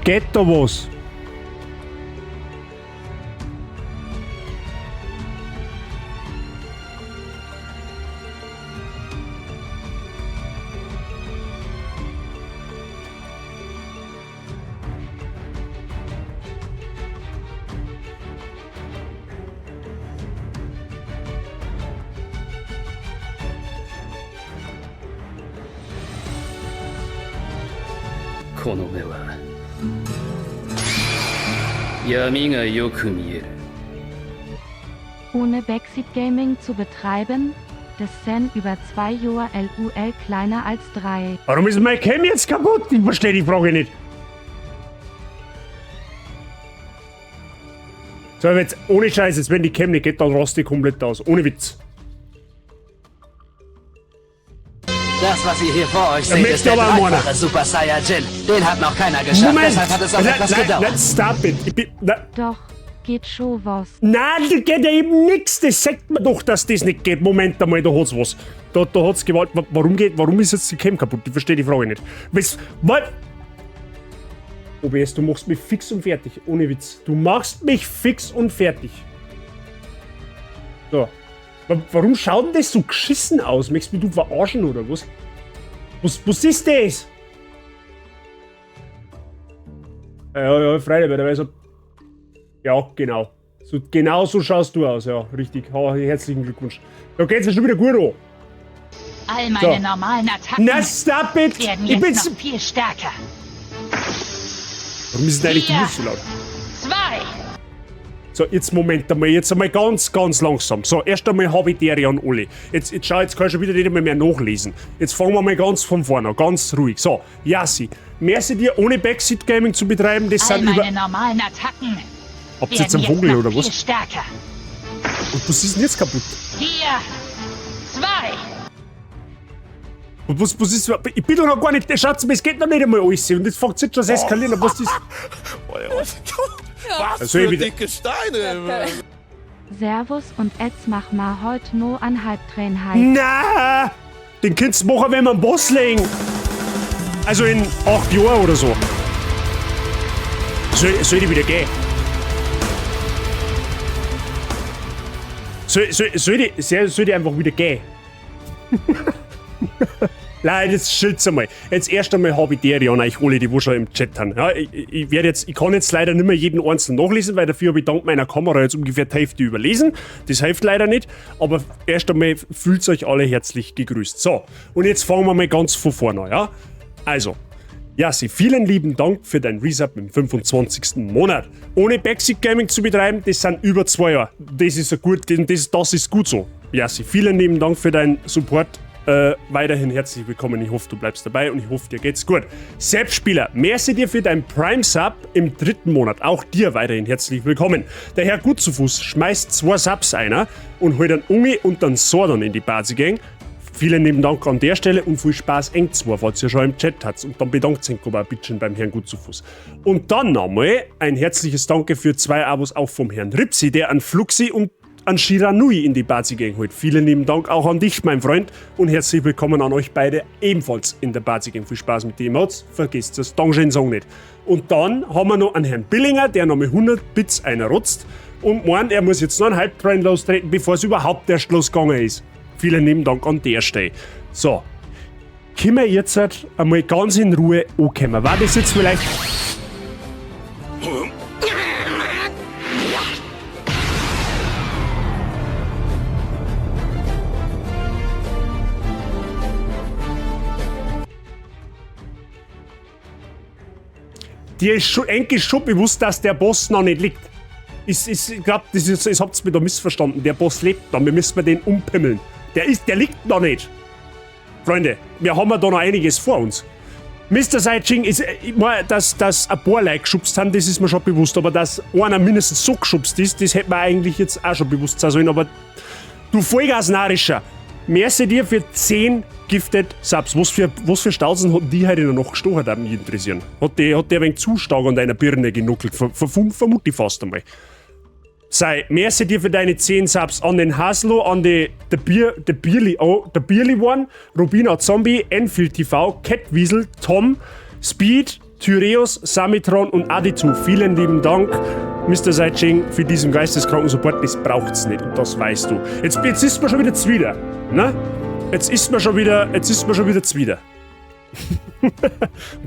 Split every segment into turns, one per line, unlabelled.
Geht da was?
この目は闇がよく見える。
Ohne Backseat Gaming zu betreiben, des Sen über 2 Joa LUL kleiner als 3.
Warum ist mein Cam jetzt kaputt? Ich verstehe die Frage nicht. So, jetzt ohne Scheiß, jetzt wenn die Cam nicht geht, dann raste ich komplett aus. Ohne Witz.
Das, was ihr hier vor euch
Da
seht,
möchte
ist der
aber auch einer.
dreifache Super Saiyajin. Den hat noch keiner geschafft,
Moment!
deshalb hat es auch
Nein,
etwas
nein,
gedauert.
nein, stop it. Ich bin, nein,
Doch, geht schon was.
nein, das geht ja eben nix. Das sagt man doch, dass das nicht geht. Moment einmal, da hat's was. Da hat's Gewalt. Warum ist jetzt die Cam kaputt? Ich verstehe die Frage nicht. Was, was? OBS, du machst mich fix und fertig. Ohne Witz. Du machst mich fix und fertig. So. Warum schaut denn das so geschissen aus? Möchtest du mich du verarschen oder was? Was ist das? Ja, ja, freilich, weil der weiß, ja, genau. So, genau so schaust du aus, ja, richtig. Ha, herzlichen Glückwunsch. Da geht's ja schon wieder gut an.
All meine
So.
normalen Attacken
Na, stop it!
werden
Ich bin
jetzt noch viel stärker.
Warum ist denn eigentlich die
Vier.
Musik so laut?
2,
So, jetzt Moment einmal, jetzt einmal ganz, ganz langsam. So, erst einmal habe ich die an alle. Jetzt schau, jetzt kann ich schon wieder nicht einmal mehr nachlesen. Jetzt fangen wir mal ganz von vorne an, ganz ruhig. So, Yassi, merci dir, ohne Backseat Gaming zu betreiben, das
all
sind über...
meine normalen Attacken
Habt ihr
werden
jetzt einen
jetzt
Vogel
noch
oder
viel
was?
stärker.
Und was ist denn jetzt kaputt?
4, 2,
Und was ist... Ich bin doch noch gar nicht... Schaut mal, es geht noch nicht einmal alles. Und jetzt fängt es jetzt schon an zu eskalieren. Was ist...
Was
Also ich
für
wieder-
dicke Steine.
Servus und Etz mach ma heut no an Halbtrain Hype.
Na, den kannst du machen, wenn wir einen Boss legen. Also in 8 Jahren oder so. Soll ich wieder gehen? Soll ich einfach wieder gehen? Nein, jetzt schilt's einmal. Jetzt erst einmal habe ich die an euch alle, die wo schon im Chat haben. Ja, ich kann jetzt leider nicht mehr jeden einzelnen nachlesen, weil dafür habe ich dank meiner Kamera jetzt ungefähr die Hälfte überlesen. Das hilft leider nicht. Aber erst einmal fühlt euch alle herzlich gegrüßt. So, und jetzt fangen wir mal ganz von vorne an, ja? Also, Yassi, vielen lieben Dank für dein Resub im 25. Monat. Ohne Backseat Gaming zu betreiben, das sind über 2 Jahre. Das ist so gut, das ist gut so. Yassi, vielen lieben Dank für deinen Support. Weiterhin herzlich willkommen. Ich hoffe, du bleibst dabei und ich hoffe, dir geht's gut. Selbstspieler, merci dir für dein Prime-Sub im 3. Monat. Auch dir weiterhin herzlich willkommen. Der Herr Gut zu Fuß schmeißt 2 Subs einer und holt einen Ungi und einen Sordon in die Party-Gang. Vielen lieben Dank an der Stelle und viel Spaß eng zwei, falls ihr schon im Chat habt. Und dann bedankt sich aber ein bisschen beim Herrn Gut zu Fuß. Und dann nochmal ein herzliches Danke für 2 Abos auch vom Herrn Ripsi, der an Fluxi und an Shiranui in die Party-Gang holt. Vielen lieben Dank auch an dich, mein Freund, und herzlich willkommen an euch beide ebenfalls in der Party-Gang. Viel Spaß mit den Emotes, vergesst das Dankeschön-Song nicht. Und dann haben wir noch einen Herrn Billinger, der nochmal 100 Bits einrotzt und meint, er muss jetzt noch einen Hype-Train lostreten, bevor es überhaupt erst losgegangen ist. Vielen lieben Dank an der Stelle. So, können wir jetzt halt einmal ganz in Ruhe ankommen. War das jetzt vielleicht... Dir ist schon, eigentlich schon bewusst, dass der Boss noch nicht liegt. Ich glaub, das habt ihr mir da missverstanden. Der Boss lebt noch, wir müssen den umpimmeln. Der liegt noch nicht. Freunde, wir haben ja da noch einiges vor uns. Mister Saiyajin ist, ich mein, dass ein paar Leute geschubst haben, das ist mir schon bewusst. Aber dass einer mindestens so geschubst ist, das hätte man eigentlich jetzt auch schon bewusst sein sollen. Aber du Vollgasnarischer, merci dir für 10 Gifted Subs. Was für Stauzen hat die heute in der Nacht gestochen, würde mich interessieren. Hat der ein wenig zu stark an deiner Birne genuckelt? Vermute ich fast einmal. Sei, merci dir für deine 10 Subs an den Haslo, an die, der Bier, der Bierli, oh, der Bierli One, Rubina Zombie, Enfield TV, Catwiesel, Tom, Speed, Thyreus, Samitron und Aditu. Vielen lieben Dank, Mr. Saiching, für diesen geisteskranken Support. Das braucht's nicht und das weißt du. Jetzt, jetzt ist man schon wieder zwider, ne? Jetzt ist man schon wieder, jetzt ist man schon wieder zwider.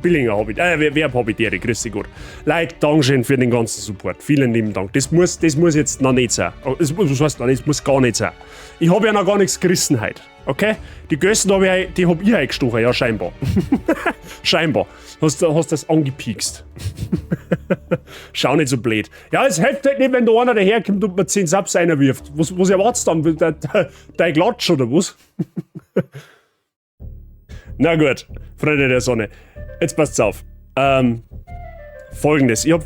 Billinger Hobbit. Wer Hobbit, Ehre, grüß dich Gott. Leute, Dankeschön für den ganzen Support. Vielen lieben Dank. Das muss jetzt noch nicht sein. Oh, das, was heißt noch nicht? Das muss gar nicht sein. Ich habe ja noch gar nichts gerissen heute. Okay? Die Gössen hab ich, die hab ich eingestochen, ja, scheinbar. Scheinbar. Hast das angepiekst. Schau nicht so blöd. Ja, es hilft halt nicht, wenn da einer daherkommt und mir 10 Subs reinwirft. Was erwartest du dann? Dein Klatsch oder was? Na gut, Freunde der Sonne. Jetzt passt's auf. Folgendes. Ich hab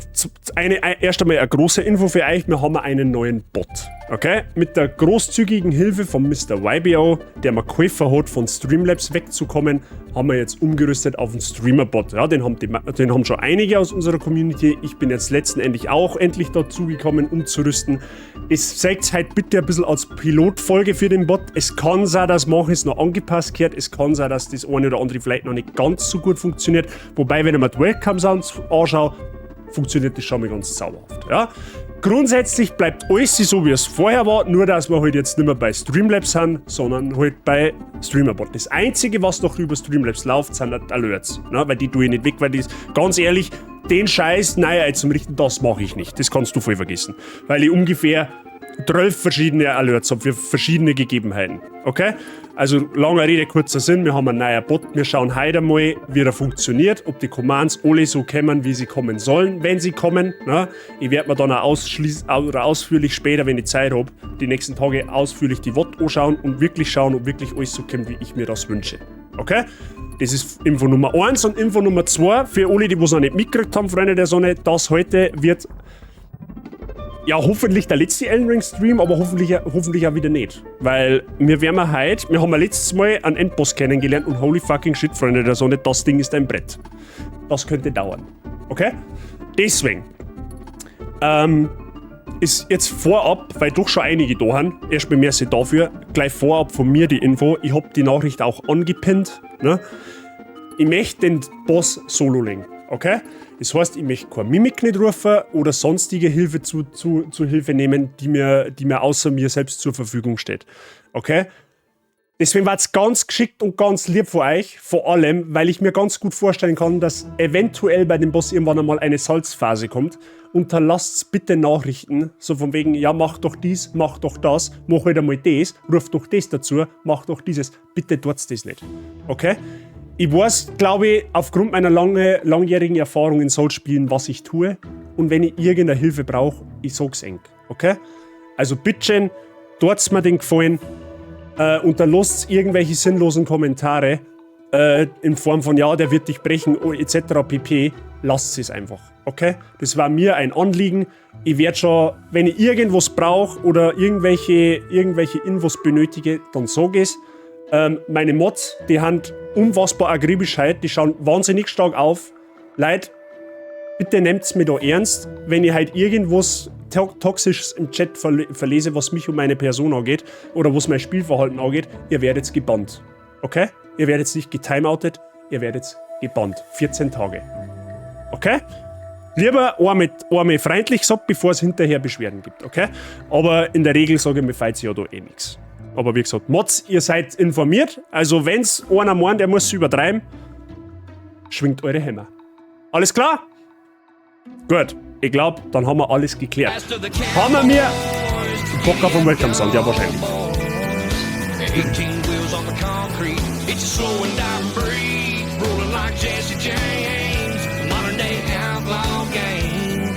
erst einmal eine große Info für euch. Wir haben einen neuen Bot. Okay? Mit der großzügigen Hilfe von Mister YBO, der mir geholfen hat, von Streamlabs wegzukommen, haben wir jetzt umgerüstet auf einen Streamer-Bot. Ja, den haben schon einige aus unserer Community. Ich bin jetzt letztendlich auch endlich dazu gekommen, umzurüsten. Es zeigt halt bitte ein bisschen als Pilotfolge für den Bot. Es kann sein, dass manches noch angepasst gehört. Es kann sein, dass das eine oder andere vielleicht noch nicht ganz so gut funktioniert. Wobei, wenn ich mir die Welcome Sounds anschaue, funktioniert das schon mal ganz zauberhaft. Ja? Grundsätzlich bleibt alles so, wie es vorher war, nur dass wir halt jetzt nicht mehr bei Streamlabs sind, sondern halt bei Streamerbot. Das Einzige, was noch über Streamlabs läuft, sind halt Alerts. Ne? Weil die tue ich nicht weg, weil das, ganz ehrlich, den Scheiß neu einzurichten, das mache ich nicht. Das kannst du voll vergessen. Weil ich ungefähr 12 verschiedene Alerts habe für verschiedene Gegebenheiten. Okay? Also, lange Rede, kurzer Sinn, wir haben einen neuen Bot, wir schauen heute mal, wie er funktioniert, ob die Commands alle so kommen, wie sie kommen sollen, wenn sie kommen. Ne? Ich werde mir dann auch oder ausführlich später, wenn ich Zeit hab, die nächsten Tage ausführlich die VOD anschauen und wirklich schauen, ob wirklich alles so kommt, wie ich mir das wünsche. Okay? Das ist Info Nummer 1 und Info Nummer 2 für alle, die es noch nicht mitgekriegt haben, Freunde der Sonne, das heute wird ja hoffentlich der letzte Elden Ring Stream, aber hoffentlich auch wieder nicht. Weil wir werden wir heute, wir haben ja letztes Mal einen Endboss kennengelernt und holy fucking shit, Freunde der Sonne, das Ding ist ein Brett. Das könnte dauern. Okay? Deswegen ist jetzt vorab, weil doch schon einige da sind, erstmal merci dafür, gleich vorab von mir die Info, ich hab die Nachricht auch angepinnt, ne? Ich möchte den Boss solo legen, okay? Das heißt, ich möchte keine Mimik nicht rufen oder sonstige Hilfe zu Hilfe nehmen, die mir außer mir selbst zur Verfügung steht. Okay? Deswegen war's ganz geschickt und ganz lieb von euch, vor allem, weil ich mir ganz gut vorstellen kann, dass eventuell bei dem Boss irgendwann einmal eine Salzphase kommt. Unterlasst bitte Nachrichten, so von wegen, ja, mach doch dies, mach doch das, mach halt einmal das, ruf doch das dazu, mach doch dieses. Bitte tut's das nicht. Okay? Ich weiß, glaube ich, aufgrund meiner langjährigen Erfahrung in Souls-Spielen, was ich tue. Und wenn ich irgendeine Hilfe brauche, ich sag's eng. Okay? Also bitteschön, tut's mir den Gefallen, unterlasst irgendwelche sinnlosen Kommentare in Form von, ja, der wird dich brechen, oh, et cetera pp. Lasst es einfach, okay? Das war mir ein Anliegen. Ich werd schon, wenn ich irgendwas brauch oder irgendwelche Infos benötige, dann sag ich's. Meine Mods, die haben unfassbar akribisch heute, die schauen wahnsinnig stark auf. Leute, bitte nehmt's mir da ernst, wenn ich halt irgendwas Toxisches im Chat verlese, was mich um meine Person angeht oder was mein Spielverhalten angeht, ihr werdet gebannt. Okay? Ihr werdet nicht getimeoutet, ihr werdet gebannt. 14 Tage. Okay? Lieber einmal freundlich gesagt, bevor es hinterher Beschwerden gibt, okay? Aber in der Regel sage ich mir, feiert sich ja da eh nix. Aber wie gesagt, Mods, ihr seid informiert. Also wenn's einer meint, er muss übertreiben, schwingt eure Hämmer. Alles klar? Gut, ich glaub, dann haben wir alles geklärt. Haben wir mir Bock auf den Welcome Sound? Ja, wahrscheinlich.
18 wheels on the concrete. It's a slow and dying breed, rolling like Jesse James, modern day outlaw gang.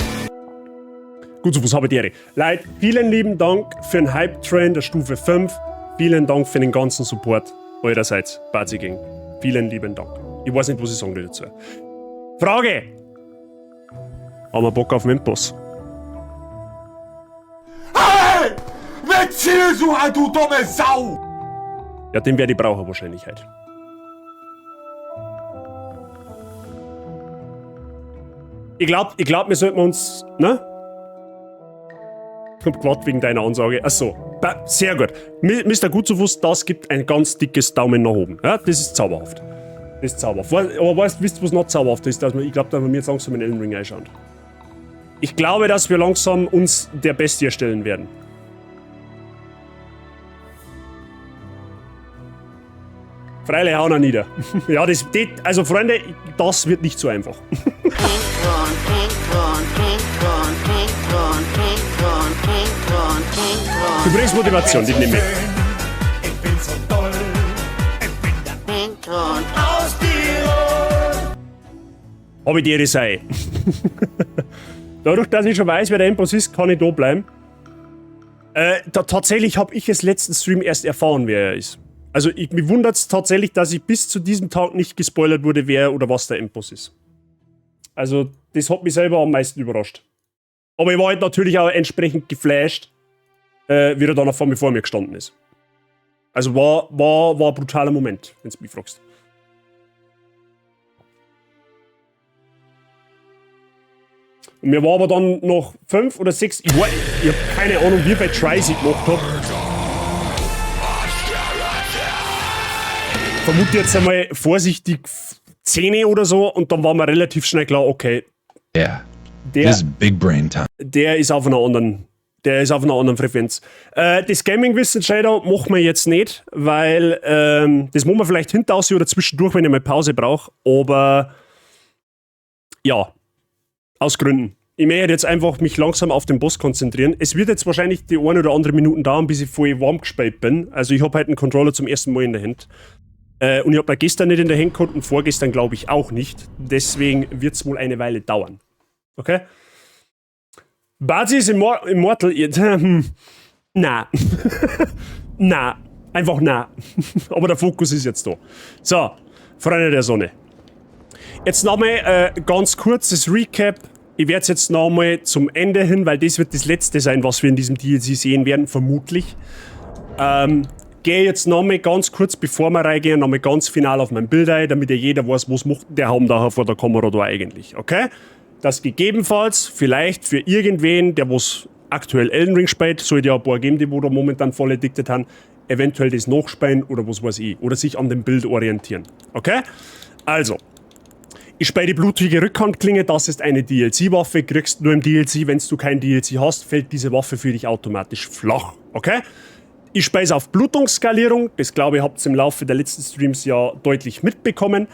Gut, so was habe ich dir. Leute, vielen lieben Dank für den Hype-Train der Stufe 5. Vielen Dank für den ganzen Support eurerseits, Bazi Gang. Vielen lieben Dank. Ich weiß nicht, was ich sagen will dazu. Frage! Haben wir Bock auf den Endboss?
Hey! Wer zielst du an, du dumme Sau?
Ja, den werde ich brauchen wahrscheinlich heute. Ich glaub, wir sollten uns, ne? Ich hab gewartet wegen deiner Ansage. Ach so. Sehr gut. Mister Gutzufuß, das gibt ein ganz dickes Daumen nach oben. Ja, das ist zauberhaft. Das ist zauberhaft. Aber weißt, wisst ihr, was noch zauberhaft ist? Dass wir, ich glaube, dass wir jetzt langsam in Elden Ring einschauen. Ich glaube, dass wir langsam uns der Bestie stellen werden. Freilich hauen er nieder. Ja, das, also Freunde, das wird nicht so einfach. Du bringst Motivation, die nehme ich.
Ich bin so toll. Ich bin der aus Tirol.
Hab ich dir sei. Dadurch, dass ich schon weiß, wer der Endboss ist, kann ich da bleiben. Tatsächlich habe ich es letzten Stream erst erfahren, wer er ist. Also mich wundert es tatsächlich, dass ich bis zu diesem Tag nicht gespoilert wurde, wer oder was der Endboss ist. Also das hat mich selber am meisten überrascht. Aber ich war halt natürlich auch entsprechend geflasht, wie er dann auf einmal vor mir gestanden ist. Also war ein brutaler Moment, wenn du mich fragst. Und mir war aber dann noch 5 oder 6, ich hab keine Ahnung, wie viel Tries ich gemacht hab. Vermute jetzt einmal vorsichtig 10 oder so und dann war mir relativ schnell klar, okay.
Yeah. This is big brain time.
Der ist auf einer anderen, der ist auf einer anderen Frequenz. Das Gaming-Wissen, Shadow, machen wir jetzt nicht, weil das machen wir vielleicht hinterher oder zwischendurch, wenn ich mal Pause brauche, aber ja, aus Gründen. Ich möchte jetzt einfach mich langsam auf den Boss konzentrieren. Es wird jetzt wahrscheinlich die eine oder andere Minuten dauern, bis ich voll warm gespielt bin. Also ich hab halt einen Controller zum ersten Mal in der Hand. Und ich hab da gestern nicht in der Hand gehabt und vorgestern glaube ich auch nicht. Deswegen wird's wohl eine Weile dauern. Okay? Bazi ist immortal. Na. Na. Einfach na. Aber der Fokus ist jetzt da. So, Freunde der Sonne. Jetzt nochmal ganz kurzes Recap. Ich werde es jetzt nochmal zum Ende hin, weil das wird das letzte sein, was wir in diesem DLC sehen werden, vermutlich. Gehe jetzt nochmal ganz kurz, bevor wir reingehen, nochmal ganz final auf mein Bild ein, damit ja jeder weiß, was macht der Haum da vor der Kamera da eigentlich, okay? Das gegebenenfalls vielleicht für irgendwen, der was aktuell Elden Ring spielt, sollte ja ein paar geben, die wo da momentan voll addicted haben, eventuell das nachspielen oder was weiß ich, oder sich an dem Bild orientieren, okay? Also, ich spiele die blutige Rückhandklinge, das ist eine DLC-Waffe, kriegst nur im DLC, wenn du kein DLC hast, fällt diese Waffe für dich automatisch flach, okay? Ich speise auf Blutungsskalierung, das glaube ich, habt ihr im Laufe der letzten Streams ja deutlich mitbekommen.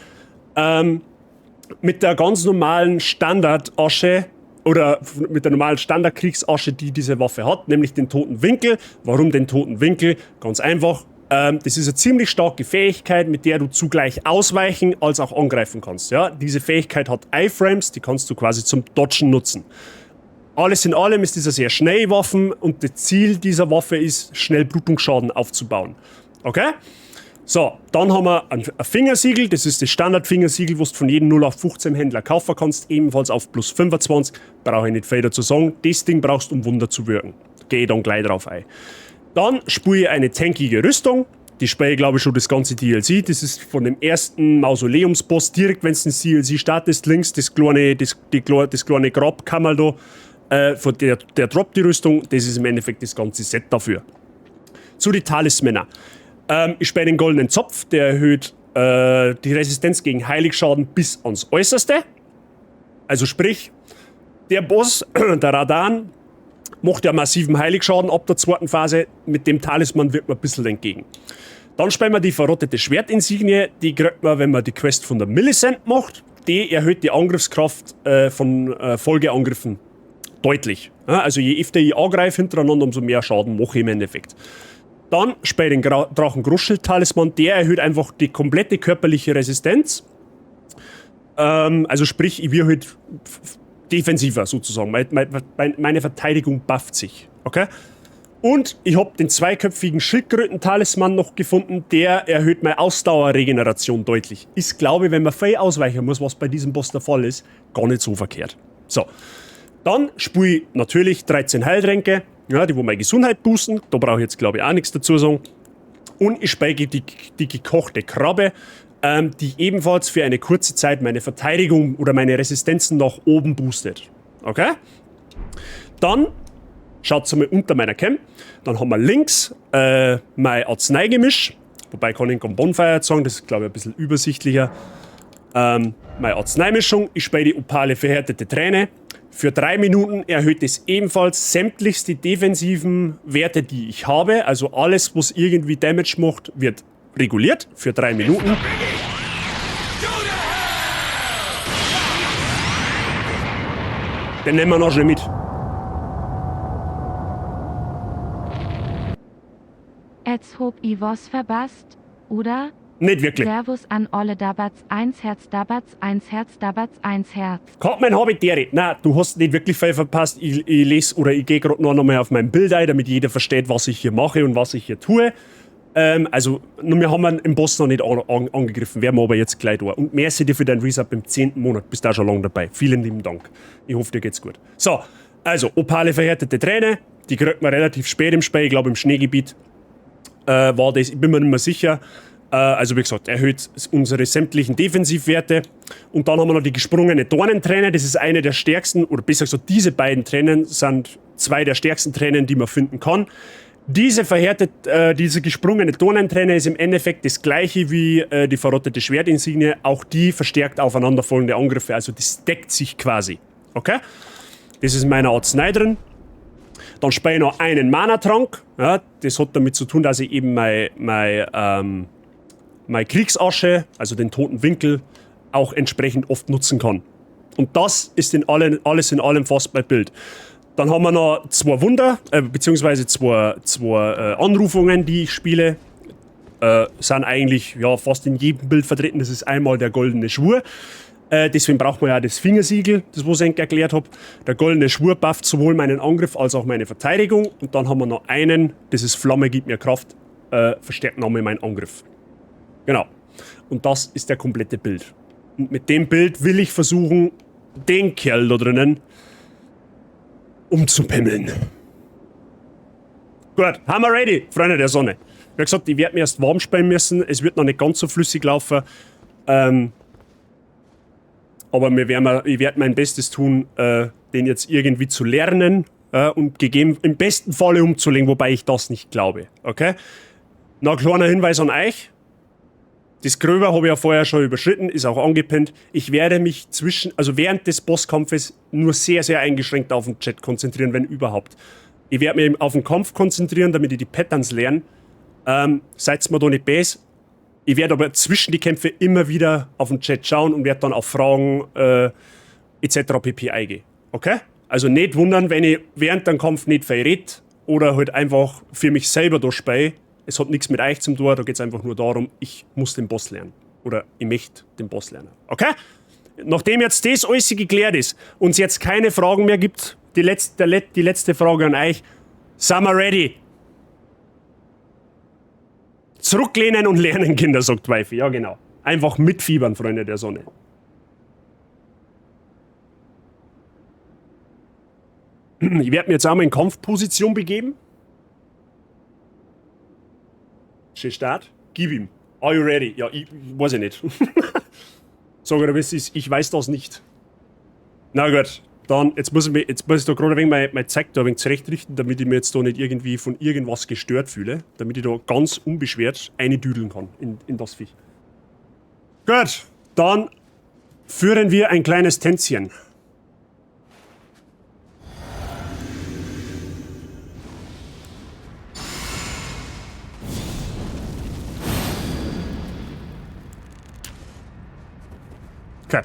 Mit der ganz normalen Standardasche oder mit der normalen Standardkriegsasche, die diese Waffe hat, nämlich den toten Winkel. Warum den toten Winkel? Ganz einfach. Das ist eine ziemlich starke Fähigkeit, mit der du zugleich ausweichen als auch angreifen kannst. Ja? Diese Fähigkeit hat Iframes, die kannst du quasi zum Dodgen nutzen. Alles in allem ist das eine sehr schnelle Waffe und das Ziel dieser Waffe ist, schnell Blutungsschaden aufzubauen. Okay? So, dann haben wir ein Fingersiegel, das ist das Standard-Fingersiegel, was du von jedem 0815 Händler kaufen kannst, ebenfalls auf plus 25, brauche ich nicht viel dazu sagen. Das Ding brauchst du, um Wunder zu wirken. Gehe ich dann gleich drauf ein. Dann spule ich eine tankige Rüstung. Die spiele ich, glaube ich, schon das ganze DLC. Das ist von dem ersten Mausoleumsboss direkt, wenn du den DLC startest, links das kleine, das kleine Grabkammerl da. Von der droppt die Rüstung. Das ist im Endeffekt das ganze Set dafür. Zu den Talismänner. Ich spiele den goldenen Zopf, der erhöht die Resistenz gegen Heiligschaden bis ans Äußerste. Also sprich, der Boss, der Radahn, macht ja massiven Heiligschaden ab der zweiten Phase. Mit dem Talisman wirkt man ein bisschen entgegen. Dann spielen wir die verrottete Schwertinsignie. Die kriegt man, wenn man die Quest von der Millicent macht. Die erhöht die Angriffskraft von Folgeangriffen deutlich. Ja, also je öfter ich angreife hintereinander, umso mehr Schaden mache ich im Endeffekt. Dann spiele ich den Drachen-Großschild-Talisman. Der erhöht einfach die komplette körperliche Resistenz. Also sprich, ich werde halt defensiver sozusagen. Meine Verteidigung bufft sich. Okay? Und ich habe den zweiköpfigen Schildkröten-Talisman noch gefunden. Der erhöht meine Ausdauerregeneration deutlich. Ist, glaube ich, wenn man viel ausweichen muss, was bei diesem Boss der Fall ist, gar nicht so verkehrt. So. Dann spule ich natürlich 13 Heiltränke, ja, die wo meine Gesundheit boosten. Da brauche ich jetzt, glaube ich, auch nichts dazu sagen. Und ich speige die gekochte Krabbe, die ebenfalls für eine kurze Zeit meine Verteidigung oder meine Resistenzen nach oben boostet. Okay? Dann schaut mal unter meiner Cam. Dann haben wir links mein Arzneigemisch. Wobei kann ich den Bonfire sagen, das ist glaube ich ein bisschen übersichtlicher. Meine Arzneimischung, ich spiele die Opale verhärtete Träne. Für 3 Minuten erhöht es ebenfalls sämtlichst die defensiven Werte, die ich habe. Also alles, was irgendwie Damage macht, wird reguliert für 3 Minuten. Den nehmen wir noch schnell mit.
Jetzt hob i was verpasst, oder?
Nicht wirklich.
Servus an alle Dabatz 1 Herz Dabatz 1 Herz Dabatz 1 Herz.
Kaufmann habe ich dere. Nein, du hast nicht wirklich viel verpasst. Ich lese oder ich gehe gerade noch einmal auf mein Bild ein, damit jeder versteht, was ich hier mache und was ich hier tue. Also, nur wir haben ihn im Boss noch nicht angegriffen, werden wir aber jetzt gleich da. Und merci dir für deinen Resub im 10. Monat. Bist da schon lange dabei. Vielen lieben Dank. Ich hoffe, dir geht's gut. So, also, Opale verhärtete Träne. Die kriegt man relativ spät im Spiel. Ich glaube, im Schneegebiet war das. Ich bin mir nicht mehr sicher. Also wie gesagt, erhöht unsere sämtlichen Defensivwerte. Und dann haben wir noch die gesprungene Dornenträne. Das ist eine der stärksten, oder besser gesagt, diese beiden Tränen sind zwei der stärksten Tränen, die man finden kann. Diese diese gesprungene Dornenträne ist im Endeffekt das gleiche wie die verrottete Schwertinsigne. Auch die verstärkt aufeinanderfolgende Angriffe. Also das deckt sich quasi. Okay? Das ist in meiner Arznei drin. Dann spiele ich noch einen Mana-Trank. Ja, das hat damit zu tun, dass ich eben meine Kriegsasche, also den toten Winkel, auch entsprechend oft nutzen kann. Und das ist alles in allem fast mein Bild. Dann haben wir noch 2 Wunder, beziehungsweise zwei Anrufungen, die ich spiele. Sind eigentlich ja, fast in jedem Bild vertreten. Das ist einmal der goldene Schwur. Deswegen braucht man ja das Fingersiegel, das was ich erklärt hab. Der goldene Schwur bufft sowohl meinen Angriff als auch meine Verteidigung. Und dann haben wir noch einen, das ist Flamme, gibt mir Kraft, verstärkt nochmal meinen Angriff. Genau. Und das ist der komplette Bild. Und mit dem Bild will ich versuchen, den Kerl da drinnen umzupimmeln. Gut, haben wir ready, Freunde der Sonne. Wie gesagt, ich werde mir erst warm spielen müssen. Es wird noch nicht ganz so flüssig laufen. Aber ich werde mein Bestes tun, den jetzt irgendwie zu lernen und im besten Falle umzulegen, wobei ich das nicht glaube. Okay? Noch ein kleiner Hinweis an euch. Das Gröber habe ich ja vorher schon überschritten, ist auch angepinnt. Ich werde mich während des Bosskampfes nur sehr, sehr eingeschränkt auf den Chat konzentrieren, wenn überhaupt. Ich werde mich auf den Kampf konzentrieren, damit ich die Patterns lerne. Seid's mir da nicht böse. Ich werde aber zwischen die Kämpfe immer wieder auf den Chat schauen und werde dann auf Fragen etc. pp. Eingehen. Okay? Also nicht wundern, wenn ich während dem Kampf nicht viel red oder halt einfach für mich selber da spiele. Es hat nichts mit euch zu tun, da geht's einfach nur darum, ich muss den Boss lernen. Oder ich möchte den Boss lernen. Okay? Nachdem jetzt das alles geklärt ist und es jetzt keine Fragen mehr gibt, die letzte Frage an euch, sind wir ready? Zurücklehnen und lernen, Kinder, sagt Wifi. Ja, genau. Einfach mitfiebern, Freunde der Sonne. Ich werde mir jetzt auch mal in Kampfposition begeben. Schön Start. Gib ihm. Are you ready? Ja, ich weiß ich nicht. Sag ich, was ist, ich weiß das nicht. Na gut, dann, jetzt muss ich da gerade ein wenig mein Zeug da ein wenig zurechtrichten, damit ich mir jetzt da nicht irgendwie von irgendwas gestört fühle, damit ich da ganz unbeschwert eindüdeln kann in das Viech. Gut, dann führen wir ein kleines Tänzchen. Okay.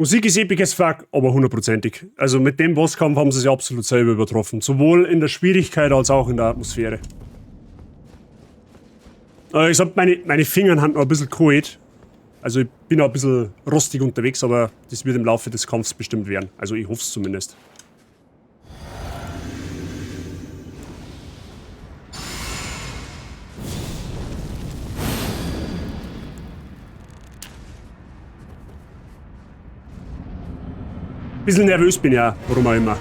Musik ist epic as fuck, aber hundertprozentig. Also mit dem Bosskampf haben sie sich absolut selber übertroffen. Sowohl in der Schwierigkeit als auch in der Atmosphäre. Ich sag, meine Finger haben noch ein bisschen kalt. Also ich bin auch ein bisschen rostig unterwegs, aber das wird im Laufe des Kampfs bestimmt werden. Also ich hoffe es zumindest. Bisschen nervös bin ich auch, warum auch immer.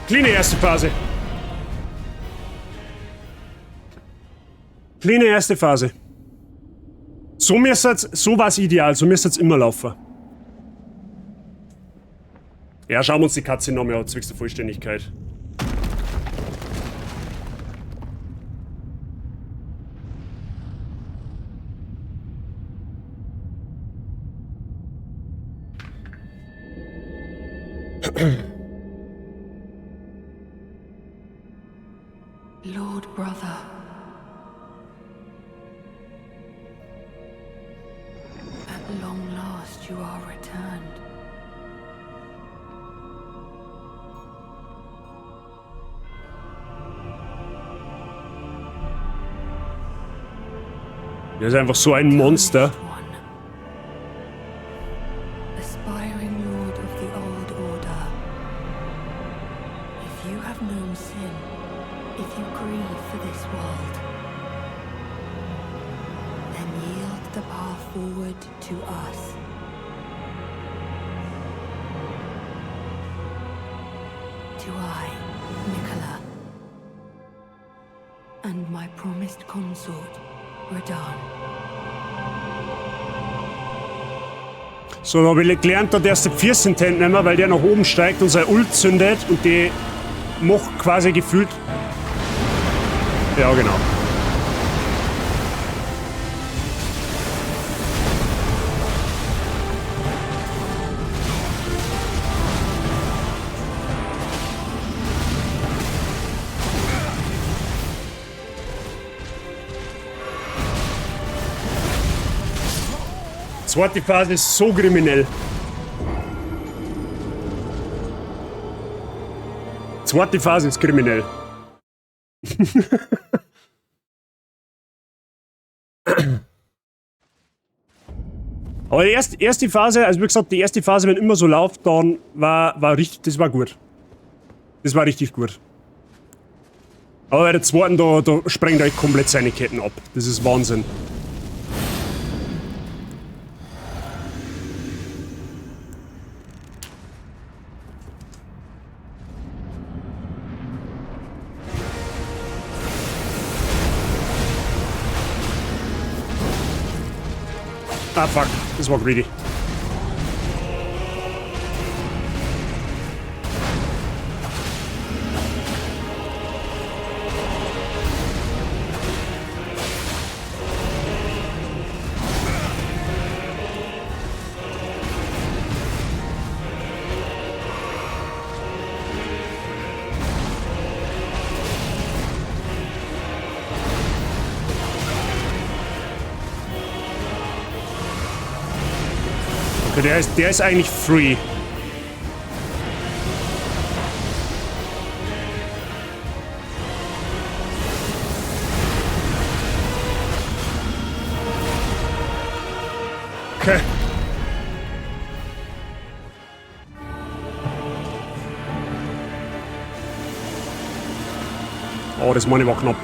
Cleane erste Phase. Cleane erste Phase. So müsste's, so war's ideal, so müsste's immer laufen. Ja, schauen wir uns die Katze nochmal an, zwecks der Vollständigkeit.
Lord Brother. At long last you are returned.
Der ist einfach so ein Monster.
Aspiring Lord of the Old Order. If you have known sin, if you grieve for this world, then yield the path forward to us. To I, Miquella, and my promised consort, Radahn.
So, da hab ich gelernt, da darfst du die Füße in die Hände nehmen, weil der nach oben steigt und sein Ult zündet und die macht quasi gefühlt. Ja, genau. Zweite Phase ist so kriminell. Zweite Phase ist kriminell. Aber die erste Phase, also wie gesagt, die erste Phase, wenn immer so läuft, dann war richtig, das war gut. Das war richtig gut. Aber bei der zweiten, da sprengt er komplett seine Ketten ab. Das ist Wahnsinn. Ah, fuck. Das war greedy. Okay, der ist eigentlich free. Okay. Oh, das meine war knapp.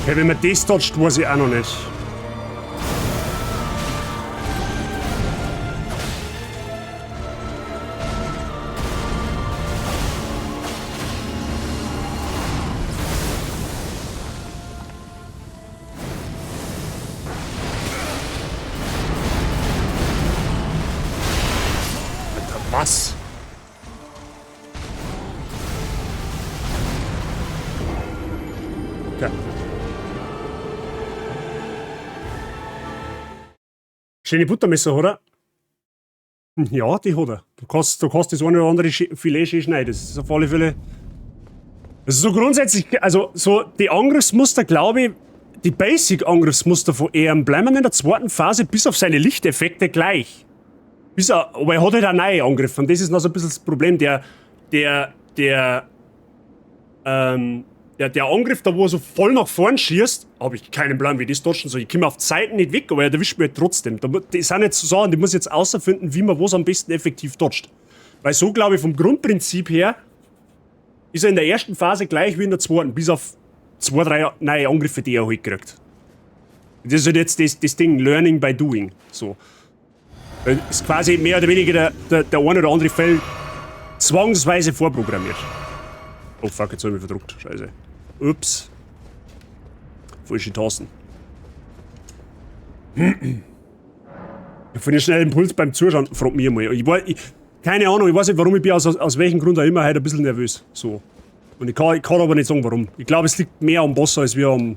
Okay, wenn man das dodgt, weiß ich auch noch nicht. Alter, was? Okay. Schöne Buttermesser, oder? Ja, die hat er. Du kannst das eine oder andere Filet schön schneiden. Das ist auf alle Fälle. Also so grundsätzlich, also so die Angriffsmuster, glaube ich, die Basic-Angriffsmuster von ihm bleiben in der zweiten Phase bis auf seine Lichteffekte gleich. Aber er hat halt auch neue Angriffe und das ist noch so ein bisschen das Problem. Der Angriff, da wo er so voll nach vorn schießt, hab ich keinen Plan, wie das dodgen soll. Ich komme auf Zeiten nicht weg, aber er erwischt mich halt trotzdem. Da das sind jetzt so Sachen, die muss ich jetzt außerfinden, wie man was am besten effektiv dodgt. Weil so, glaube ich, vom Grundprinzip her ist er in der ersten Phase gleich wie in der zweiten, bis auf 2, 3 neue Angriffe, die er halt kriegt. Das ist halt jetzt das Ding, Learning by Doing. So. Weil es ist quasi mehr oder weniger der eine oder andere Fall zwangsweise vorprogrammiert. Oh fuck, jetzt hab ich mich verdruckt. Scheiße. Ups. Falsche Tasten. Ich habe einen schnellen Impuls beim Zuschauen, frag mich mal. Keine Ahnung, ich weiß nicht warum, ich bin aus welchem Grund auch immer heute ein bisschen nervös. So. Und ich kann aber nicht sagen warum. Ich glaube, es liegt mehr am Boss als wir am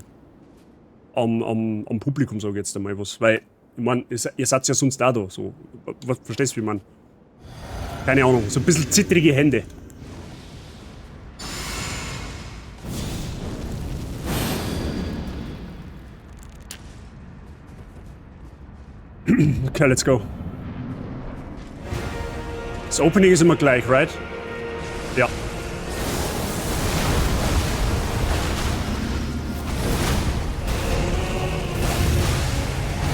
Publikum, sag ich jetzt einmal was. Weil, ich mein, ihr seid ja sonst auch da. So. Was, verstehst du, wie ich mein? Keine Ahnung, so ein bisschen zittrige Hände. Okay, let's go. Das Opening ist immer gleich, right? Ja.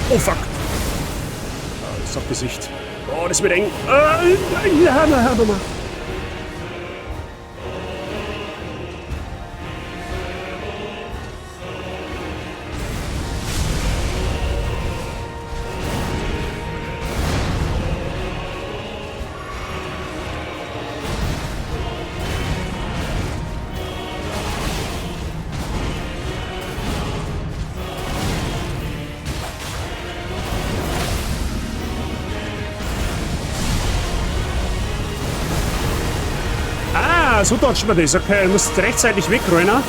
Oh fuck. Ah, das ist auf Gesicht. Oh, das wird eng. Ah, ja, na, na, na. Ah, so dodgt man das. Okay, du musst rechtzeitig wegrennen.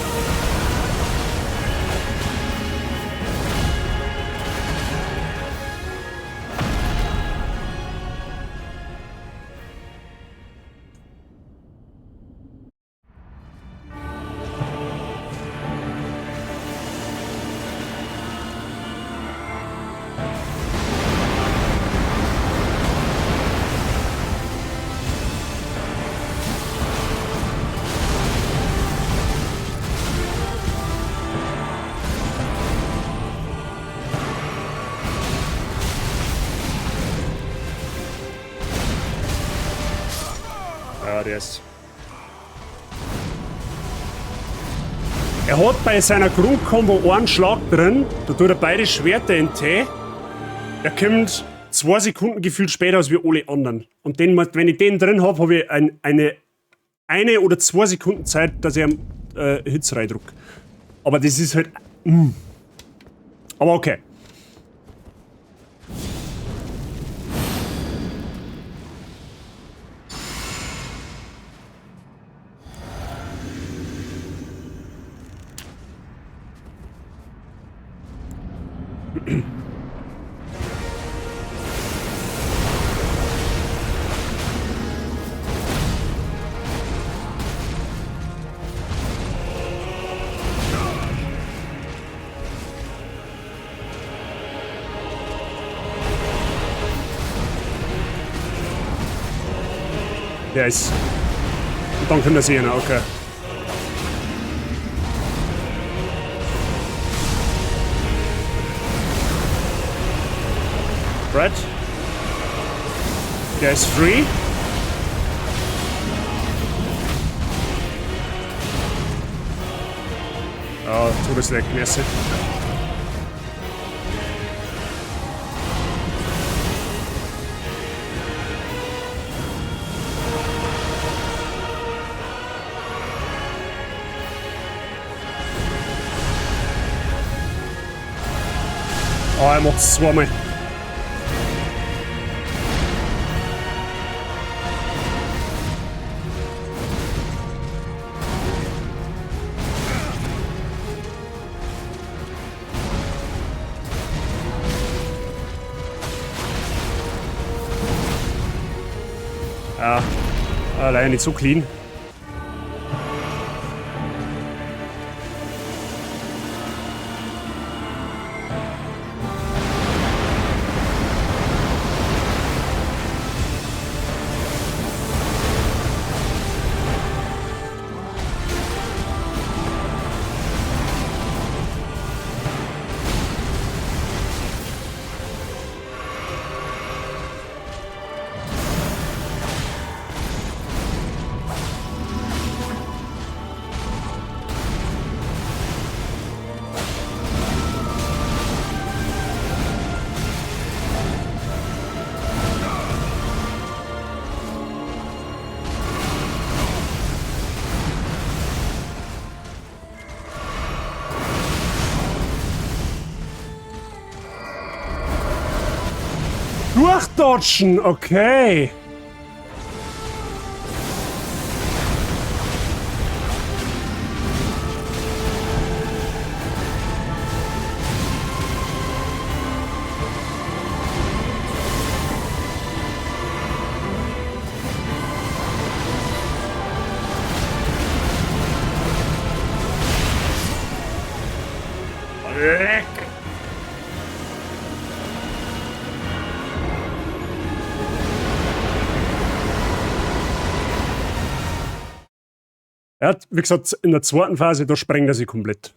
Ja, der ist. Er hat bei seiner Grundkombo einen Schlag drin, da tut er beide Schwerter in Tee. Er kommt 2 Sekunden gefühlt später als wir alle anderen. Und den, wenn ich den drin hab, hab ich eine oder 2 Sekunden Zeit, dass ich am Hits reindruck. Aber das ist halt. Aber okay. Der ist. Und dann können wir sehen, okay. Right. Der ist free. Ja, Todesleck, merci. Oh, er macht's zweimal. Ja, leider nicht so clean. Durchdodgen, okay. Leck. Er hat, wie gesagt, in der zweiten Phase, da sprengt er sich komplett.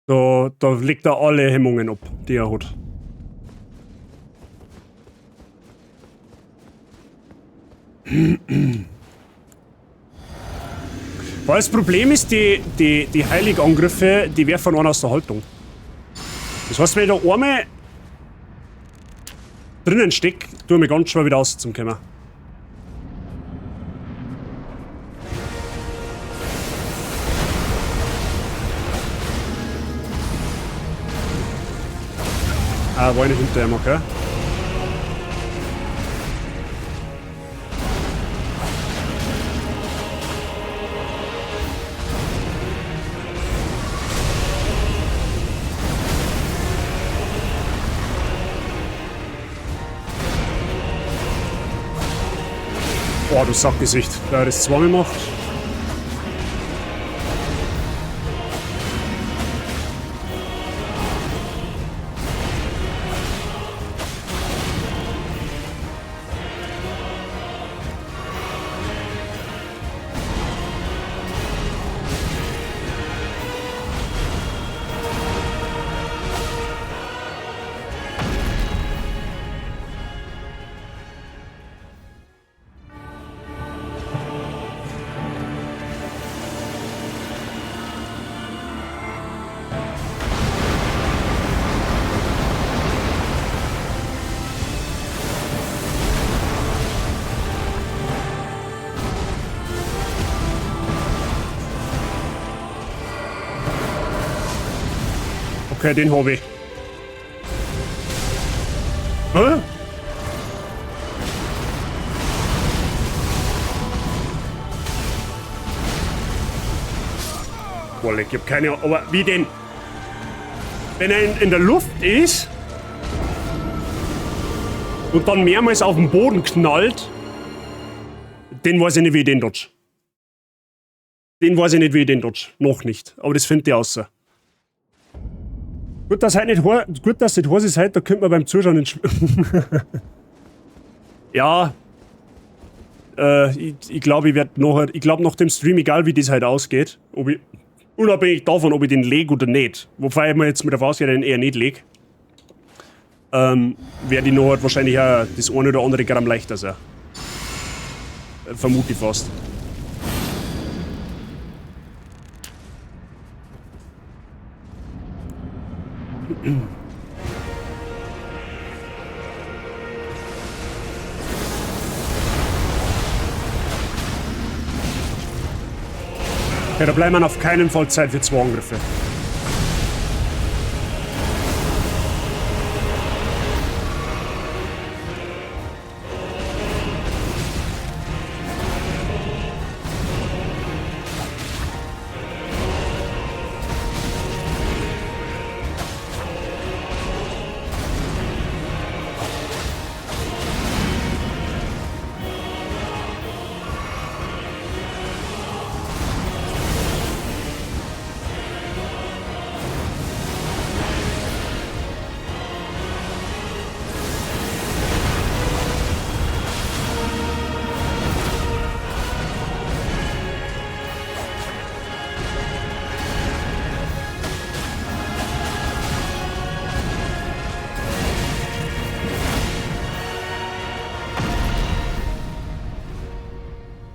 Da legt er alle Hemmungen ab, die er hat. Weil das Problem ist, die Heiligangriffe, die werfen einen aus der Haltung. Das heißt, wenn ich da einmal drinnen steck, tue ich mich ganz schwer wieder rauszukommen. Ah, war ich nicht hinter ihm, okay. Boah, du Sackgesicht. Da hat es zweimal gemacht. Okay, den hab ich. Hä? Boah, ich hab keine Ahnung, aber wie denn? Wenn er in der Luft ist und dann mehrmals auf den Boden knallt, den weiß ich nicht, wie ich den dodge. Den weiß ich nicht, wie ich den dodge. Noch nicht. Aber das finde ich außer. Gut, dass heute nicht gut, dass nicht heiß ist heute, da könnte man beim Zuschauen nicht. Ja. Ich glaube, ich werde nachher. Ich glaube, nach dem Stream, egal wie das heute ausgeht, ob ich, unabhängig davon, ob ich den leg oder nicht, wobei ich mir jetzt mit der Faust den eher nicht leg, werde ich nachher wahrscheinlich auch das eine oder andere Gramm leichter sein. Vermute ich fast. Ja, da bleiben wir auf keinen Fall Zeit für zwei Angriffe.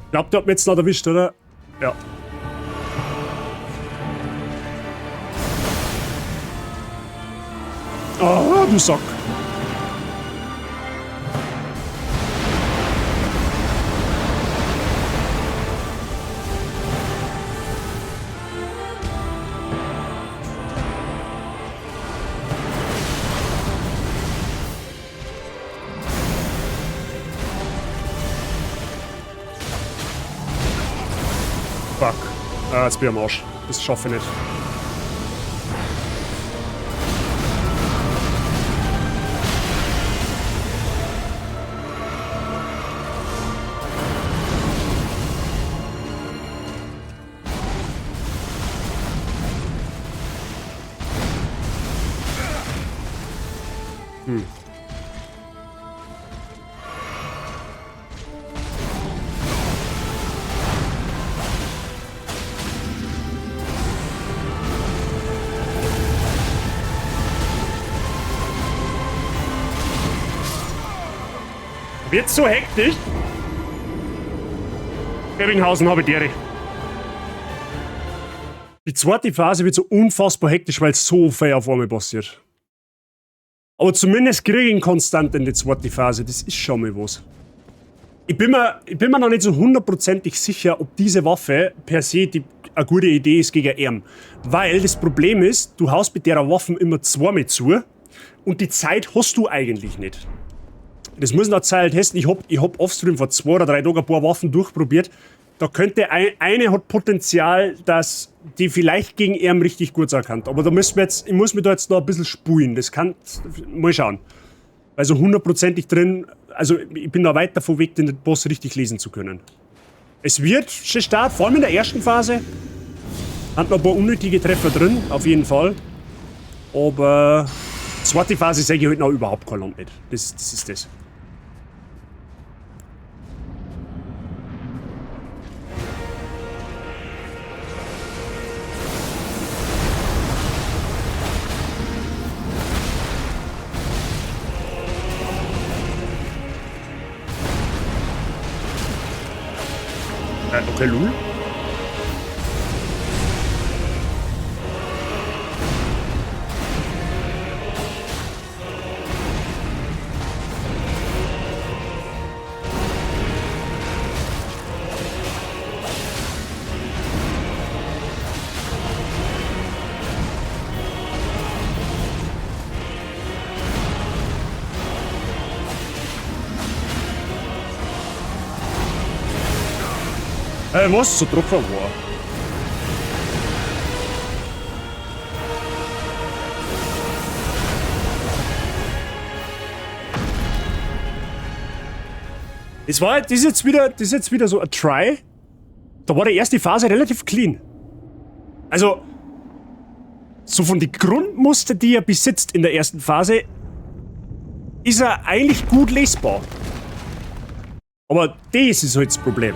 Ich glaube, der hat mich jetzt noch erwischt, oder? Ja. Oh, du Sack. Fuck. Ah, jetzt bin ich am Arsch. Das schaffe ich nicht. Wird so hektisch. Ebbinghausen habe ich die Ehre. Die zweite Phase wird so unfassbar hektisch, weil so viel auf einmal passiert. Aber zumindest kriege ich ihn konstant in die zweite Phase. Das ist schon mal was. Ich bin mir noch nicht so hundertprozentig sicher, ob diese Waffe per se eine gute Idee ist gegen ihn. Weil das Problem ist, du haust mit der Waffe immer zweimal zu und die Zeit hast du eigentlich nicht. Das muss noch Zeit testen. Ich hab offstream vor 2 oder 3 Tagen ein paar Waffen durchprobiert. Da könnte eine hat Potenzial, dass die vielleicht gegen ihn richtig gut sein kann. Aber da müssen wir jetzt, ich muss mich da jetzt noch ein bisschen spulen. Das kann, mal schauen. Also hundertprozentig drin, also ich bin da weit davon weg, den Boss richtig lesen zu können. Es wird schon stark, vor allem in der ersten Phase. Hat noch ein paar unnötige Treffer drin, auf jeden Fall. Aber zweite Phase sehe ich halt noch überhaupt kein Land nicht. Das ist das. Okay, lul. Was so drauf war. Das ist jetzt wieder so ein Try. Da war die erste Phase relativ clean. Also, so von den Grundmuster, die er besitzt in der ersten Phase, ist er eigentlich gut lesbar. Aber das ist halt das Problem.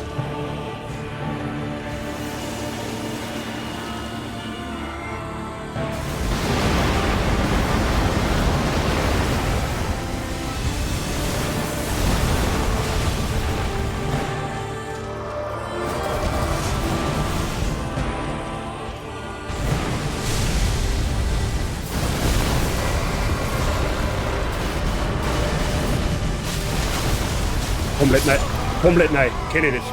Komplett neu. Komplett neu. Kenn ich nicht.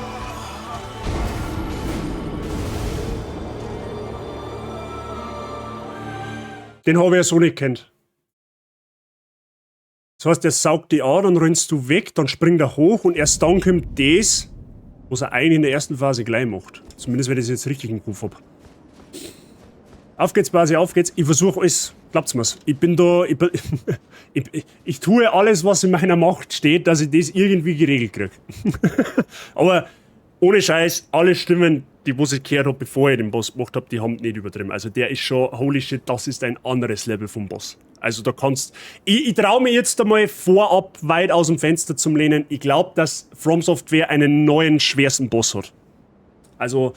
Den habe ich ja so nicht kennt. Das heißt, der saugt die an, dann rennst du weg, dann springt er hoch und erst dann kommt das, was er eigentlich in der ersten Phase gleich macht. Zumindest, wenn ich das jetzt richtig im Kopf hab. Auf geht's, Basi, auf geht's. Ich versuche alles. Glaubt's mir's. Ich bin da. Ich, bin, ich tue alles, was in meiner Macht steht, dass ich das irgendwie geregelt krieg. Aber ohne Scheiß, alle Stimmen, die was ich gehört hab, bevor ich den Boss gemacht hab, die haben nicht übertrieben. Also der ist schon, holy shit, das ist ein anderes Level vom Boss. Also da kannst. Ich traue mir jetzt einmal vorab weit aus dem Fenster zum Lehnen. Ich glaub, dass From Software einen neuen schwersten Boss hat. Also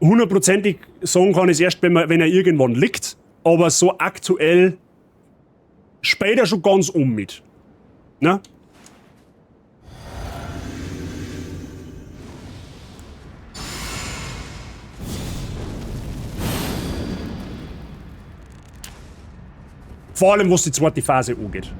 hundertprozentig sagen kann ich es erst, wenn er irgendwann liegt, aber so aktuell später schon ganz um mit. Ne? Vor allem, was die zweite Phase angeht.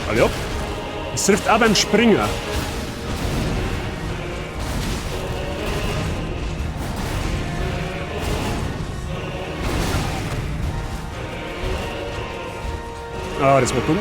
Hallo? Es trifft auch beim Springer. Ah, das war dumm.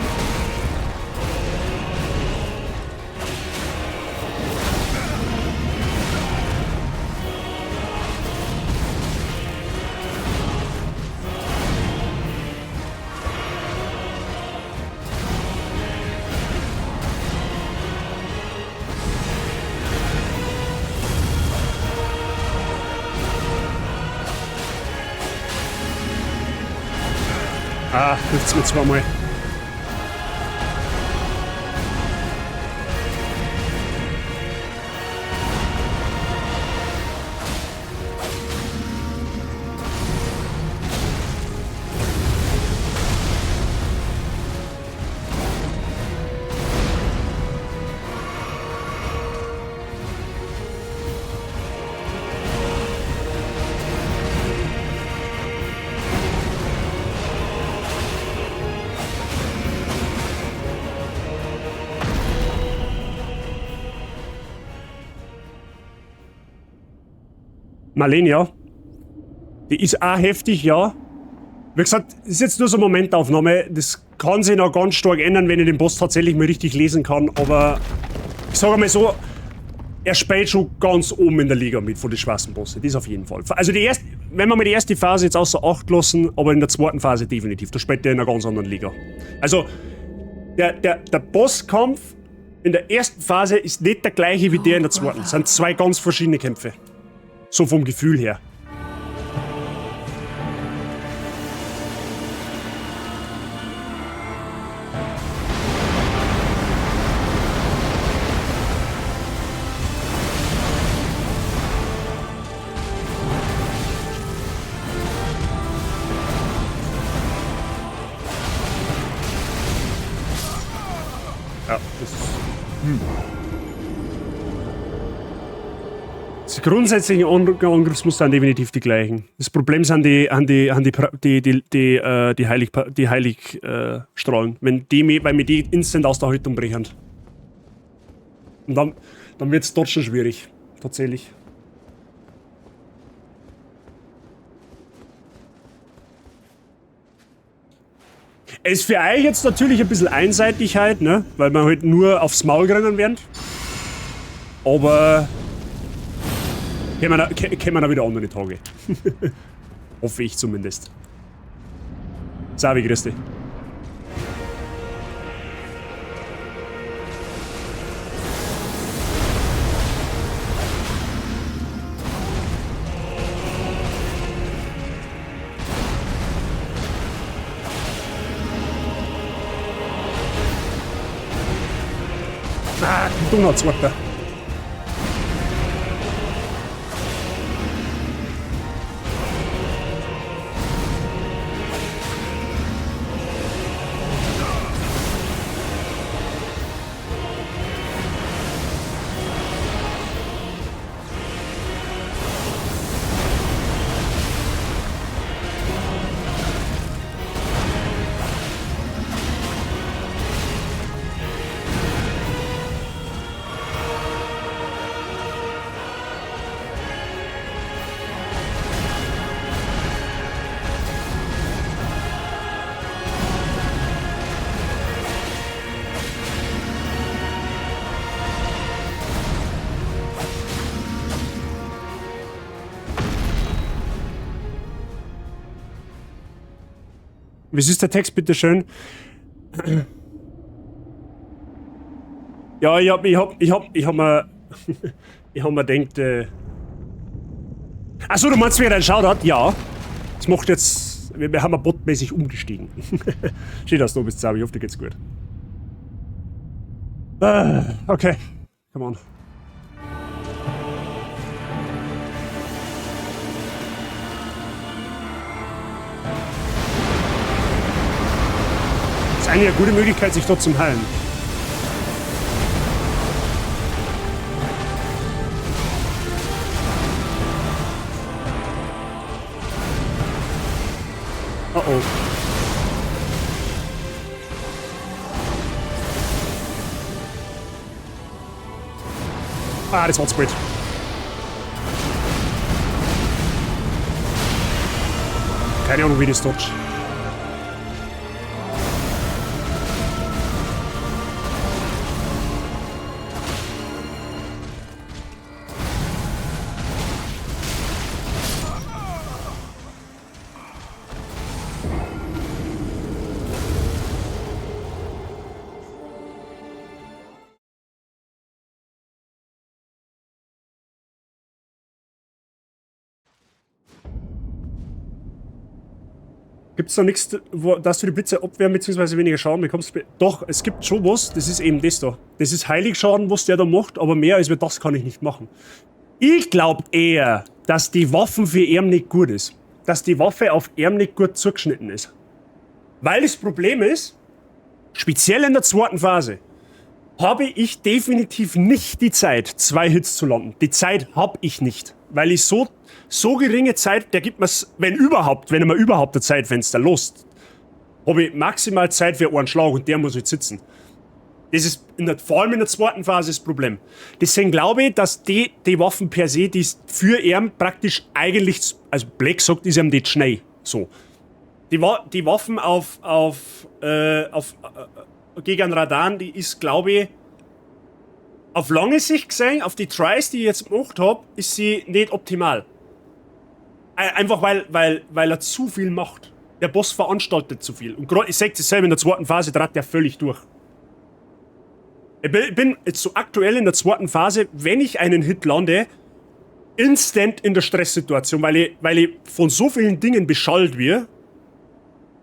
Ah, trifft's mir zweimal. Marlene, ja. Die ist auch heftig, ja. Wie gesagt, das ist jetzt nur so eine Momentaufnahme. Das kann sich noch ganz stark ändern, wenn ich den Boss tatsächlich mal richtig lesen kann. Aber ich sage mal so, er spielt schon ganz oben in der Liga mit von den schwarzen Bosse. Das auf jeden Fall. Also die erste, wenn wir mal die erste Phase jetzt außer Acht lassen, aber in der zweiten Phase definitiv. Da spielt der in einer ganz anderen Liga. Also der Bosskampf in der ersten Phase ist nicht der gleiche wie der in der zweiten. Das sind zwei ganz verschiedene Kämpfe. So vom Gefühl her. Ja, das ist... Die grundsätzlichen Angriffsmuster sind definitiv die gleichen. Das Problem sind die Heiligstrahlen. Wenn die, weil mir die instant aus der Haltung brechen. Und dann wird es dort schon schwierig. Tatsächlich. Es ist für euch jetzt natürlich ein bisschen Einseitigkeit, ne? Weil wir halt nur aufs Maul gerannt werden. Aber kämen da wieder andere Tage. Hoffe ich zumindest. Savi, grüß dich. Ah, Donautzweiter. Was ist der Text, bitteschön? Ja, ich hab mir, ich hab mir gedacht, Achso, du meinst, wer einen Shoutout? Ja. Das macht jetzt, wir haben botmäßig umgestiegen. Schön, dass du bist, Sabi. Ich hoffe, dir geht's gut. Okay. Come on. Das ist eigentlich eine gute Möglichkeit, sich dort zu heilen. Oh oh. Ah, das war's gut. Keine Ahnung, wie das dodge. Gibt's da nichts, wo, dass du die Blitze abwehren bzw. weniger Schaden bekommst? Doch, es gibt schon was, das ist eben das da. Das ist Heiligschaden, was der da macht, aber mehr als das kann ich nicht machen. Ich glaub eher, dass die Waffen für ihn nicht gut ist. Dass die Waffe auf ihn nicht gut zugeschnitten ist. Weil das Problem ist, speziell in der zweiten Phase, habe ich definitiv nicht die Zeit, 2 Hits zu landen. Die Zeit hab ich nicht. Weil ich so geringe Zeit, der gibt mir's, wenn überhaupt, wenn er mir überhaupt ein Zeitfenster lässt, habe ich maximal Zeit für einen Schlag und der muss jetzt sitzen. Das ist vor allem in der zweiten Phase das Problem. Deswegen glaube ich, dass die Waffen per se, die ist für ihn praktisch eigentlich, also Black sagt, ist ihm nicht schnell. So. Die Waffen gegen Radahn, die ist, glaube ich, auf lange Sicht gesehen, auf die Tries, die ich jetzt gemacht hab, ist sie nicht optimal. Einfach weil er zu viel macht. Der Boss veranstaltet zu viel. Und grad, ich sag es selber, in der zweiten Phase trat der völlig durch. Ich bin jetzt so aktuell in der zweiten Phase, wenn ich einen Hit lande, instant in der Stresssituation, weil ich von so vielen Dingen beschallt wird,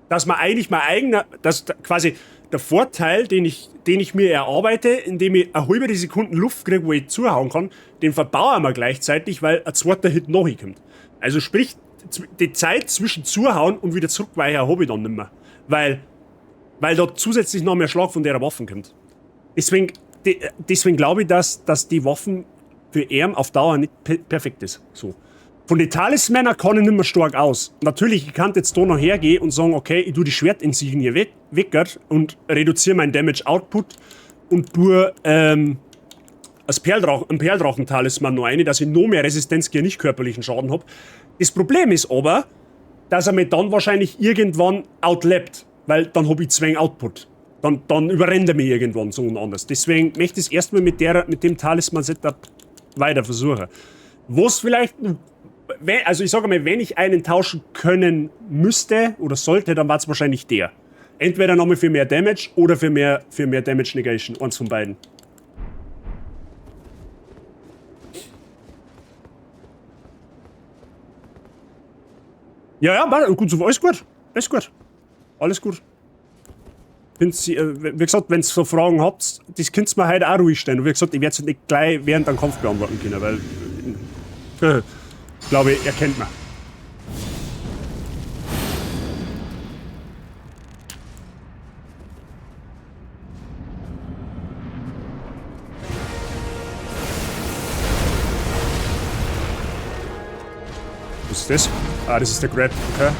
dass man eigentlich mein eigener, dass quasi der Vorteil, den ich mir erarbeite, indem ich eine halbe Sekunde Luft kriege, wo ich zuhauen kann, den verbaue ich mir gleichzeitig, weil ein zweiter Hit noch kommt. Also sprich, die Zeit zwischen zuhauen und wieder zurückweichen habe ich dann nicht mehr. Weil da zusätzlich noch mehr Schlag von der Waffen kommt. Deswegen glaube ich, dass die Waffen für ihn auf Dauer nicht perfekt ist. So. Von den Talismänner kann ich nicht mehr stark aus. Natürlich, ich kann jetzt da noch hergehen und sagen, okay, ich tue die Schwertinsignie weg und reduziere meinen Damage Output und tue einen Perldrachen-Talisman noch eine, dass ich noch mehr Resistenz gegen nicht körperlichen Schaden hab. Das Problem ist aber, dass er mich dann wahrscheinlich irgendwann outlebt, weil dann hab ich zu wenig Output. Dann überrennt er mich irgendwann so und anders. Deswegen möchte ich es erstmal mit dem Talisman-Setup weiter versuchen. Was vielleicht, also ich sage mal, wenn ich einen tauschen können müsste oder sollte, dann war es wahrscheinlich der. Entweder nochmal für mehr Damage oder für mehr Damage Negation. Eins von beiden. Ja, ja, gut, alles gut. Alles gut. Alles gut. Wie gesagt, wenn ihr so Fragen habt, das könnt ihr mir heute auch ruhig stellen. Und wie gesagt, ich werde es nicht gleich während dem Kampf beantworten können, weil ich glaube, er kennt mich. Was ist das? Ah, das ist der Grab, okay.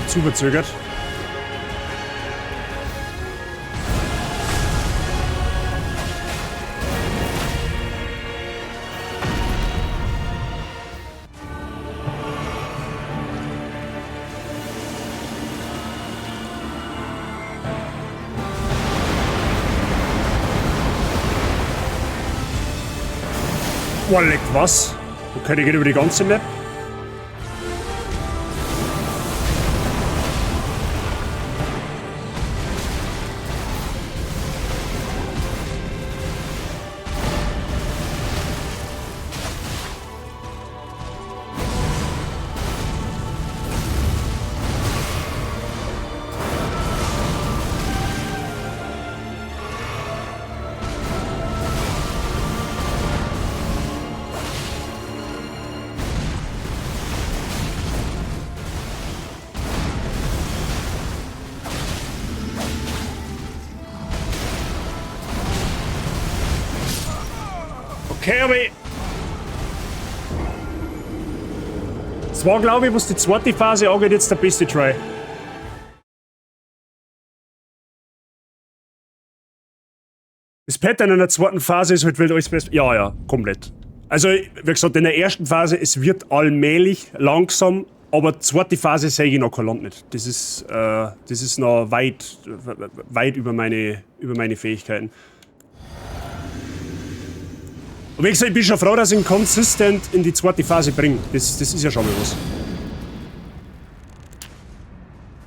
Zu verzögert. Boah, leck, was? Okay, die geht über die ganze Map. Okay, aber ich... Das war, glaube ich, was die zweite Phase angeht, jetzt der beste Try. Das Pattern in der zweiten Phase ist halt wieder alles best. Ja, ja, komplett. Also, wie gesagt, in der ersten Phase, es wird allmählich, langsam, aber zweite Phase sehe ich noch kein Land nicht. Das ist noch weit, weit über meine Fähigkeiten. Und wie gesagt, ich bin schon froh, dass ich ihn konsistent in die zweite Phase bringe. Das ist ja schon mal was.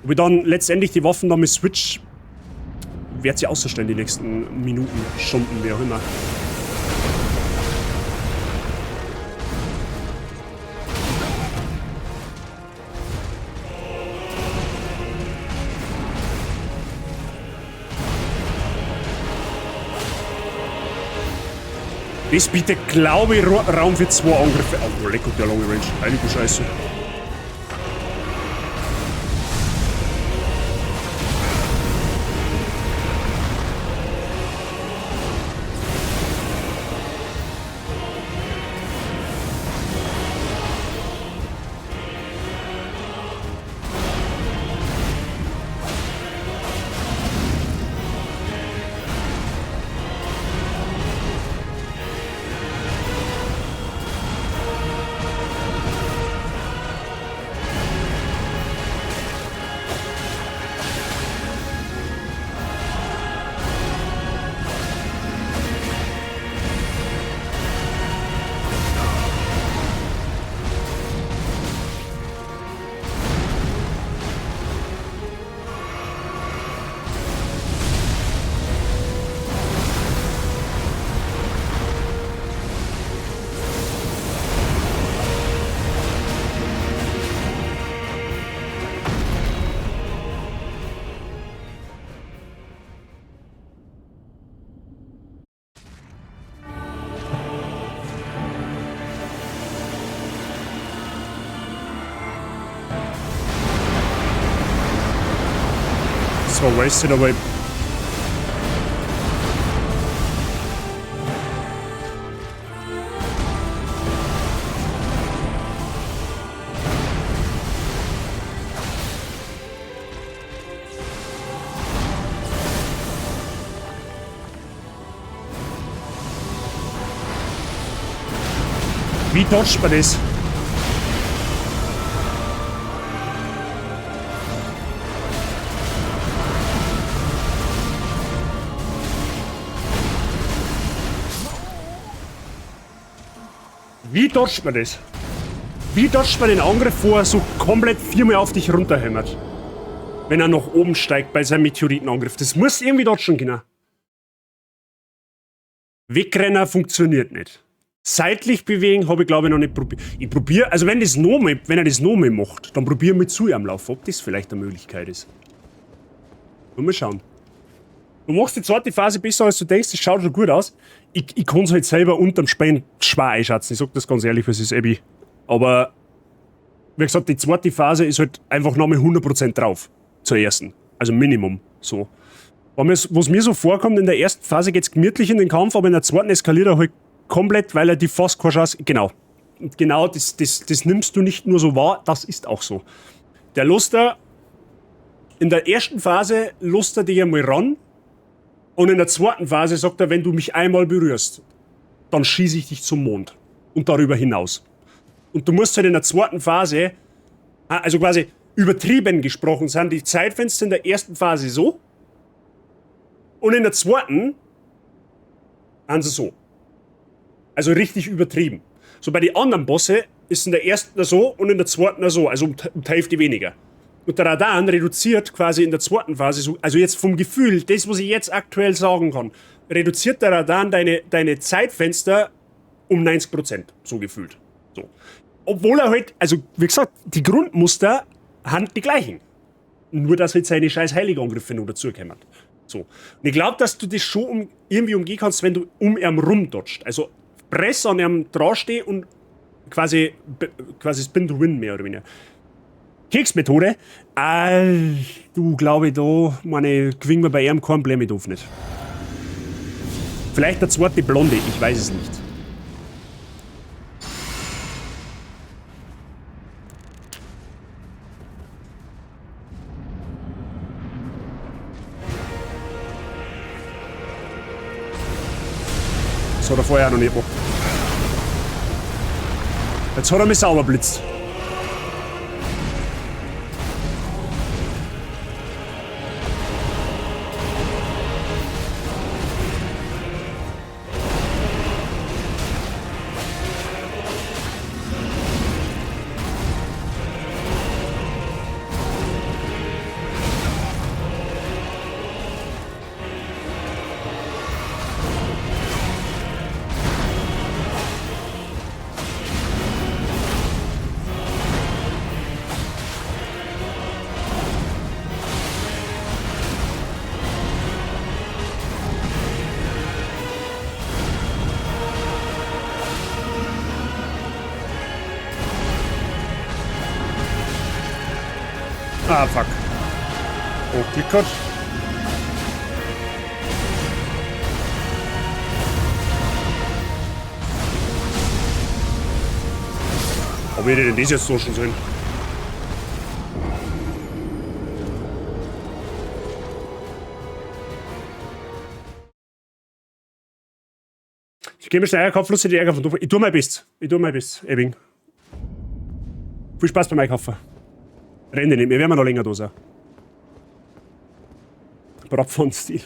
Ob ich dann letztendlich die Waffen dann mit Switch, wird sie auszustellen die nächsten Minuten, Stunden, wie auch immer. Das bietet, glaube ich, Raum für 2 Angriffe. Oh, leck, der lange Range. Heilige Scheiße. Das war wasted, aber ich... Wie dodgt man das? Wie dodgt man das? Wie dodgt man den Angriff, wo er so komplett viermal auf dich runterhämmert? Wenn er nach oben steigt bei seinem Meteoritenangriff. Das muss irgendwie dodgen können. Wegrenner funktioniert nicht. Seitlich bewegen habe ich, glaube ich, noch nicht probiert. Ich probiere, also wenn, wenn er das nochmal macht, dann probiere ich mit zu ihm laufen, ob das vielleicht eine Möglichkeit ist. Mal schauen. Du machst die zweite Phase besser, als du denkst, das schaut schon gut aus. Ich kann es halt selber unterm Spähen schwer einschätzen. Ich sag das ganz ehrlich, was ist, Abby. Aber, wie gesagt, die zweite Phase ist halt einfach nochmal 100% drauf. Zur ersten. Also Minimum. So. Was mir so vorkommt, in der ersten Phase geht's gemütlich in den Kampf, aber in der zweiten eskaliert er halt komplett, weil er die fast keine Chance. Genau. Und genau, das nimmst du nicht nur so wahr, das ist auch so. Der Luster In der ersten Phase lässt er dich einmal ran und in der zweiten Phase sagt er, wenn du mich einmal berührst, dann schieße ich dich zum Mond und darüber hinaus. Und du musst halt in der zweiten Phase, also quasi übertrieben gesprochen, sind die Zeitfenster in der ersten Phase so und in der zweiten sind sie so. Also richtig übertrieben. So bei den anderen Bosse ist in der ersten so und in der zweiten so, also um die Hälfte weniger. Und der Radahn reduziert quasi in der zweiten Phase, so, also jetzt vom Gefühl, das, was ich jetzt aktuell sagen kann, reduziert der Radahn deine Zeitfenster um 90%, so gefühlt. So. Obwohl er halt, also wie gesagt, die Grundmuster sind die gleichen. Nur, dass halt seine scheiß Heiligangriffe noch dazukommen. So. Und ich glaub, dass du das schon irgendwie umgehen kannst, wenn du um ihn rumdotscht. Also press an ihm dran steh und quasi Spin to Win mehr oder weniger. Keksmethode? Du, glaube ich, da meine, gewinnen wir bei ihm kein Problem mit auf nicht. Vielleicht der zweite Blonde, ich weiß es nicht. Das hat er vorher auch noch nicht gemacht. Jetzt hat er mich sauber blitzt. Ah, fuck. Oh, Glück gehabt. Ob wir denn das jetzt so schon sehen? Ich geh mir schnell einen Kopf, die Ärger von Doof. Ich tu mein Bestes. Ich tu mein Bestes, Ebbing. Viel Spaß beim Einkaufen. Renne nicht, wir werden noch länger da sein. Bratpfannenstil.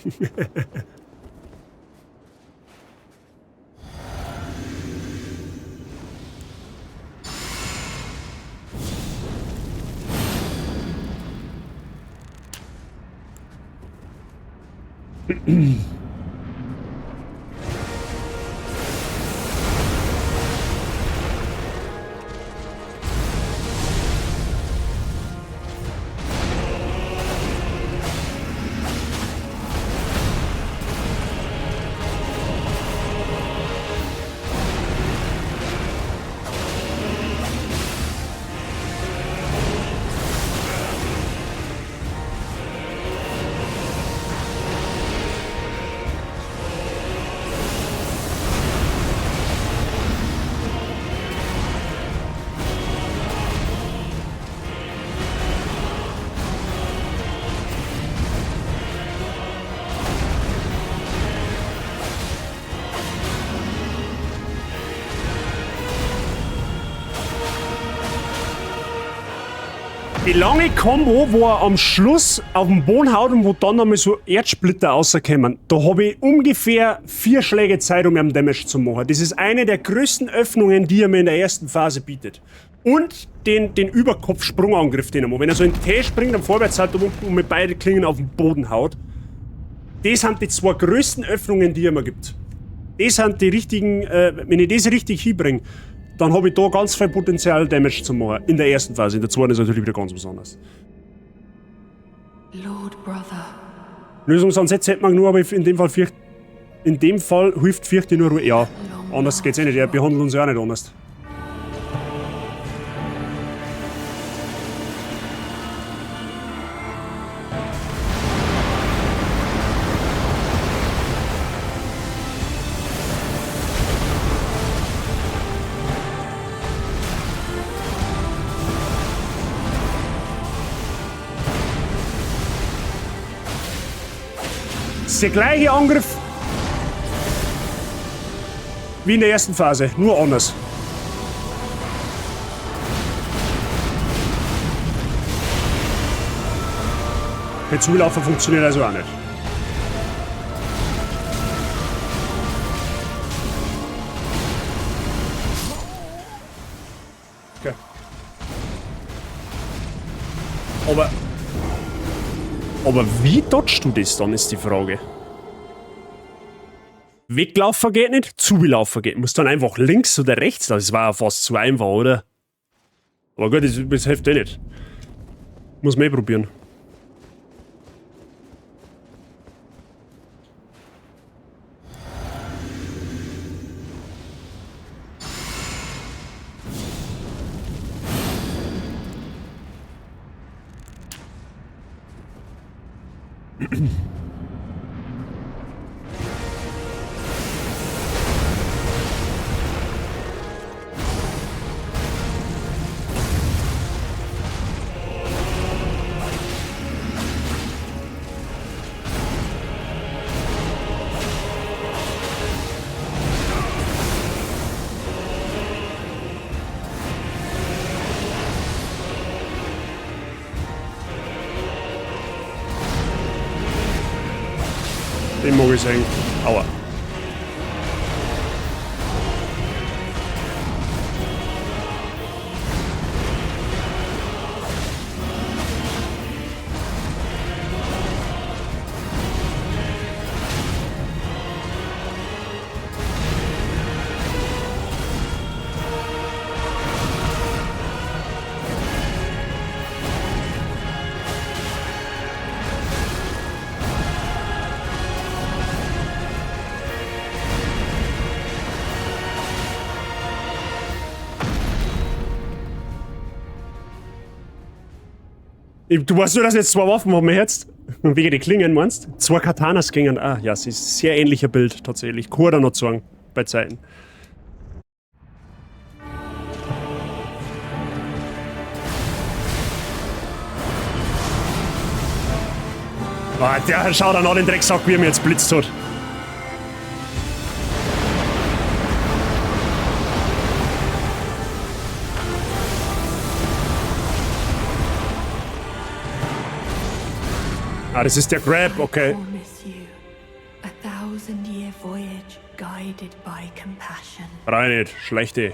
Die lange Kombo, wo er am Schluss auf den Boden haut und wo dann nochmal so Erdsplitter rauskommen, da habe ich ungefähr 4 Schläge Zeit, um ihm Damage zu machen. Das ist eine der größten Öffnungen, die er mir in der ersten Phase bietet. Und den Überkopfsprungangriff, den er macht. Wenn er so in den T springt, am Vorwärtssalto und mit beiden Klingen auf den Boden haut, das sind die 2 größten Öffnungen, die er mir gibt. Das sind die richtigen, wenn ich das richtig hinbringe, dann habe ich da ganz viel Potenzial, Damage zu machen. In der ersten Phase. In der zweiten ist natürlich wieder ganz was anderes.
Lord Brother.
Lösungsansätze hätte man nur, aber in dem Fall fürcht, in dem Fall hilft fürchte nur Ruhe. Ja, anders geht's eh nicht. Er behandelt uns ja auch nicht anders. Ist der gleiche Angriff wie in der ersten Phase, nur anders. Der Zulaufer funktioniert also auch nicht. Okay. Aber wie dodgst du das dann, ist die Frage. Weglaufen geht nicht, zulaufen geht. Musst dann einfach links oder rechts. Das war ja fast zu einfach, oder? Aber gut, das hilft eh nicht. Muss mehr probieren. Den mag ich sehen. Aua. Du weißt nur, dass jetzt zwei Waffen haben jetzt. Wegen die Klingen, meinst? Zwei Katanas gingen. Ah, ja, es ist sehr ähnlicher Bild tatsächlich. Kann noch sagen, bei Zeiten. Ah, der schaut an den Drecksack, wie er mir jetzt blitzt hat. Ah, das ist der Grab, okay. Rein nicht, schlechte.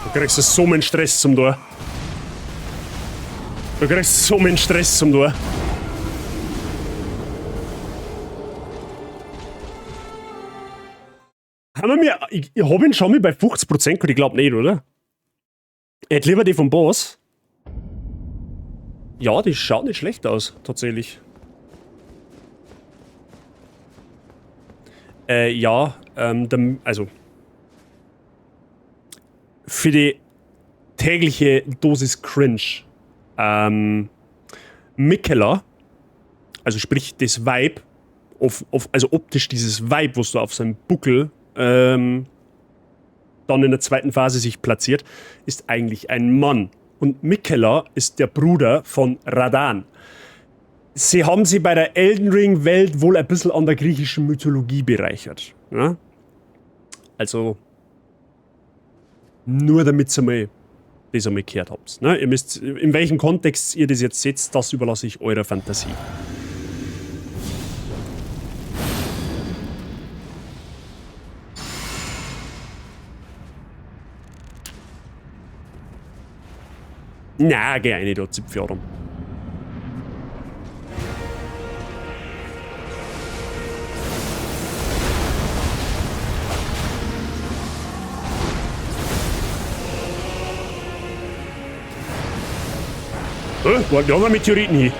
Du kriegst so einen Stress zum Tor. Du kriegst so einen Stress zum Tor. Haben wir mir. Ich hab ihn schon mal bei 50% gehabt, ich glaub nicht, oder? Ich hätte lieber die vom Boss. Ja, die schaut nicht schlecht aus, tatsächlich. Ja, also. Für die tägliche Dosis Cringe. Miquella, also sprich das Vibe, also optisch dieses Vibe, was du auf seinem Buckel dann in der zweiten Phase sich platziert, ist eigentlich ein Mann. Und Miquella ist der Bruder von Radahn. Sie haben sie bei der Elden Ring Welt wohl ein bisschen an der griechischen Mythologie bereichert. Ne? Also nur damit ihr mal das einmal gehört habt. Ne? Ihr müsst, in welchem Kontext ihr das jetzt setzt, das überlasse ich eurer Fantasie. Na, geh rein, da Zipfeladern. Wo haben wir Meteoriten hier?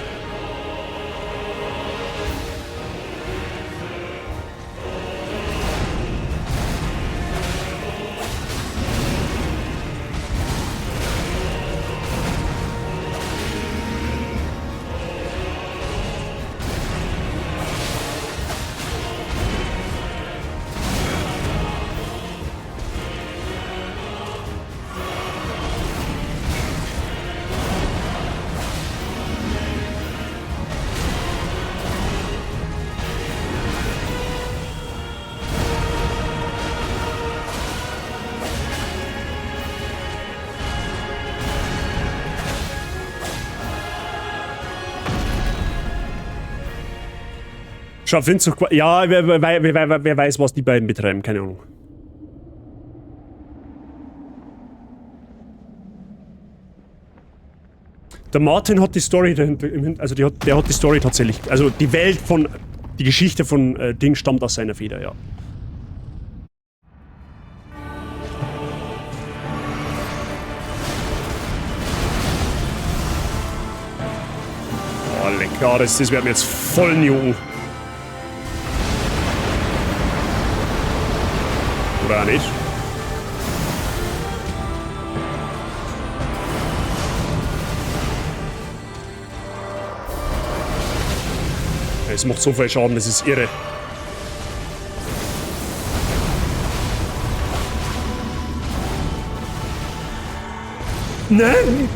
Schau, findest du. Ja, wer weiß, was die beiden betreiben, keine Ahnung. Der Martin hat die Story dahinter, also der hat die Story tatsächlich, also die Welt von, die Geschichte von Ding stammt aus seiner Feder, ja. Oh, lecker, das werden wir jetzt voll jucken. Oder auch nicht. Es macht so viel Schaden, das ist irre. Nein!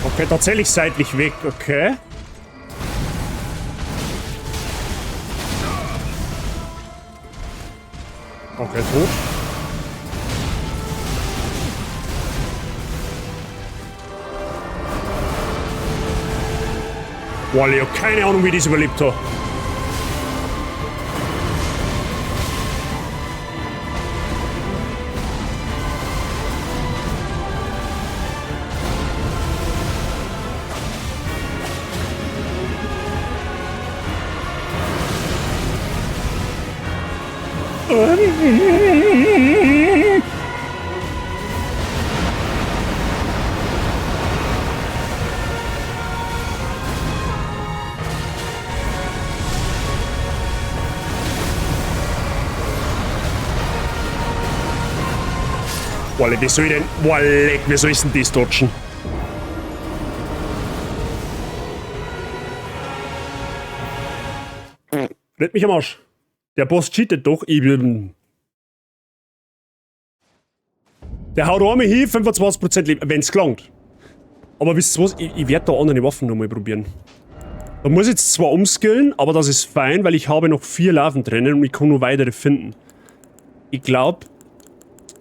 Okay, tatsächlich seitlich weg, okay. Okay, tot. Boah, ich hab keine Ahnung, wie ich das überlebt habe. Boah, wie soll ich denn... Boah, leck, wie soll ich denn das dodgen? Red mich am Arsch. Der Boss cheatet doch. Ich bin... Der haut einmal hin, 25% Leben, wenn's gelangt. Aber wisst ihr was? Ich werde da andere Waffen nochmal probieren. Da muss ich jetzt zwar umskillen, aber das ist fein, weil ich habe noch 4 Larven drinnen und ich kann nur weitere finden. Ich glaub,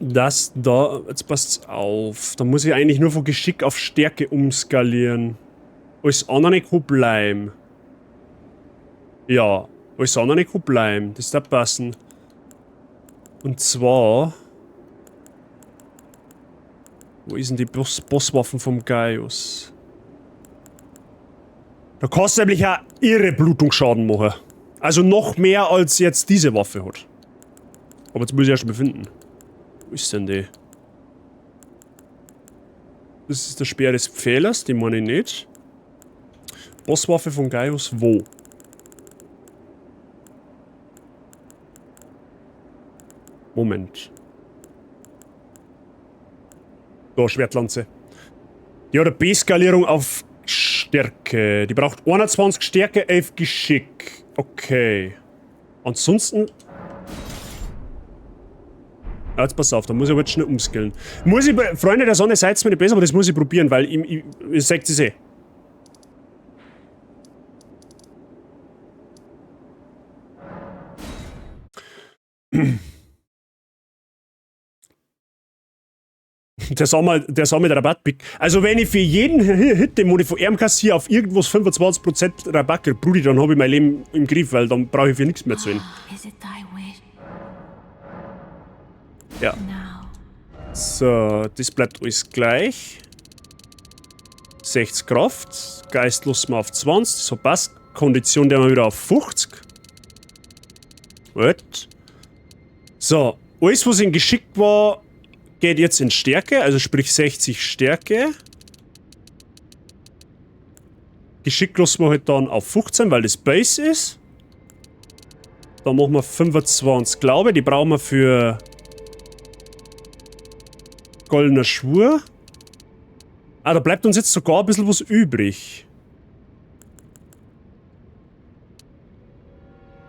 dass da... Jetzt passt's auf. Da muss ich eigentlich nur von Geschick auf Stärke umskalieren. Alles andere kann bleiben. Ja, alles andere kann bleiben. Das darf passen. Und zwar... Wo ist denn die Bosswaffen vom Gaius? Da kannst du nämlich auch irre Blutungsschaden machen. Also noch mehr als jetzt diese Waffe hat. Aber jetzt muss ich erst mal finden. Wo ist denn die? Das ist der Speer des Pfählers, den meine ich nicht. Bosswaffe von Gaius, wo? Moment. Da, Schwertlanze. Die hat eine B-Skalierung auf Stärke. Die braucht 21 Stärke, 11 Geschick. Okay. Ansonsten... Ja, jetzt pass auf, da muss ich aber jetzt schnell umskillen. Muss ich, Freunde der Sonne, seid's mir nicht besser, aber das muss ich probieren, weil ich seht es eh. Der soll mit Rabatt picken. Also wenn ich für jeden Hit, den ich von ihm kassiere, auf irgendwas 25% Rabatt kriege, Brudi, dann habe ich mein Leben im Griff, weil dann brauche ich für nichts mehr zu zahlen. Ja. So, das bleibt alles gleich. 60 Kraft. Geist lassen wir auf 20, das hat passt. Kondition der wir wieder auf 50. Gut. So, alles was in Geschick war, geht jetzt in Stärke, also sprich 60 Stärke. Geschick lassen wir halt dann auf 15, weil das Base ist. Dann machen wir 25, glaube ich. Die brauchen wir für goldener Schwur. Ah, da bleibt uns jetzt sogar ein bisschen was übrig.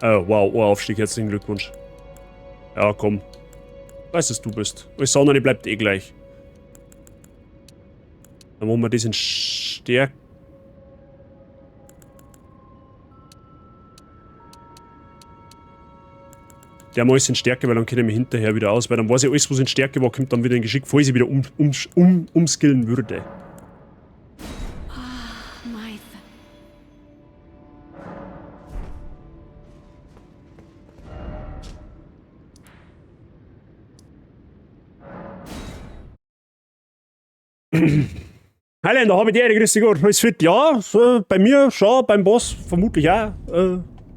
Oh, wow, oh, Aufstieg, herzlichen Glückwunsch. Ja, komm. Weiß, dass du bist. Alles andere bleibt eh gleich. Dann machen wir das in Stärke. Der mache ich in Stärke, weil dann kenne ich mich hinterher wieder aus. Weil dann weiß ich, alles, was in Stärke war, kommt dann wieder in Geschick, falls ich wieder umskillen würde. Highlander, habe ich die Ehre, grüß dich Gott, alles fit? Ja, so, bei mir schon, beim Boss vermutlich auch.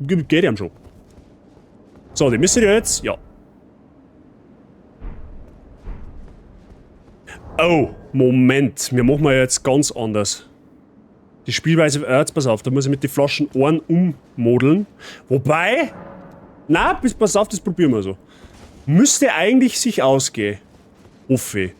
Geht ihm schon. So, die müssen ja jetzt, ja. Oh, Moment, wir machen wir jetzt ganz anders. Die Spielweise, jetzt pass auf, da muss ich mit den Flaschen Ohren ummodeln. Wobei, na, pass auf, das probieren wir so. Müsste eigentlich sich ausgehen. Hoffe ich.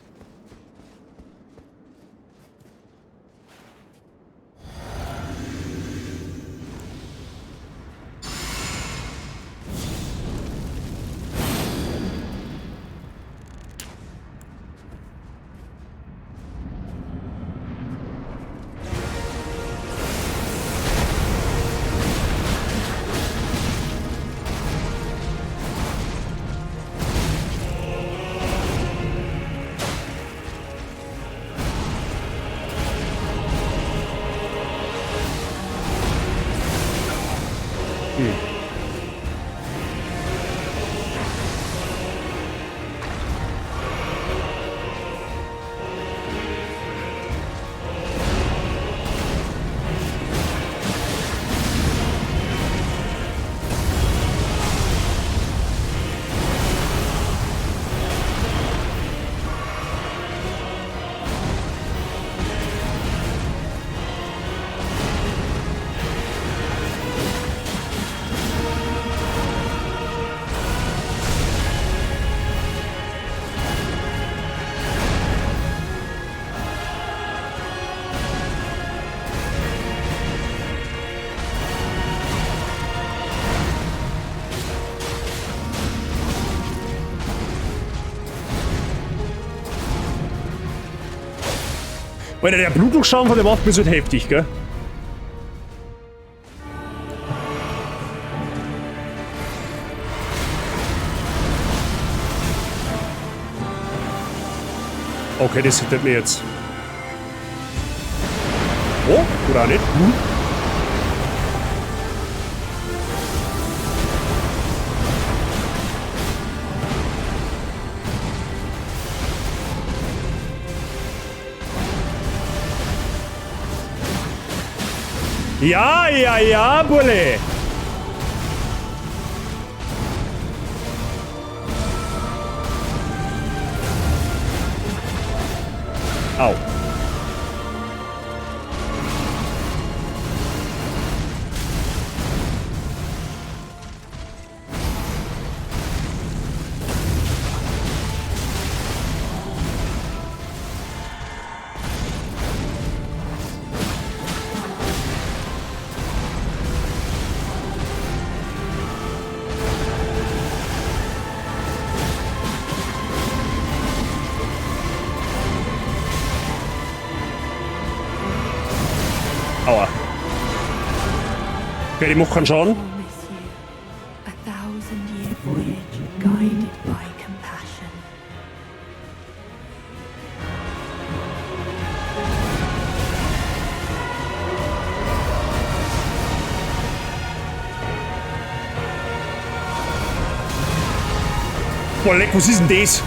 Alter, der Blutdruckschaum von der Waffe ist halt heftig, gell? Okay, das hittet mir jetzt. Oh, oder auch nicht. Hm. Ja, ja, ja, Bulle! Au. Aua. Okay, die macht keinen Schaden.
Promise you a 1,000-year voyage guided by compassion.
Boah, leck, was ist denn das?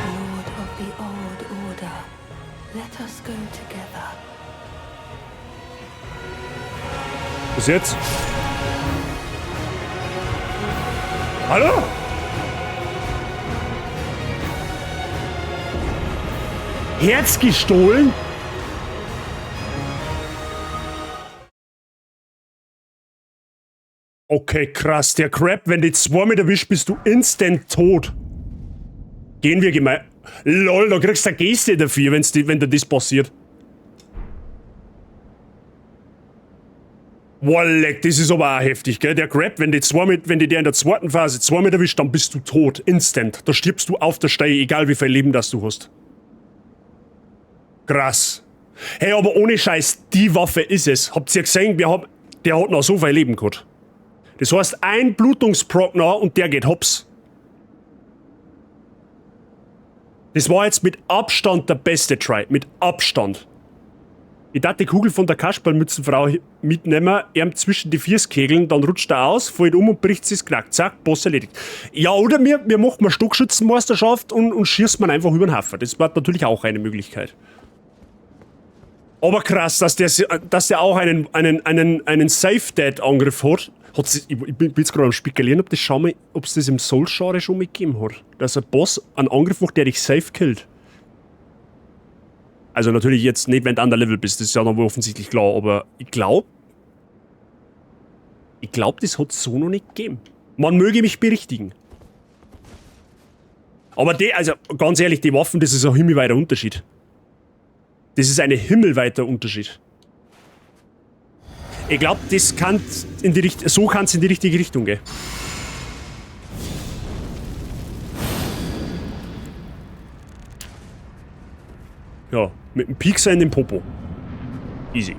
Lord of the Old Order, let us go together.
Was jetzt? Hallo? Herz gestohlen? Okay, krass. Der Crab, wenn die zwei mit erwischt, bist du instant tot. Gehen wir gemein. Lol, da kriegst du eine Geste dafür, wenn dir das passiert. Boah, leck, das ist aber auch heftig, gell? Der Crab, wenn die der in der zweiten Phase zwei mit erwischt, dann bist du tot. Instant. Da stirbst du auf der Stelle, egal wie viel Leben das du hast. Krass. Hey, aber ohne Scheiß, die Waffe ist es. Habt ihr gesehen, der hat noch so viel Leben gehabt. Das heißt, ein Blutungsproc noch und der geht hops. Das war jetzt mit Abstand der beste Try. Mit Abstand. Ich darf die Kugel von der Kasperlmützenfrau mitnehmen, ihm zwischen die Füße kegeln, dann rutscht er aus, fällt um und bricht sich das Knack. Zack, Boss erledigt. Ja, oder wir machen eine Stockschützenmeisterschaft und schießt man einfach über den Haufen. Das war natürlich auch eine Möglichkeit. Aber krass, dass der auch einen Safe-Dead-Angriff hat. Ich bin jetzt gerade am Spekulieren, ob es das im Souls-Genre schon mitgegeben hat. Dass ein Boss einen Angriff macht, der dich safe killt. Also natürlich jetzt nicht, wenn du an der Level bist, das ist ja dann wohl offensichtlich klar, aber ich glaube, das hat es so noch nicht gegeben. Man möge mich berichtigen. Aber die, also ganz ehrlich, die Waffen, das ist ein himmelweiter Unterschied. Das ist ein himmelweiter Unterschied. Ich glaube, das kann in die so kann es in die richtige Richtung gehen. Ja, mit dem Piekser in den Popo. Easy.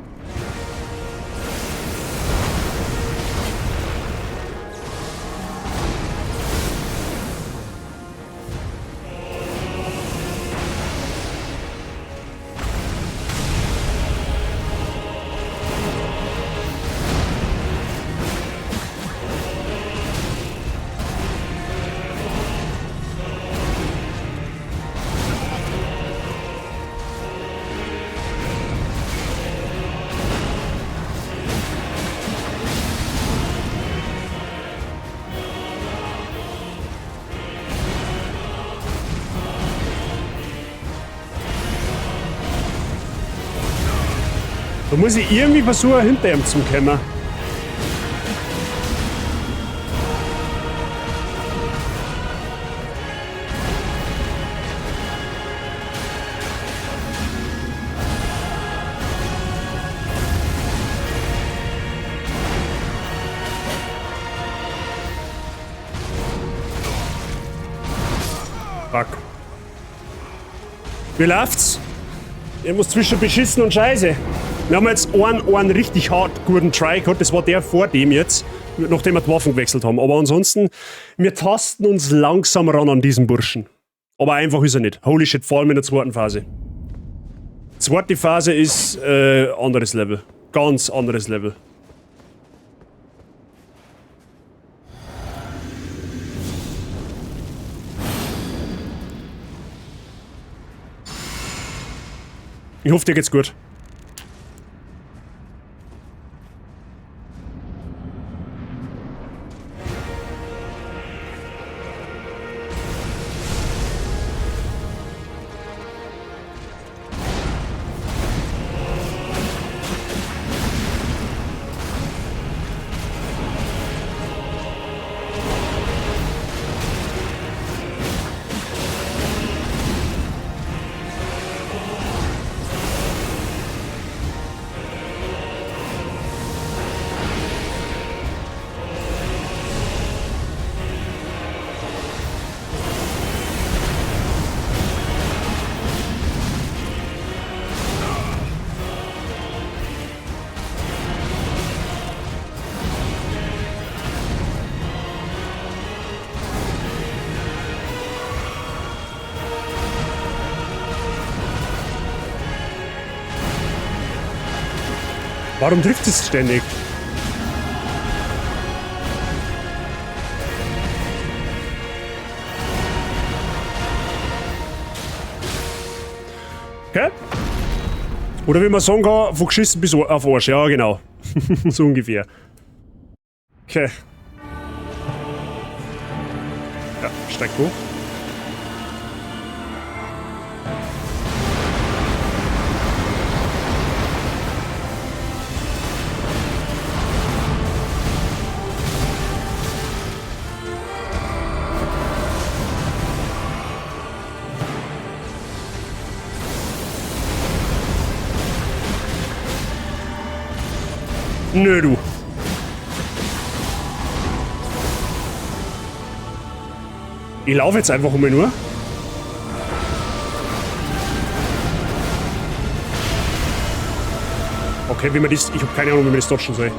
Da muss ich irgendwie versuchen, hinter ihm zu kommen. Fuck. Wie läuft's? Ich muss zwischen beschissen und Scheiße. Wir haben jetzt einen richtig hart guten Try gehabt, das war der vor dem jetzt, nachdem wir die Waffen gewechselt haben. Aber ansonsten, wir tasten uns langsam ran an diesen Burschen. Aber einfach ist er nicht. Holy shit, vor allem in der zweiten Phase. Zweite Phase ist anderes Level. Ganz anderes Level. Ich hoffe, dir geht's gut. Warum trifft es ständig? Okay. Oder wie man sagen kann, von geschissen bis auf Arsch. Ja, genau. So ungefähr. Okay. Ja, steig hoch. Nö, du. Ich laufe jetzt einfach immer nur. Okay, wie man das... Ich hab keine Ahnung, wie man das dodgen soll.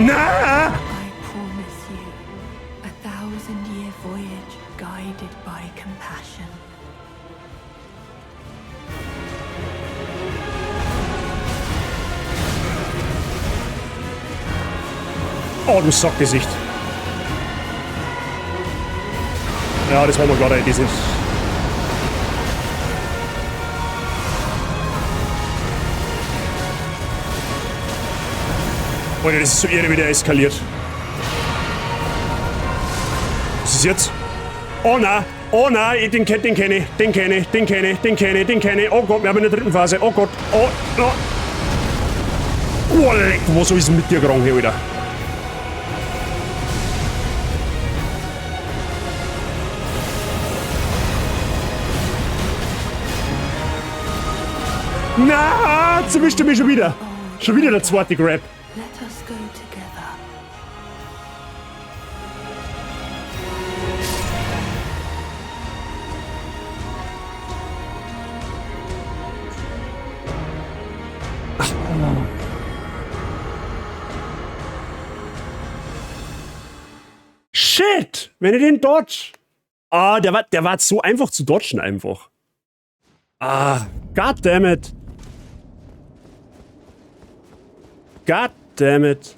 Na!
I promise you a 1,000-year voyage guided by compassion.
Oh, du Sackgesicht. Ja, das war mir klar, das ist... Alter, das ist so irre, wie der eskaliert. Was ist jetzt? Oh nein, oh nein, den kenne ich, den kenne ich, den kenne ich, den kenne ich, den kenne ich. Oh Gott, wir haben in der dritten Phase. Oh Gott, oh, oh. Oh, leck, was ist denn mit dir krank hier, Alter? Na, jetzt erwischt er mich schon wieder. Schon wieder der zweite Grab.
Let us go together.
Shit! Wenn ich den dodge. Ah, der war so einfach zu dodgen einfach. Ah, goddammit. God damn it.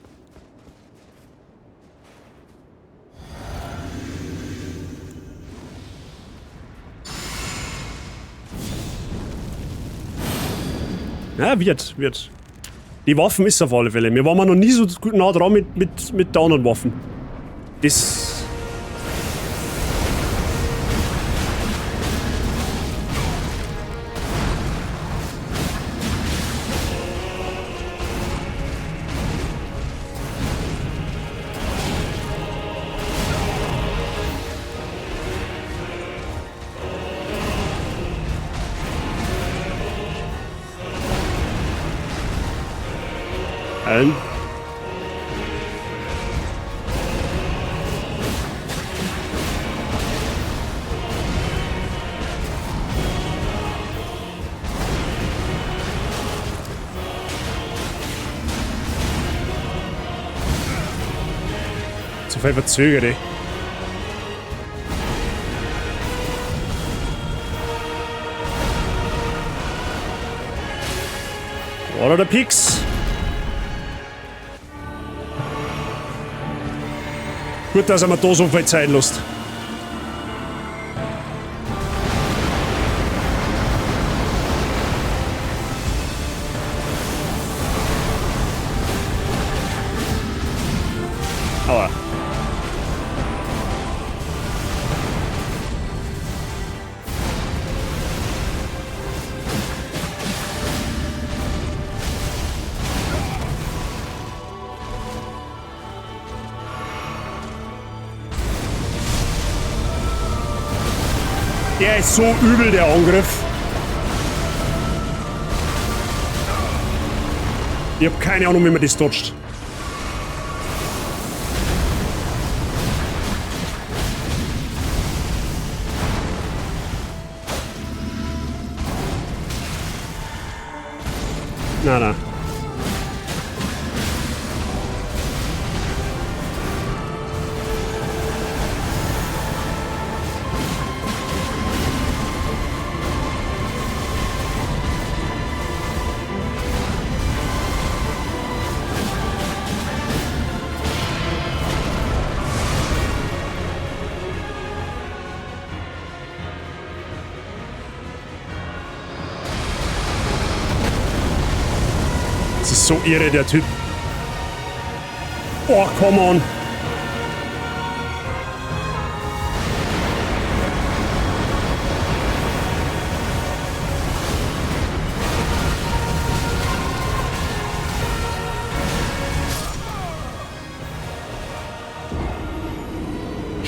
Ja, wird. Die Waffen ist auf alle Fälle. Wir waren noch nie so nah dran mit der anderen Waffen. Das... Allen. Zu viel verzögert, ey. Oder der Pix. Gut, dass er mir da so viel Zeit lässt. Aua. Der ist so übel, der Angriff. Ich hab keine Ahnung, wie man das dodgt. Nein, nein. Das ist so irre, der Typ. Oh, come on.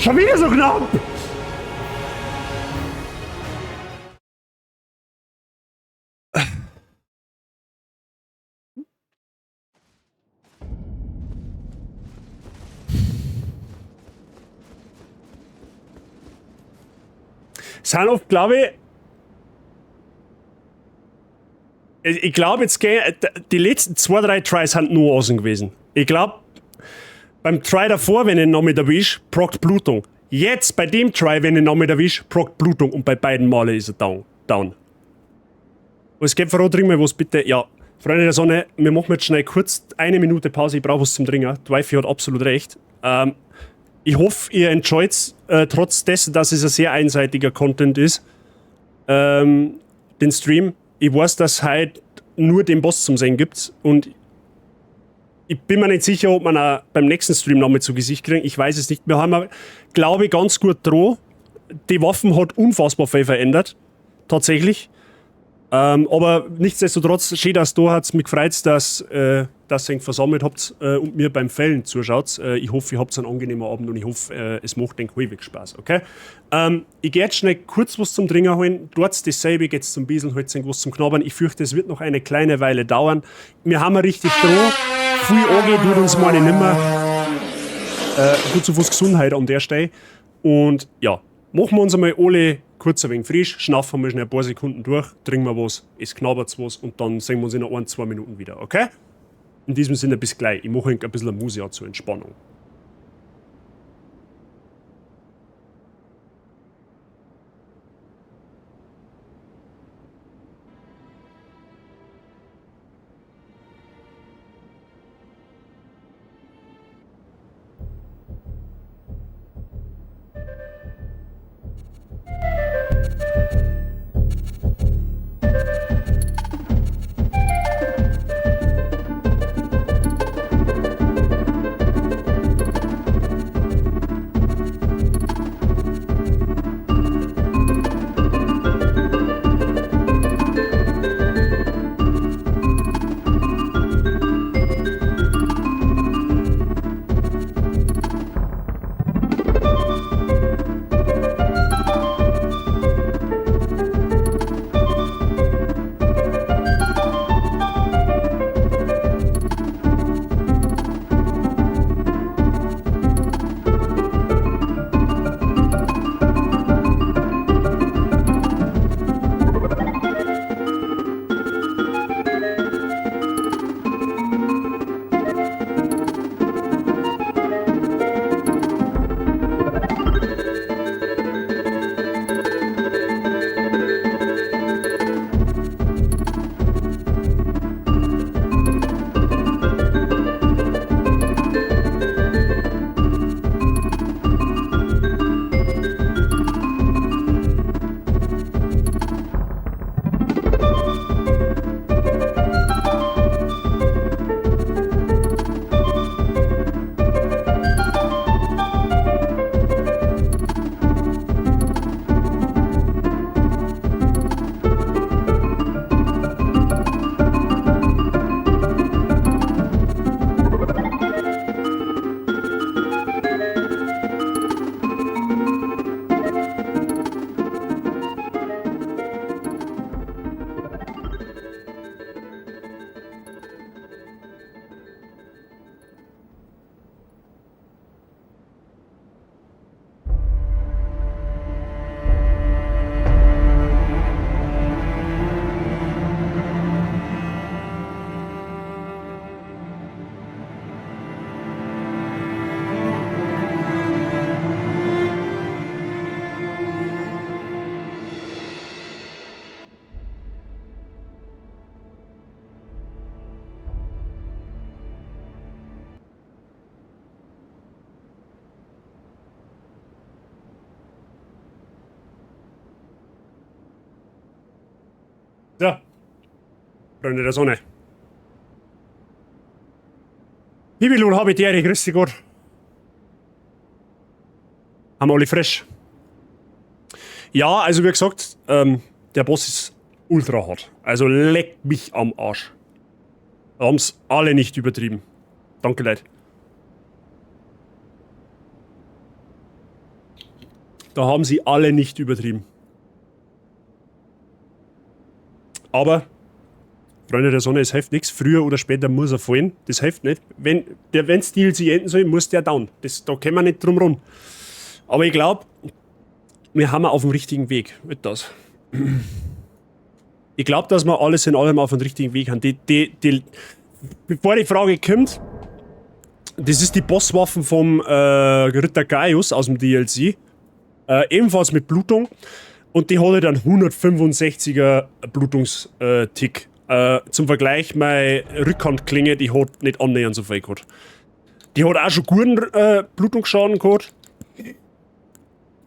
Schon wieder so knapp! Sind oft, glaube ich. Ich glaube, jetzt die letzten 2, 3 Tries sind nur außen gewesen. Ich glaube, beim Try davor, wenn ich noch mit erwisch, prockt Blutung. Jetzt bei dem Try, wenn ich noch mit erwisch, prockt Blutung und bei beiden Male ist er down. Down. Was geht vor, trink mal was bitte. Ja, Freunde der Sonne, wir machen jetzt schnell kurz eine Minute Pause. Ich brauche was zum Trinken. Die Wifi hat absolut recht. Ich hoffe, ihr enjoyt, trotz dessen, dass es ein sehr einseitiger Content ist, den Stream. Ich weiß, dass heute nur den Boss zum Sehen gibt und ich bin mir nicht sicher, ob man auch beim nächsten Stream nochmal zu Gesicht kriegen. Ich weiß es nicht. Wir haben, glaube ich, ganz gut droh. Die Waffen hat unfassbar viel verändert. Tatsächlich. Aber nichtsdestotrotz, schön, dass du da hat's mich gefreut, dass ihr versammelt habt und mir beim Fällen zuschaut. Ich hoffe, ihr habt einen angenehmen Abend und ich hoffe, es macht den halbwegs Spaß, okay? Ich geh jetzt schnell kurz was zum Trinken holen. Dort dasselbe, geht's zum Bieseln, holt was zum Knabbern. Ich fürchte, es wird noch eine kleine Weile dauern. Wir haben richtig droh. Viel angeht, tut uns meine nimmer. Gut zu Fuß Gesundheit an der Stelle. Und ja, machen wir uns einmal alle kurz ein wenig frisch, schnaufen wir schnell ein paar Sekunden durch, trinken wir was, es knabbert was und dann sehen wir uns in 1, 2 Minuten wieder, okay? In diesem Sinne, bis gleich. Ich mache ein bisschen Musik zur Entspannung. So, Freunde der Sonne. Hibilul, habe ich die Ehre, grüß dich Gott. Haben wir alle frisch. Ja, also wie gesagt, der Boss ist ultra hart. Also leckt mich am Arsch. Haben's alle nicht übertrieben. Danke, Leute. Da haben sie alle nicht übertrieben. Aber, Freunde der Sonne, es hilft nichts. Früher oder später muss er fallen. Das hilft nicht. Wenn der wenn's DLC enden soll, muss der down. Das, da können wir nicht drum rum. Aber ich glaube, wir haben auf dem richtigen Weg. Mit das. Ich glaube, dass wir alles in allem auf dem richtigen Weg haben. Bevor die Frage kommt, das ist die Bosswaffen vom Ritter Gaius aus dem DLC. Ebenfalls mit Blutung. Und die hat dann 165er Blutungstick. Zum Vergleich, meine Rückhandklinge, die hat nicht annähernd so viel gehabt. Die hat auch schon guten Blutungsschaden gehabt.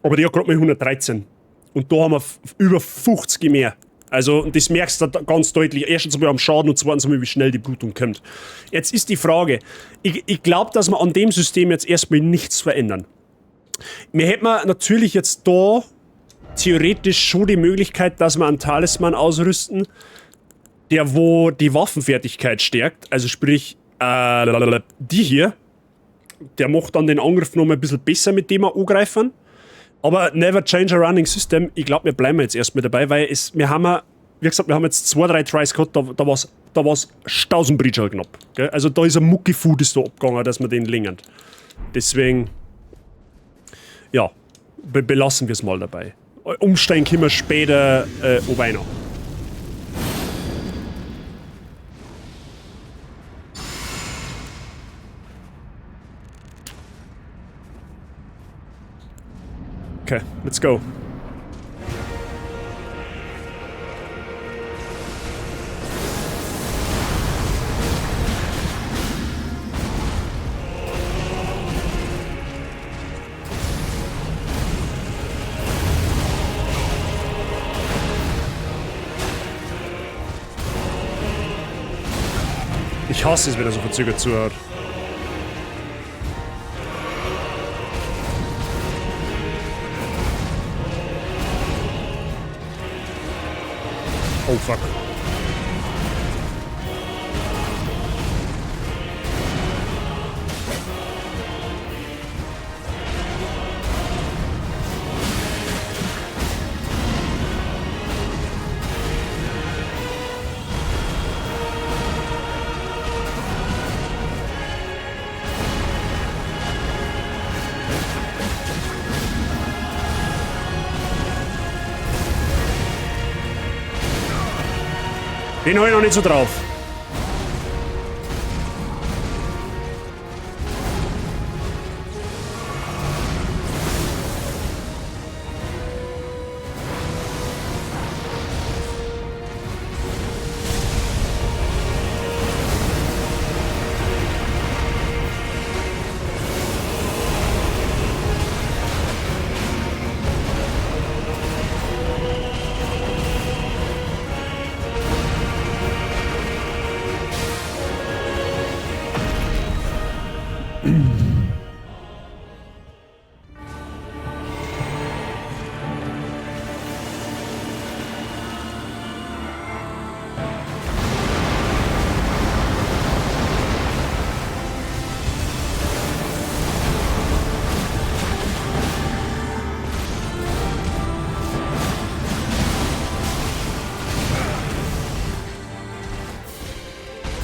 Aber die hat gerade mal 113. Und da haben wir über 50 mehr. Also, und das merkst du ganz deutlich. Erstens mal am Schaden und zweitens mal, wie schnell die Blutung kommt. Jetzt ist die Frage, ich glaube, dass wir an dem System jetzt erstmal nichts verändern. Wir hätten natürlich jetzt da theoretisch schon die Möglichkeit, dass wir einen Talisman ausrüsten, der wo die Waffenfertigkeit stärkt. Also sprich, die hier, der macht dann den Angriff noch mal ein bisschen besser, mit dem wir angreifen. Aber never change a running system. Ich glaube, wir bleiben jetzt erstmal dabei, weil es, wir haben ja, wie gesagt, wir haben jetzt 2, 3 Tries gehabt, da war's Stausenbridger knapp. Gell? Also da ist ein Muckifood ist da abgegangen, dass wir den längern. Deswegen, ja, belassen wir's mal dabei. Umsteigen können wir später ob einer. Okay, let's go. Ich hasse es, wenn er so verzögert zuhört. Oh fuck. Den hab ich noch nicht so drauf.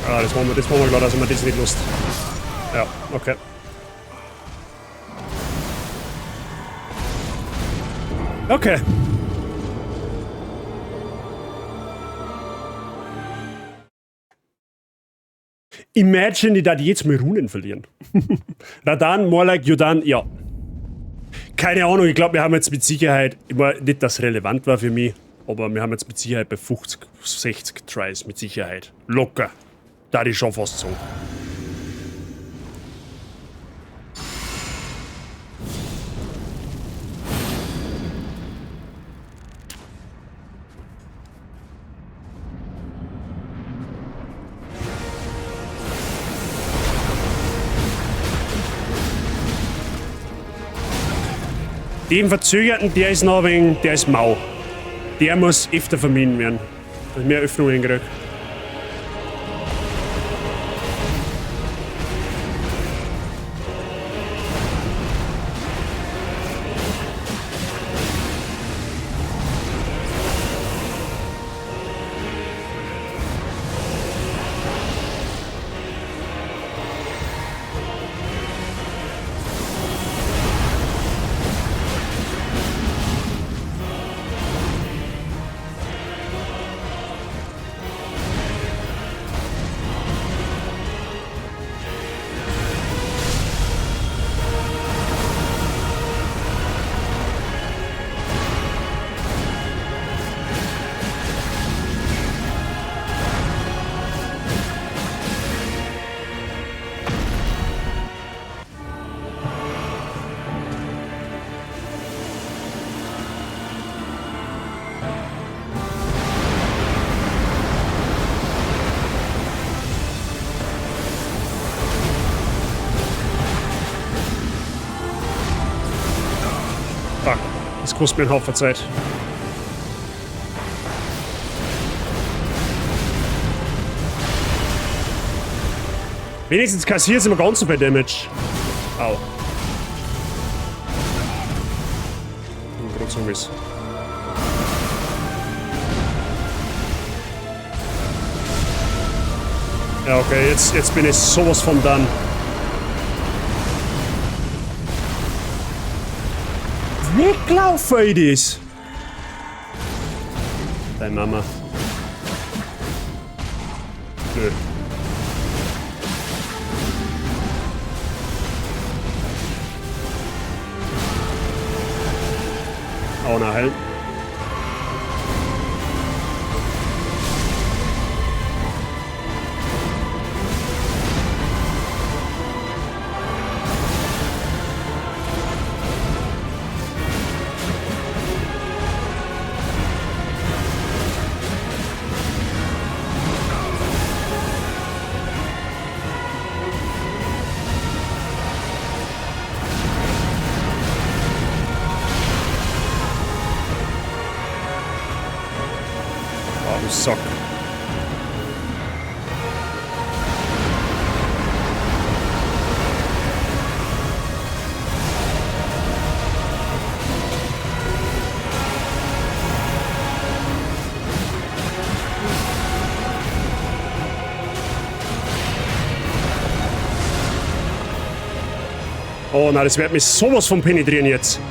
Ah, das machen wir klar, dass wir das nicht lust. Ja, okay. Okay. Imagine, die da jetzt mal Runen verlieren. Radahn, more like Jodan, ja. Keine Ahnung, ich glaub, wir haben jetzt mit Sicherheit, ich mein, nicht, dass es relevant war für mich, aber wir haben jetzt mit Sicherheit bei 50, 60 Tries, mit Sicherheit. Locker. Da die schon fast so. Den Verzögerten, der ist noch ein wenig, der ist mau. Der muss öfter vermieden werden. Dass ich mehr Öffnungen krieg. Das kostet mir einen Haufen Zeit. Wenigstens kassiert es immer ganz so viel Damage. Au. Zombies. Ja, okay, jetzt bin ich sowas von done. Weglaufen, ich das! Deine Mama. Nö. Oh, na halt. Sack. Oh nein, das wird mich sowas von penetrieren jetzt.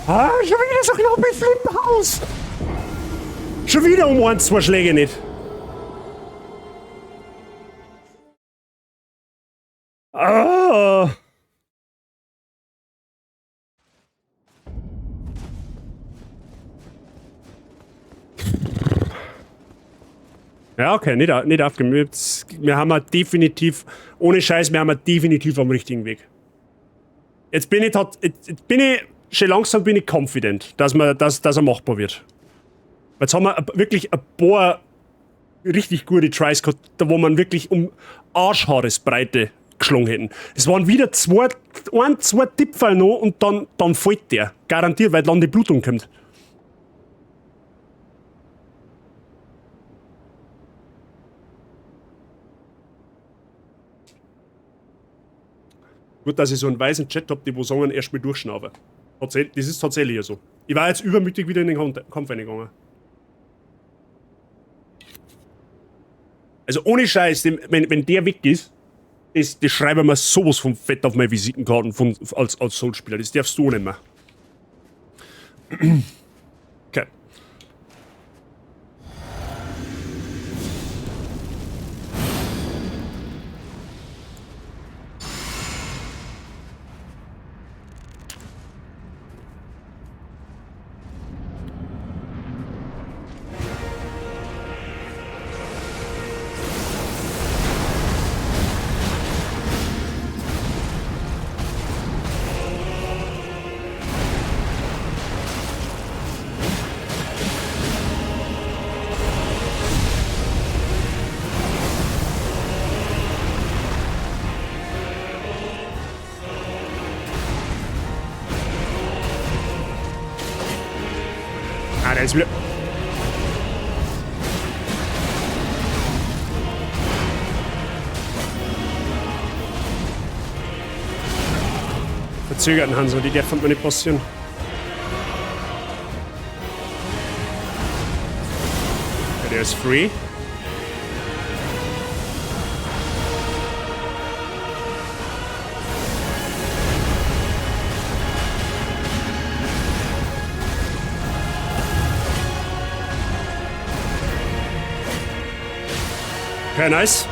Ah, schon wieder so knapp, ich flippe aus. Schon wieder um 1, 2 Schläge nicht. Ah. Ja, okay, nicht aufgegeben. Wir haben halt definitiv, ohne Scheiß, wir haben halt definitiv am richtigen Weg. Jetzt bin ich, jetzt bin ich schon langsam bin ich confident, dass er machbar wird. Jetzt haben wir wirklich ein paar richtig gute Tries gehabt, da wo man wirklich um Arschhaaresbreite geschlagen hätten. Es waren wieder ein, zwei Tippfall noch und dann fällt der. Garantiert, weil dann die Blutung kommt. Gut, dass ich so einen weißen Chat hab, die wo sagen, erst mal durchschnaufen. Das ist tatsächlich so. Ich war jetzt übermütig wieder in den Kampf reingegangen. Also ohne Scheiß, wenn der weg ist, das schreiben wir sowas von fett auf meine Visitenkarten als Soul-Spieler. Das darfst du nicht mehr. Okay. Ah, der ist wieder. Verzögerten Hanso, die dürfen mir nicht passieren. Okay, der ist free. Okay, nice.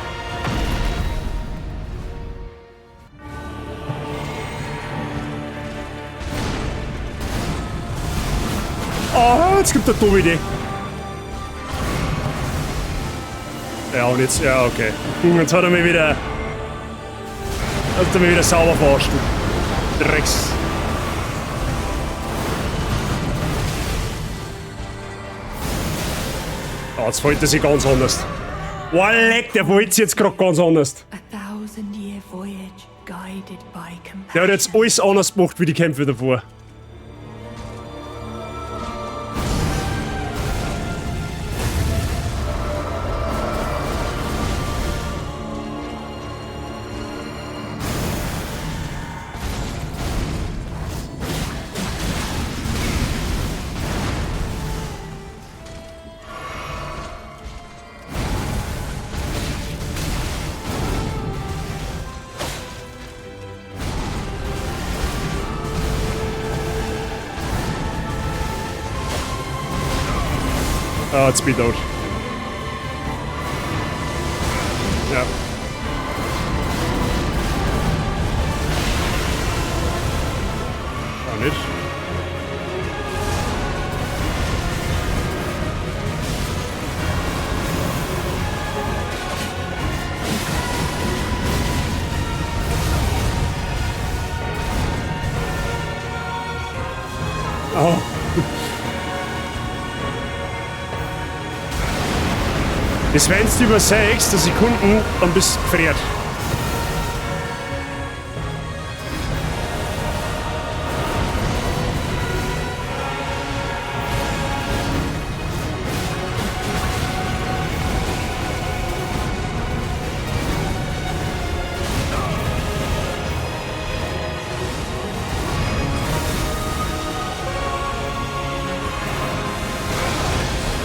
Oh, jetzt gibt er dumme Idee. Ja, und jetzt, ja, okay. Jetzt hat er mich wieder. Hat er mich wieder sauber verarscht. du Drecks. Ah, jetzt fällt er sich ganz anders. Oh, leck, der fällt sich jetzt gerade ganz anders.
A thousand year voyage guided by compassion.
Der hat jetzt alles anders gemacht wie die Kämpfe davor. Ah, jetzt bin ich tot. Ja. Auch nicht. Oh. Das wenn du über 6 Sekunden, dann bist du gefriert.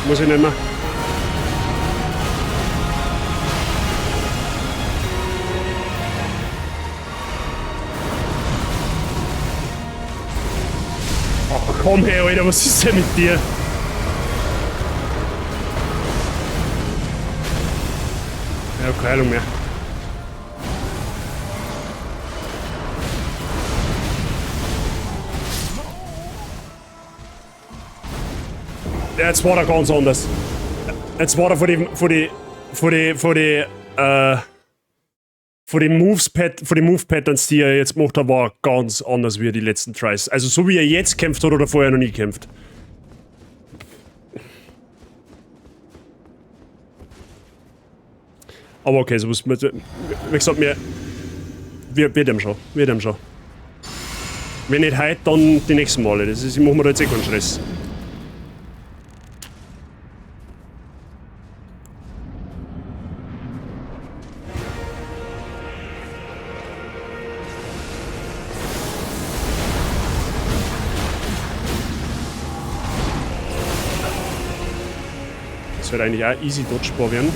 Muss ich nicht mehr. Ach komm her, Alter, was ist denn mit dir? Ich hab keine Ahnung mehr. Ja, jetzt war er ganz anders. Jetzt war er von den Moves von den Move Patterns, die er jetzt gemacht hat, war ganz anders wie die letzten Tries. Also so wie er jetzt kämpft hat, oder vorher noch nie gekämpft. Aber okay, so muss man, wie gesagt, wir dem schon, wir dem schon. Wenn nicht heute, dann die nächsten Male. Das ist, ich mach mir da jetzt eh keinen Stress. Das wird eigentlich auch easy dodgebar werden.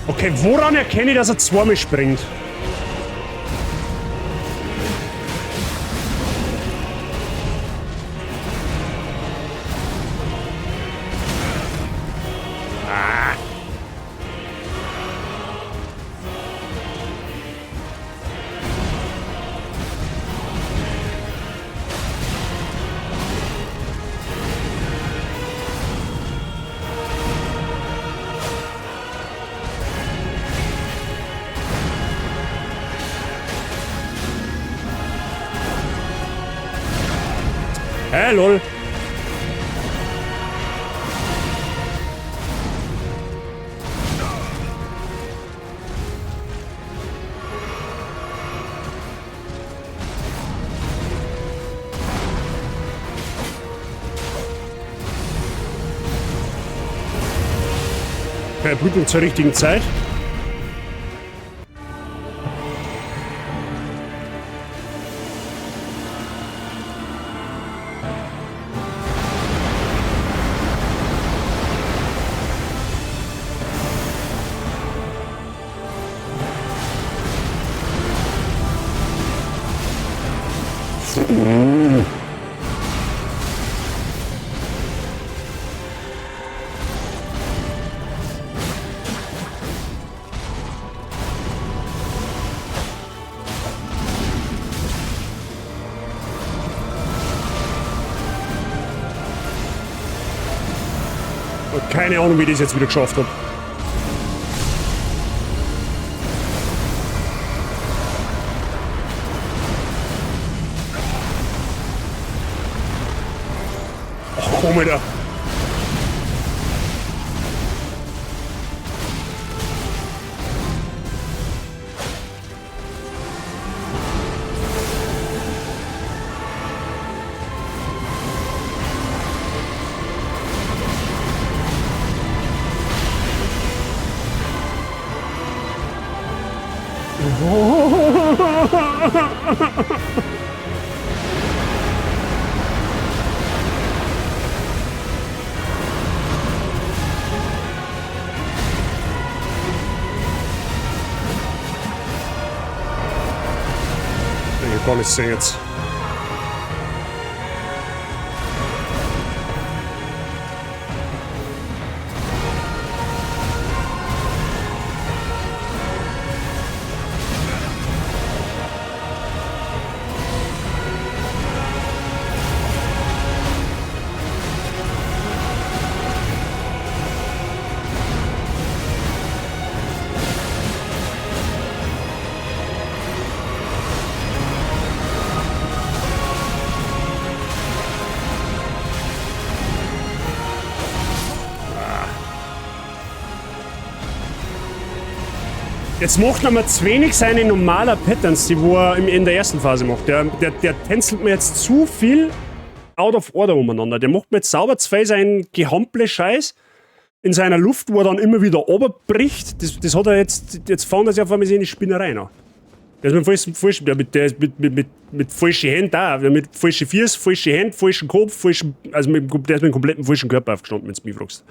Okay, woran erkenne ich, dass er zweimal springt? Hä, lol. Okay, Blutung zur richtigen Zeit. Keine Ahnung, wie ich das jetzt wieder geschafft habe. Ach komm, Alter. Ich hab gar nichts gesehen jetzt. Jetzt macht er mir zu wenig seine normalen Patterns, die wo er in der ersten Phase macht. Der tänzelt mir jetzt zu viel out of order umeinander. Der macht mir jetzt sauber zu viel seinen Gehample-Scheiß in seiner Luft, wo er dann immer wieder runterbricht. Das hat er jetzt, jetzt fängt er sich auf einmal in die Spinnerei an. Der ist mit falschen, falschen, der mit, der ist mit falschen Händen da, der mit falschen Füßen, falschen Händen, falschen Kopf, falschen, also mit, der ist mit dem kompletten falschen Körper aufgestanden, wenn du mich fragst.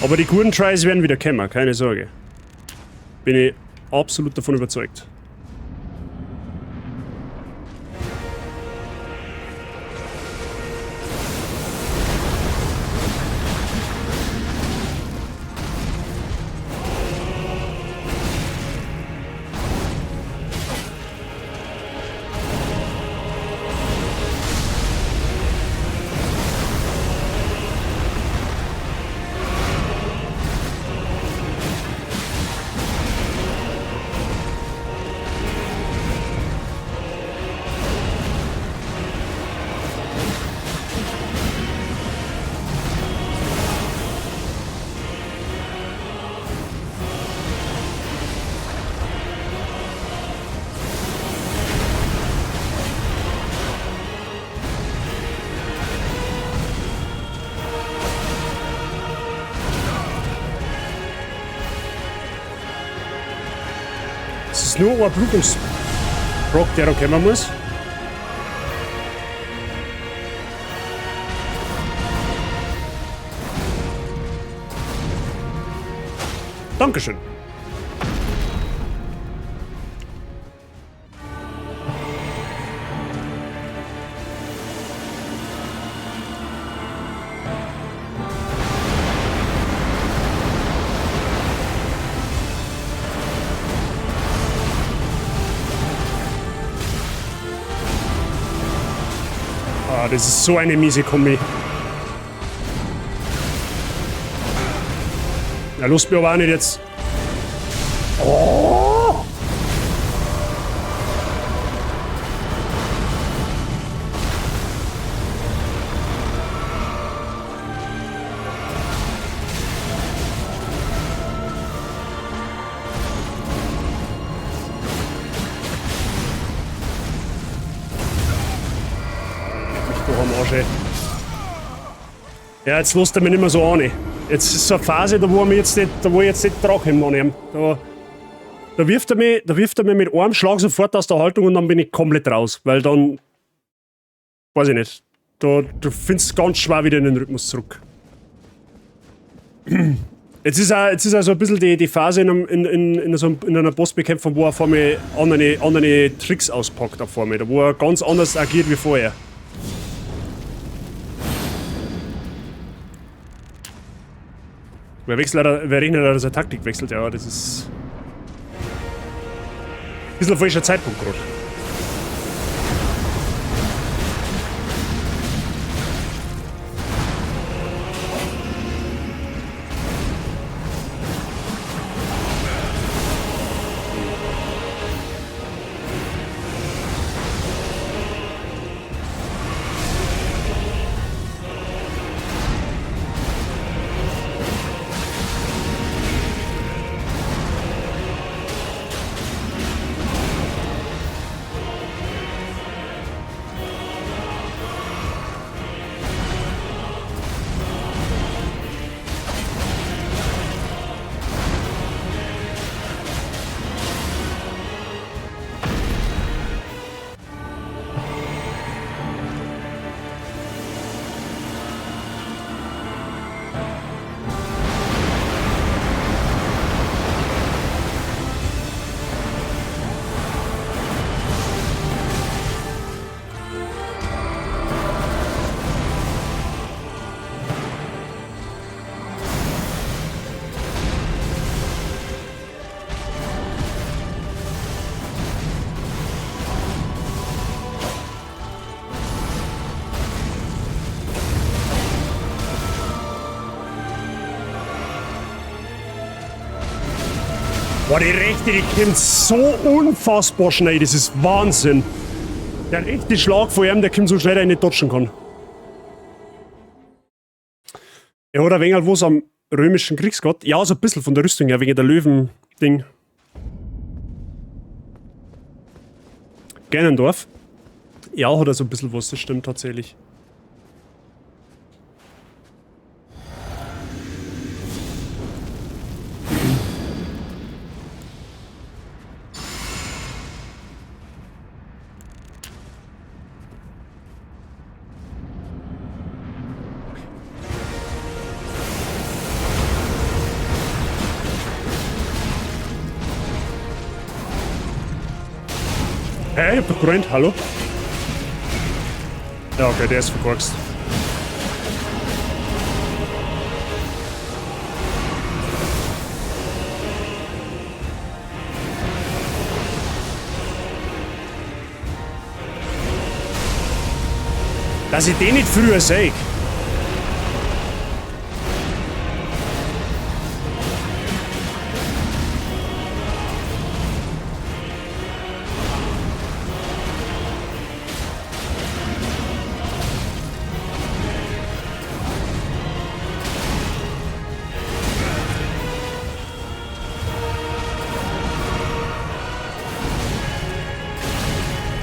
Aber die guten Tries werden wieder kommen, keine Sorge. Bin ich absolut davon überzeugt. Es ist nur ein Blutungsbrock, der da kommen muss. Dankeschön. Ah, das ist so eine miese Kombi. Ja, lust mir aber auch nicht jetzt. Oh! Leck mich doch am Arsch, ey. Ja, jetzt lässt er mich nicht mehr so an. Jetzt ist so eine Phase, da wo er mich jetzt nicht, da wo ich jetzt nicht dran komme an ihm. Da wirft er mich, da wirft er mich mit einem Schlag sofort aus der Haltung und dann bin ich komplett raus. Weil dann, weiß ich nicht, da, du findest ganz schwer wieder in den Rhythmus zurück. Jetzt ist auch so ein bisschen die Phase in einer Bossbekämpfung, wo er vor mir andere Tricks auspackt vor mir, da wo er ganz anders agiert wie vorher. Wer wechselt, wer rechnet, dass er Taktik wechselt, ja, das ist ein bisschen ein falscher Zeitpunkt gerade. Boah, die rechte, die kommt so unfassbar schnell. Das ist Wahnsinn. Der rechte Schlag von ihm, der kommt so schnell, dass ich nicht dodgen kann. Er hat ein wenig was am römischen Kriegsgott. Ja, so ein bisschen von der Rüstung her, wegen der Löwen-Ding. Ganondorf. Ja, hat er so ein bisschen was, das stimmt tatsächlich. Hä, ich hab doch gerannt, hallo? Ja, okay, der ist verkorkst. Dass ich den nicht früher sehe.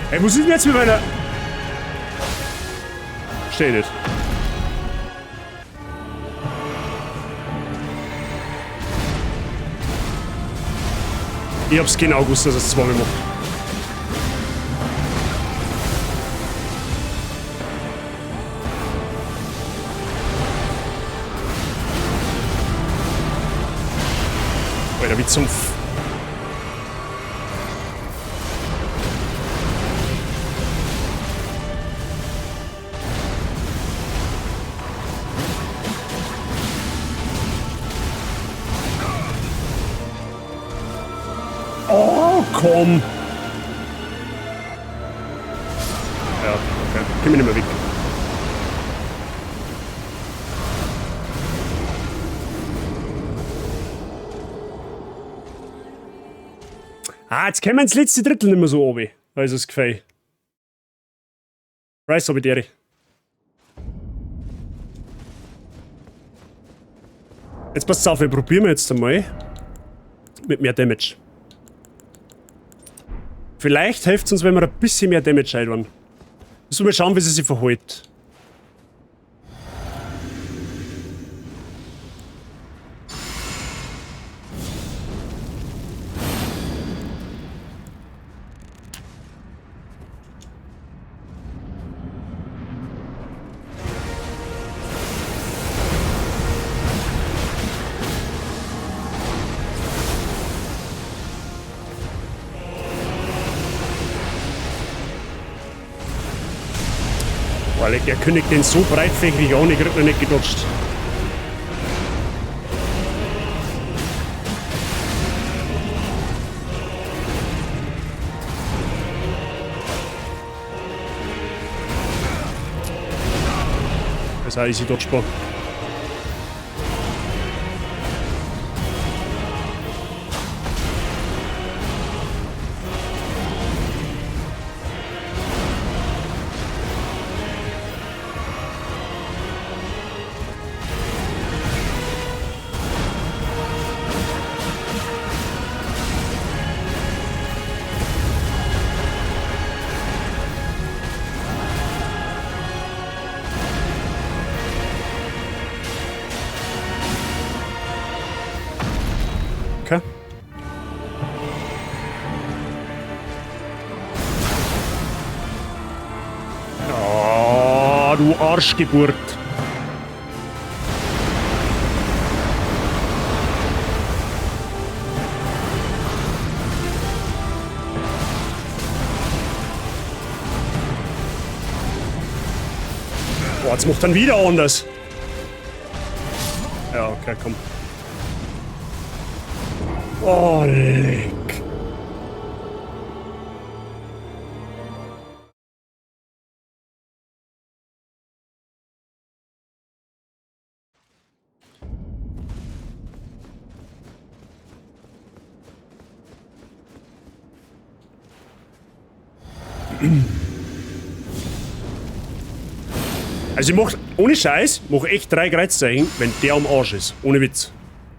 Ey, wo sind denn jetzt mit meiner... Steh nicht. Ich hab's genau gewusst, dass es zweimal macht. Alter, wie zum F... Oh, komm! Ja, okay. Geh mir nicht mehr weg. Ah, jetzt können wir ins letzte Drittel nicht mehr so runter. Da ist es gefällt. Rice, hab ich dir. Jetzt passt auf, wir probieren wir jetzt einmal mit mehr Damage. Vielleicht hilft es uns, wenn wir ein bisschen mehr Damage einbauen. Müssen wir mal schauen, wie sie sich verhält. Weil der kündigt den so breitfächig an, ich krieg noch nicht gedodged. Das ist auch easy dodgebar. Okay. Ah, du Arschgeburt. Boah, jetzt macht dann wieder anders. Ja, okay, komm. Oh, leck. Also ich mach, ohne Scheiß, mach echt 3 Kreuzzeichen, wenn der am Arsch ist. Ohne Witz.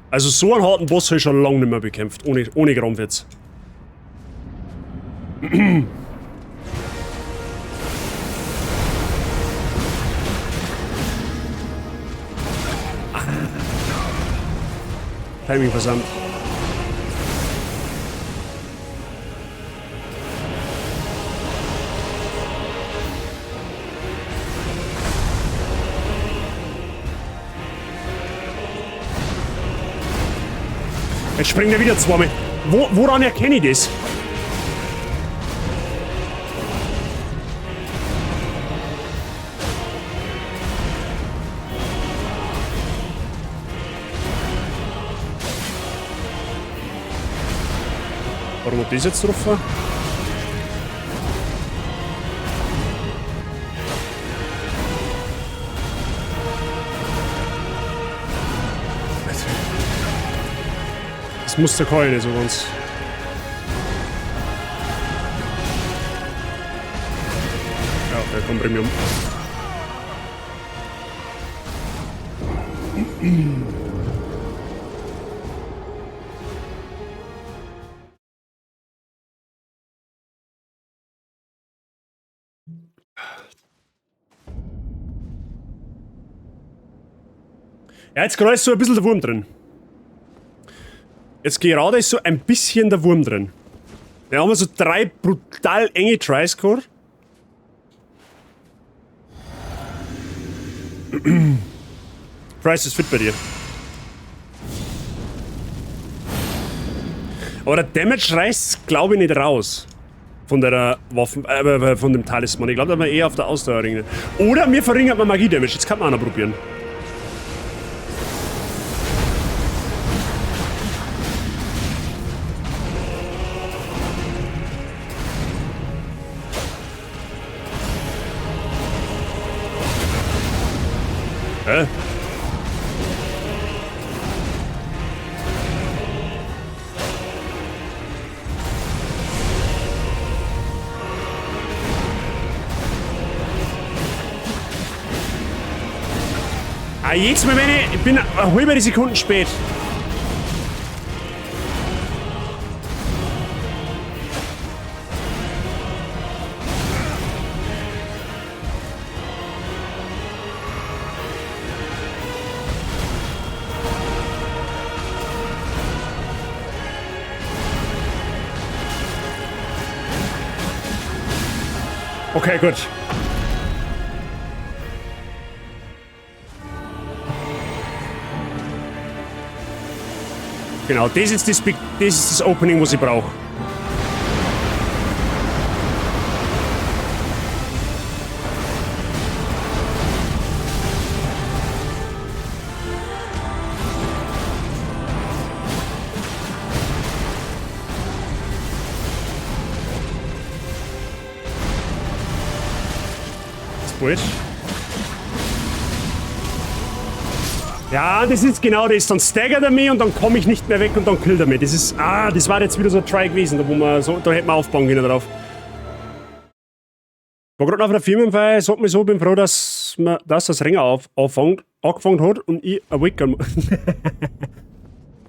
Also so einen harten Boss habe ich schon lange nicht mehr bekämpft. Ohne Krampf jetzt. Timing versammelt. Jetzt springt er wieder zweimal. Woran erkenne ich das? Warum hat das jetzt getroffen? Das muss der Keule nicht so ganz. Ja, der kommt Premium. Ja, jetzt gerade ist so ein bisschen der Wurm drin. Jetzt gerade ist so ein bisschen der Wurm drin. Wir haben so 3 brutal enge Tries gehabt. Price ist fit bei dir. Aber der Damage reißt, glaube ich, nicht raus. Von der Waffen, von dem Talisman. Ich glaube, da haben wir eher auf der Ausdauer ringen. Oder mir verringert man Magie-Damage. Das kann man auch noch probieren. Hä? Ah, jedes Mal, wenn ich bin eine halbe Sekunde spät. Okay, gut. Genau, das ist das, das ist das Opening, was ich brauche. Ja, das ist genau das. Dann staggert er mich und dann komme ich nicht mehr weg und dann killt er mich. Das ist, das war jetzt wieder so ein Try gewesen, da wo man so, da hätte man aufbauen können drauf. War gerade auf der Firmenfeier, sag mir so, bin froh, dass man, dass das Ringer angefangen hat und ich ein Wecker.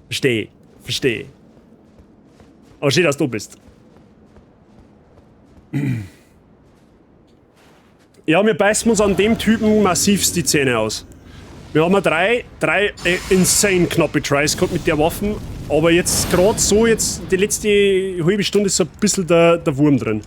Verstehe, verstehe. Aber schön, dass du bist. Ja, wir beißen uns an dem Typen massivst die Zähne aus. Wir haben ja drei insane knappe Tries gehabt mit der Waffen, aber jetzt gerade so, jetzt die letzte halbe Stunde ist so ein bisschen der Wurm drin.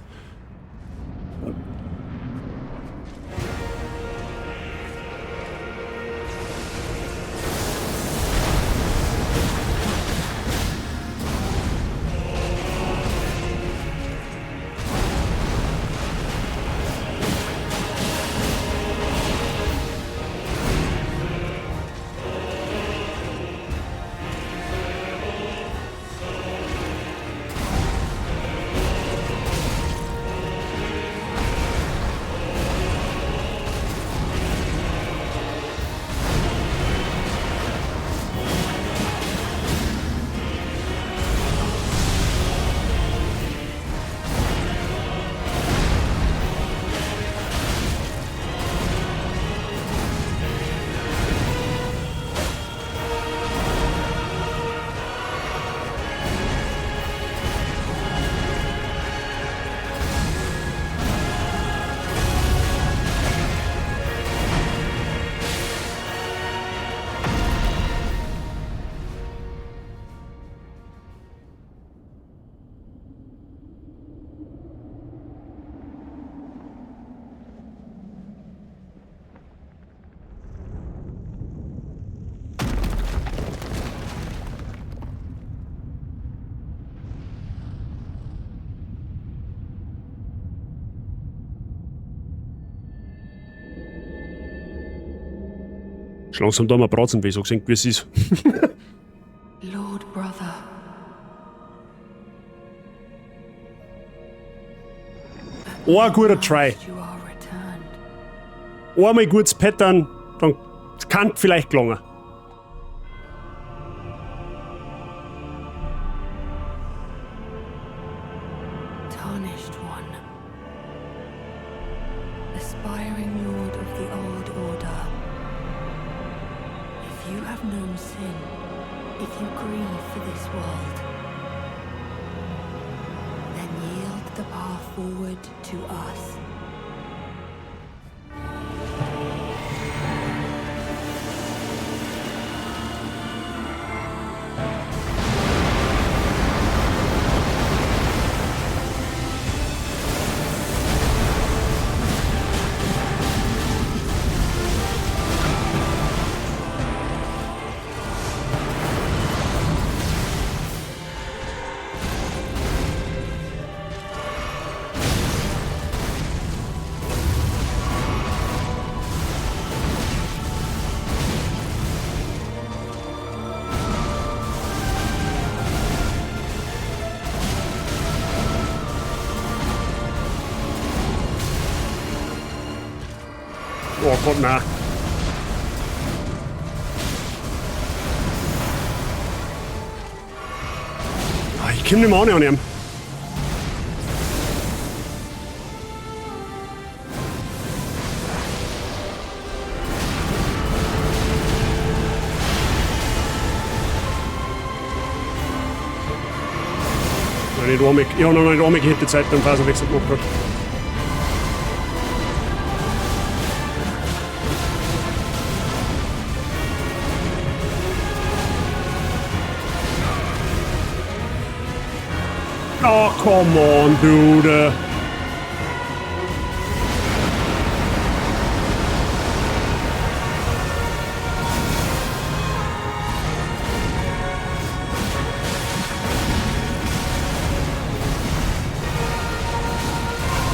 Schon langsam da mal Bratzen weh, so gesehen, wie es ist.
Lord brother.
Ein guter Try.
You are returned.
Einmal gutes Pattern, dann kann vielleicht gelingen.
Tarnished one. Aspiring lord of the old order. If you have known sin, if you grieve for this world, then yield the path forward to us.
Oh Gott, nein. Ah, ich komm nicht mehr an ihm. Ich hab noch nicht einmal gehittet, seit dem Phasenwechsel gemacht hat. Oh, come on, dude.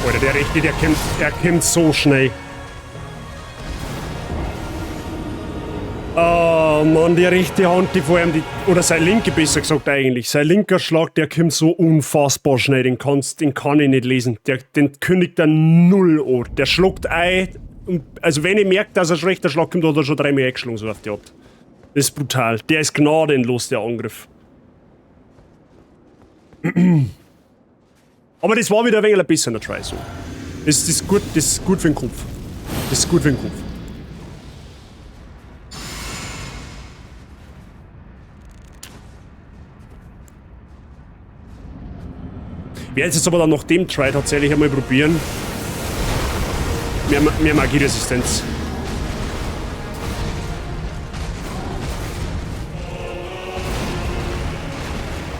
Alter, der Rechte, der kämpft, er kämpft so schnell. Oh Mann, die rechte Hand, die vor allem, die, oder sein linke besser gesagt eigentlich, sein linker Schlag, der kommt so unfassbar schnell, den kann ich nicht lesen. Den kündigt er null an. Der schluckt ein, und, also wenn ich merke, dass ein schlechter Schlag kommt, hat er schon dreimal eingeschlagen, so auf die Art. Das ist brutal. Der ist gnadenlos, der Angriff. Aber das war wieder ein wenig ein bisschen der Try, so. Das ist gut, das ist gut für den Kopf. Das ist gut für den Kopf. Ich werde jetzt aber dann nach dem Try tatsächlich einmal probieren. Mehr Magieresistenz.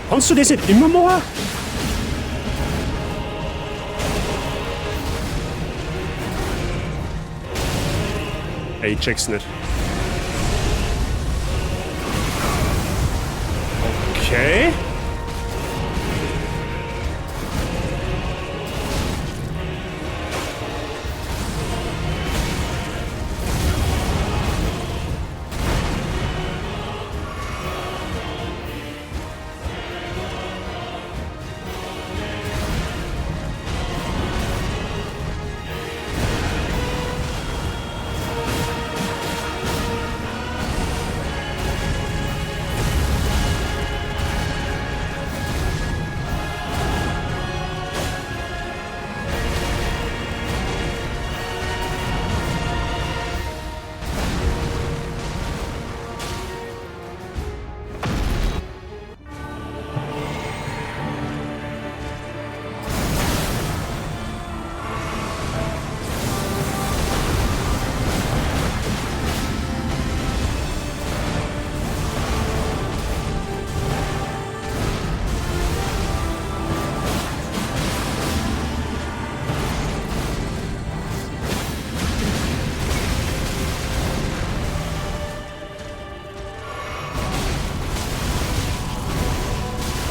Kannst du das nicht immer machen? Ey, ich check's nicht. Okay.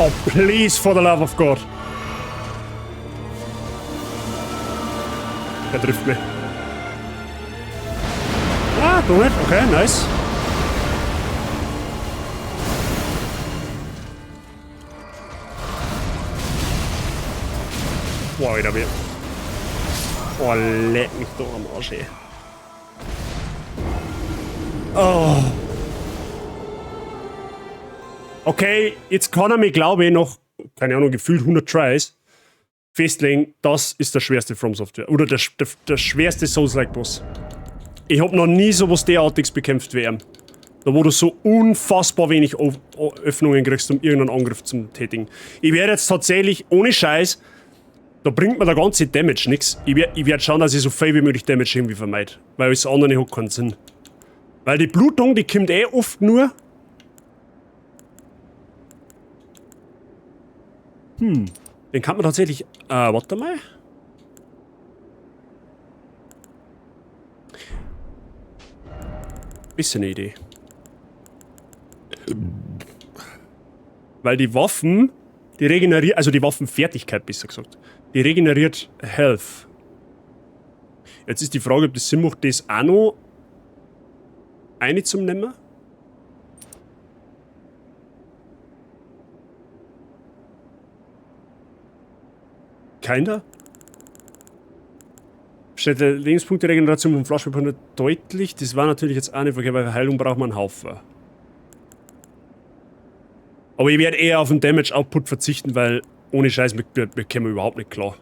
Oh, please, for the love of God. Er trifft mich. Ah! Doch nicht? Okay, nice. Boah, Alter, wir. Oh, leck mich doch am Arsch, ey. Oh. Okay, jetzt kann er mir, glaube ich, noch, keine Ahnung, gefühlt 100 Tries festlegen, das ist der schwerste From Software. Oder der schwerste Souls-like Boss. Ich hab noch nie sowas derartiges bekämpft wie er. Da wo du so unfassbar wenig Öffnungen kriegst, um irgendeinen Angriff zu tätigen. Ich werde jetzt tatsächlich, ohne Scheiß, da bringt mir der ganze Damage nix. Ich werd schauen, dass ich so viel wie möglich Damage irgendwie vermeide. Weil alles andere hat keinen Sinn. Weil die Blutung, die kommt eh oft nur. Den kann man tatsächlich. Warte mal. Bisschen eine Idee. Weil die Waffen, die regeneriert, also die Waffenfertigkeit besser gesagt, die regeneriert Health. Jetzt ist die Frage, ob das Sinn macht, das auch noch eine zum Nehmen. Keiner? Steht der Lebenspunkte-Regeneration vom Flaschenbekommen deutlich. Das war natürlich jetzt auch nicht verkehrt, weil für Heilung braucht man einen Haufen. Aber ich werde eher auf den Damage-Output verzichten, weil ohne Scheiß, wir kommen überhaupt nicht klar.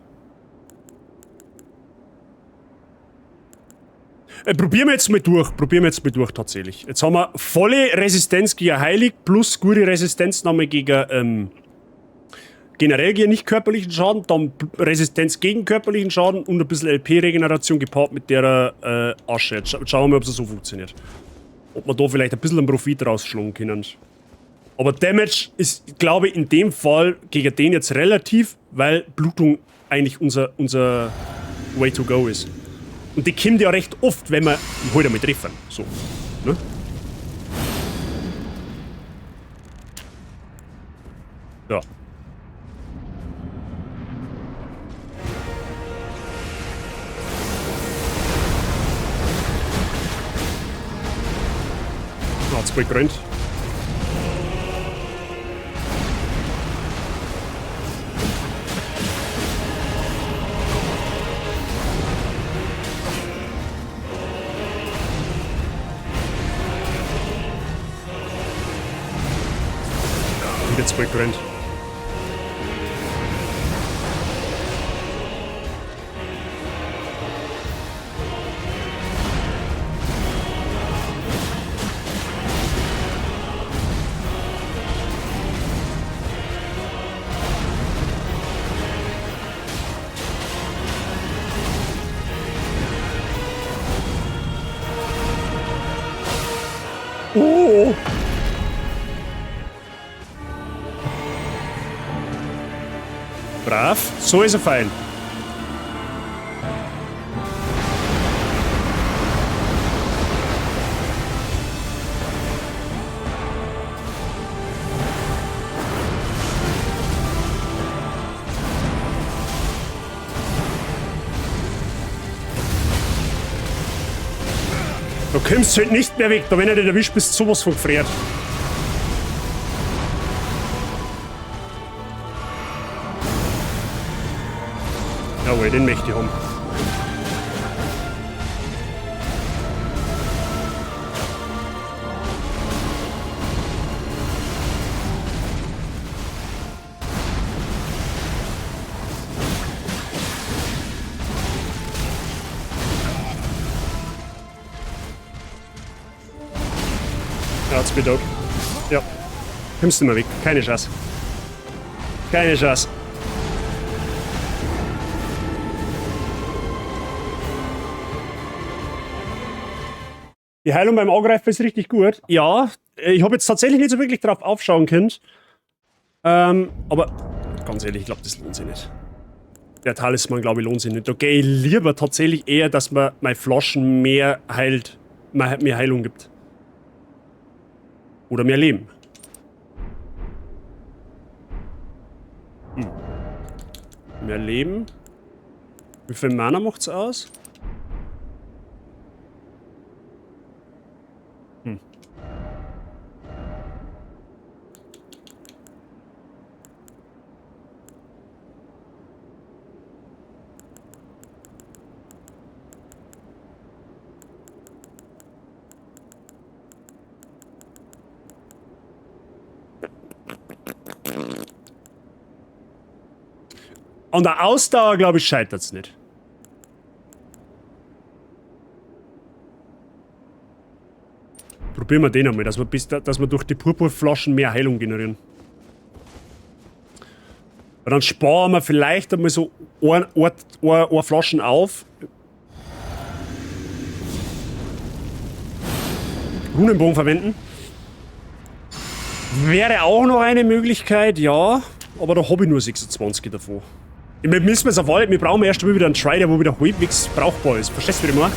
Probieren wir jetzt mal durch. Probieren wir jetzt mal durch, tatsächlich. Jetzt haben wir volle Resistenz gegen Heilig plus gute Resistenznahme gegen, generell gegen nicht körperlichen Schaden, dann Resistenz gegen körperlichen Schaden und ein bisschen LP-Regeneration gepaart mit der Asche. Jetzt schauen wir mal, ob es so funktioniert. Ob wir da vielleicht ein bisschen einen Profit rausschlagen können. Aber Damage ist, glaube ich, in dem Fall gegen den jetzt relativ, weil Blutung eigentlich unser Way to go ist. Und die kommt ja recht oft, wenn wir heute halt einmal treffen. So, ne? Ja. Hat's bald gerannt. Jetzt bald gerannt. Oh! Brav, so ist er fein. Du kommst halt nicht mehr weg, da wenn er dich erwischt, bist du sowas von gefriert. Jawohl, den möchte ich haben. Ja, jetzt bin ich tot. Ja. Kommst du mal weg. Keine Chance. Keine Chance. Die Heilung beim Angreifen ist richtig gut. Ja, ich habe jetzt tatsächlich nicht so wirklich drauf aufschauen können. Aber ganz ehrlich, ich glaube, das lohnt sich nicht. Der Talisman, glaube ich, lohnt sich nicht. Okay, lieber tatsächlich eher, dass man meine Flaschen mehr heilt, mehr Heilung gibt. Oder mehr Leben. Hm. Mehr Leben. Wie viel Mana macht's aus? An der Ausdauer, glaube ich, scheitert es nicht. Probieren wir den einmal, dass wir durch die Purpurflaschen mehr Heilung generieren. Weil dann sparen wir vielleicht einmal so eine Flaschen auf. Runenbogen verwenden. Wäre auch noch eine Möglichkeit, ja. Aber da habe ich nur 26 davon. Ich meine, müssen wir es auf alle, wir brauchen erst einmal wieder einen Try, der wo wieder halbwegs brauchbar ist. Verstehst du, wie ich meine?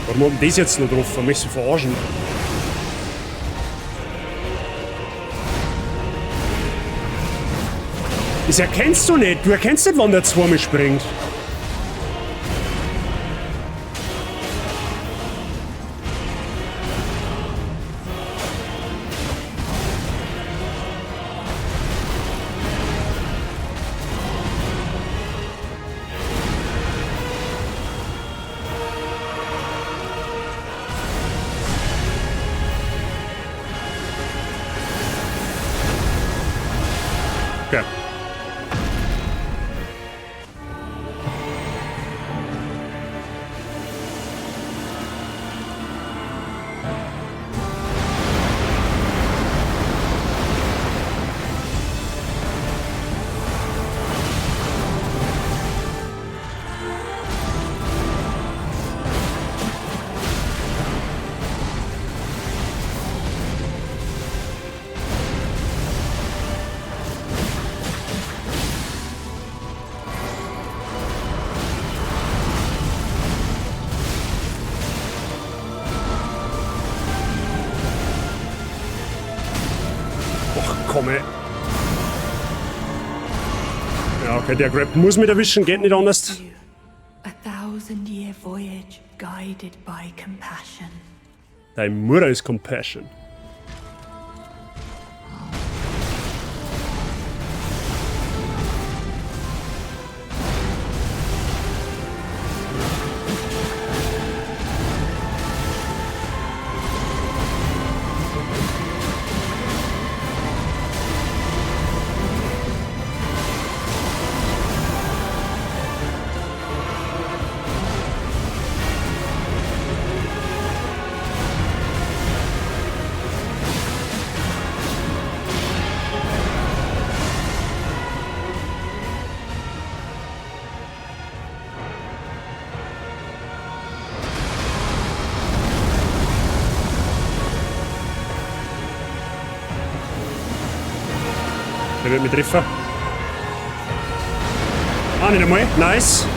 Warum haben das jetzt noch drauf? Möchtest du verarschen? Das erkennst du nicht. Du erkennst nicht, wann der zweimal springt. Okay. Ja, okay, der Grab muss mit erwischen, geht nicht anders.
A 1000-year voyage guided by compassion.
Deine Mutter ist Compassion. Der wird mich treffen. Ah, nicht einmal. Nice.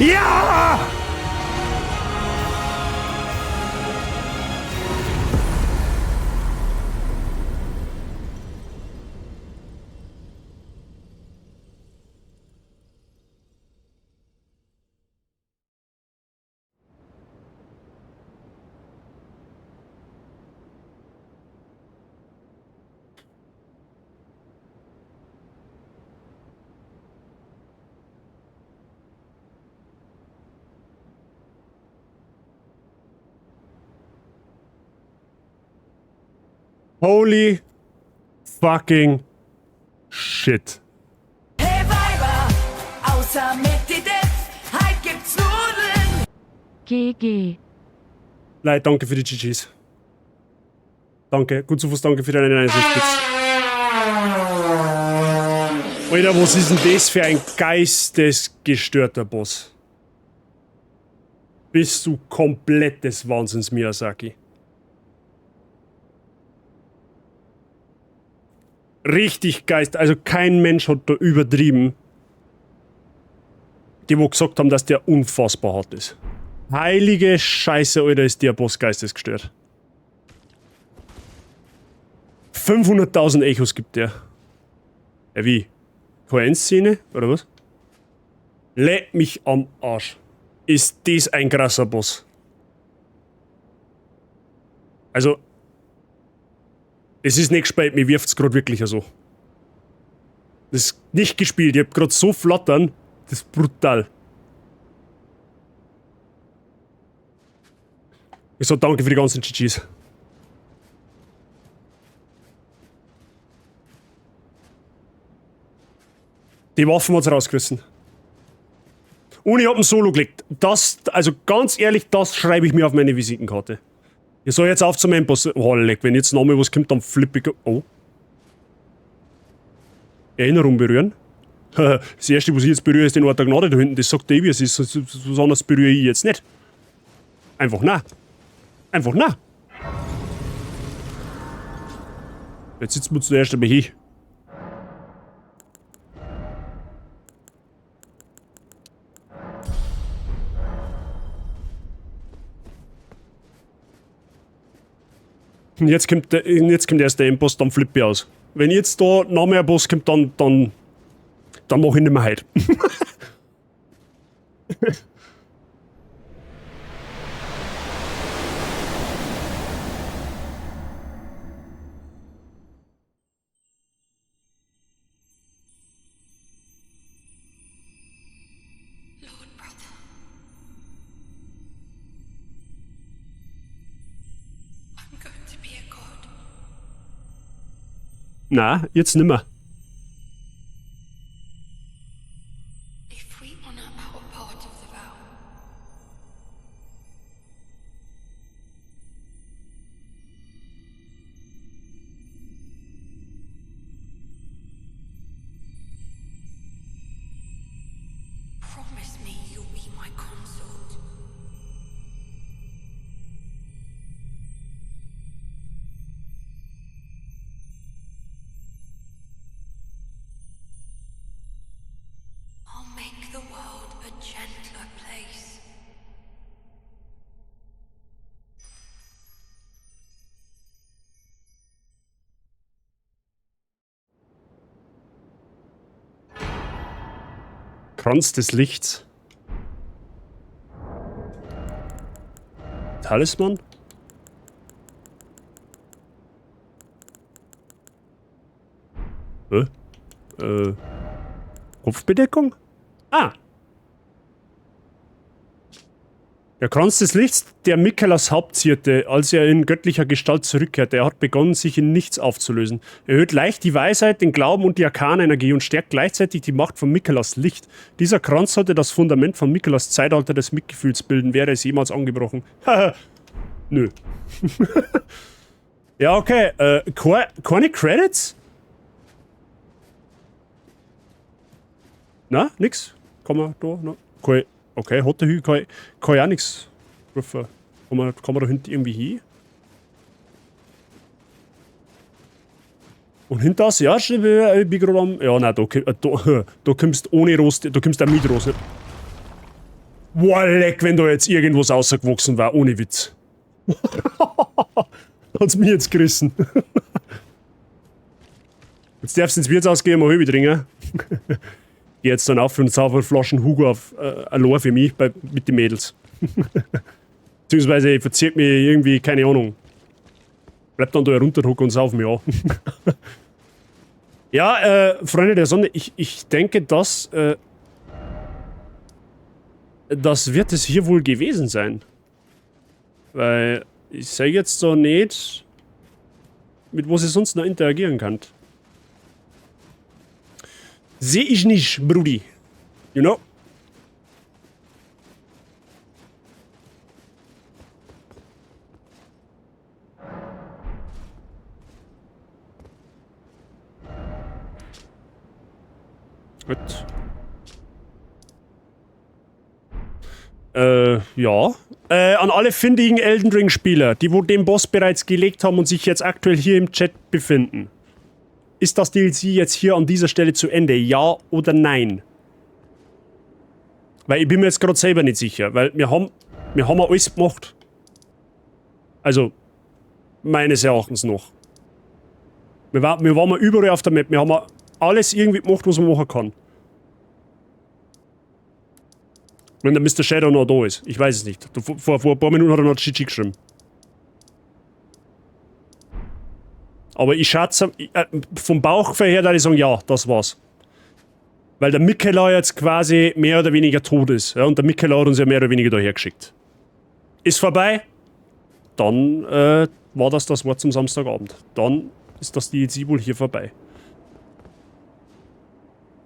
Ja! Holy fucking shit.
Hey Weiber, außer mit die Death, heut gibt's Nudeln.
GG.
Leute, danke für die GGs. Danke, gut zu Fuß, danke für deine 69 Bits. Alter, was ist denn das für ein geistesgestörter Boss? Bist du komplett des Wahnsinns, Miyazaki? Richtig geist, also kein Mensch hat da übertrieben, die wo gesagt haben, dass der unfassbar hart ist. Heilige Scheiße, Alter, ist der Boss geistesgestört. 500.000 Echos gibt der. Ja, wie? Keine Szene, oder was? Leck mich am Arsch. Ist das ein krasser Boss. Also, es ist nicht gespielt, mir wirft's grad wirklich so. Das ist nicht gespielt, ich hab grad so flattern, das ist brutal. Ich sag danke für die ganzen GGs. Die Waffen hat's rausgerissen. Und ich hab ein Solo gelegt. Das, also ganz ehrlich, das schreibe ich mir auf meine Visitenkarte. Ich soll jetzt auf zum Endboss. Oh, leck, wenn jetzt nochmal was kommt, dann flippe ich. Oh. Erinnerung berühren. Das erste, was ich jetzt berühre, ist den Ort der Gnade da hinten. Das sagt der, wie es ist. Was anderes berühre ich jetzt nicht. Einfach na. Einfach na. Jetzt sitzen wir zuerst einmal hier. Und jetzt kommt erst der Endboss, dann flippe ich aus. Wenn jetzt da noch mehr Boss kommt, dann mach ich nicht mehr heute.
Lord brother. I'm going to be a god.
Na, jetzt nimmer.
If we honor our part of the vow. Promise me you'll be my consort. I'll make the world a gentler place.
Kranz des Lichts. Talisman? Hä? Kopfbedeckung? Ah! Der Kranz des Lichts, der Mikelas Haupt zierte, als er in göttlicher Gestalt zurückkehrte. Er hat begonnen, sich in nichts aufzulösen. Erhöht leicht die Weisheit, den Glauben und die Arkanenergie und stärkt gleichzeitig die Macht von Mikelas Licht. Dieser Kranz sollte das Fundament von Mikelas Zeitalter des Mitgefühls bilden, wäre es jemals angebrochen. Haha. Nö. Ja, okay. Keine Credits? Na, nix? Kann man da noch? Okay, hat der Hü, kann ich auch nix rufen. Kann man da hinten irgendwie hin? Und hinter uns, ja, ich bin gerade am. Ja, nein, da kommst ohne Rost, da kommst auch mit Rost. Boah, leck, wenn da jetzt irgendwas rausgewachsen war, ohne Witz. Hat's mir jetzt gerissen. Jetzt darfst du ins Wirtshaus gehen, mal halbe trinken. Geh jetzt dann auf und saufe Flaschen Hugo auf allein für mich mit den Mädels. Beziehungsweise ich verzieht mich irgendwie, keine Ahnung. Bleib dann da herunterhocken und sauf mich an. Ja, Freunde der Sonne, ich denke, das wird es hier wohl gewesen sein. Weil ich sehe jetzt so nicht, mit was ich sonst noch interagieren kann. Sehe ich nicht, Brudi. You know? Gut. Ja. An alle findigen Elden Ring Spieler, die wo den Boss bereits gelegt haben und sich jetzt aktuell hier im Chat befinden. Ist das DLC jetzt hier an dieser Stelle zu Ende? Ja oder nein? Weil ich bin mir jetzt gerade selber nicht sicher, weil wir haben Wir haben alles gemacht. Also, meines Erachtens noch. Wir waren mal überall auf der Map. Wir haben alles irgendwie gemacht, was man machen kann. Wenn der Mr. Shadow noch da ist. Ich weiß es nicht. Vor ein paar Minuten hat er noch GG geschrieben. Aber ich schätze, vom Bauchgefühl her, da ich sagen, ja, das war's. Weil der Miquella jetzt quasi mehr oder weniger tot ist. Ja, und der Miquella hat uns ja mehr oder weniger daher geschickt. Ist vorbei. Dann war das das Wort zum Samstagabend. Dann ist das DLC wohl hier vorbei.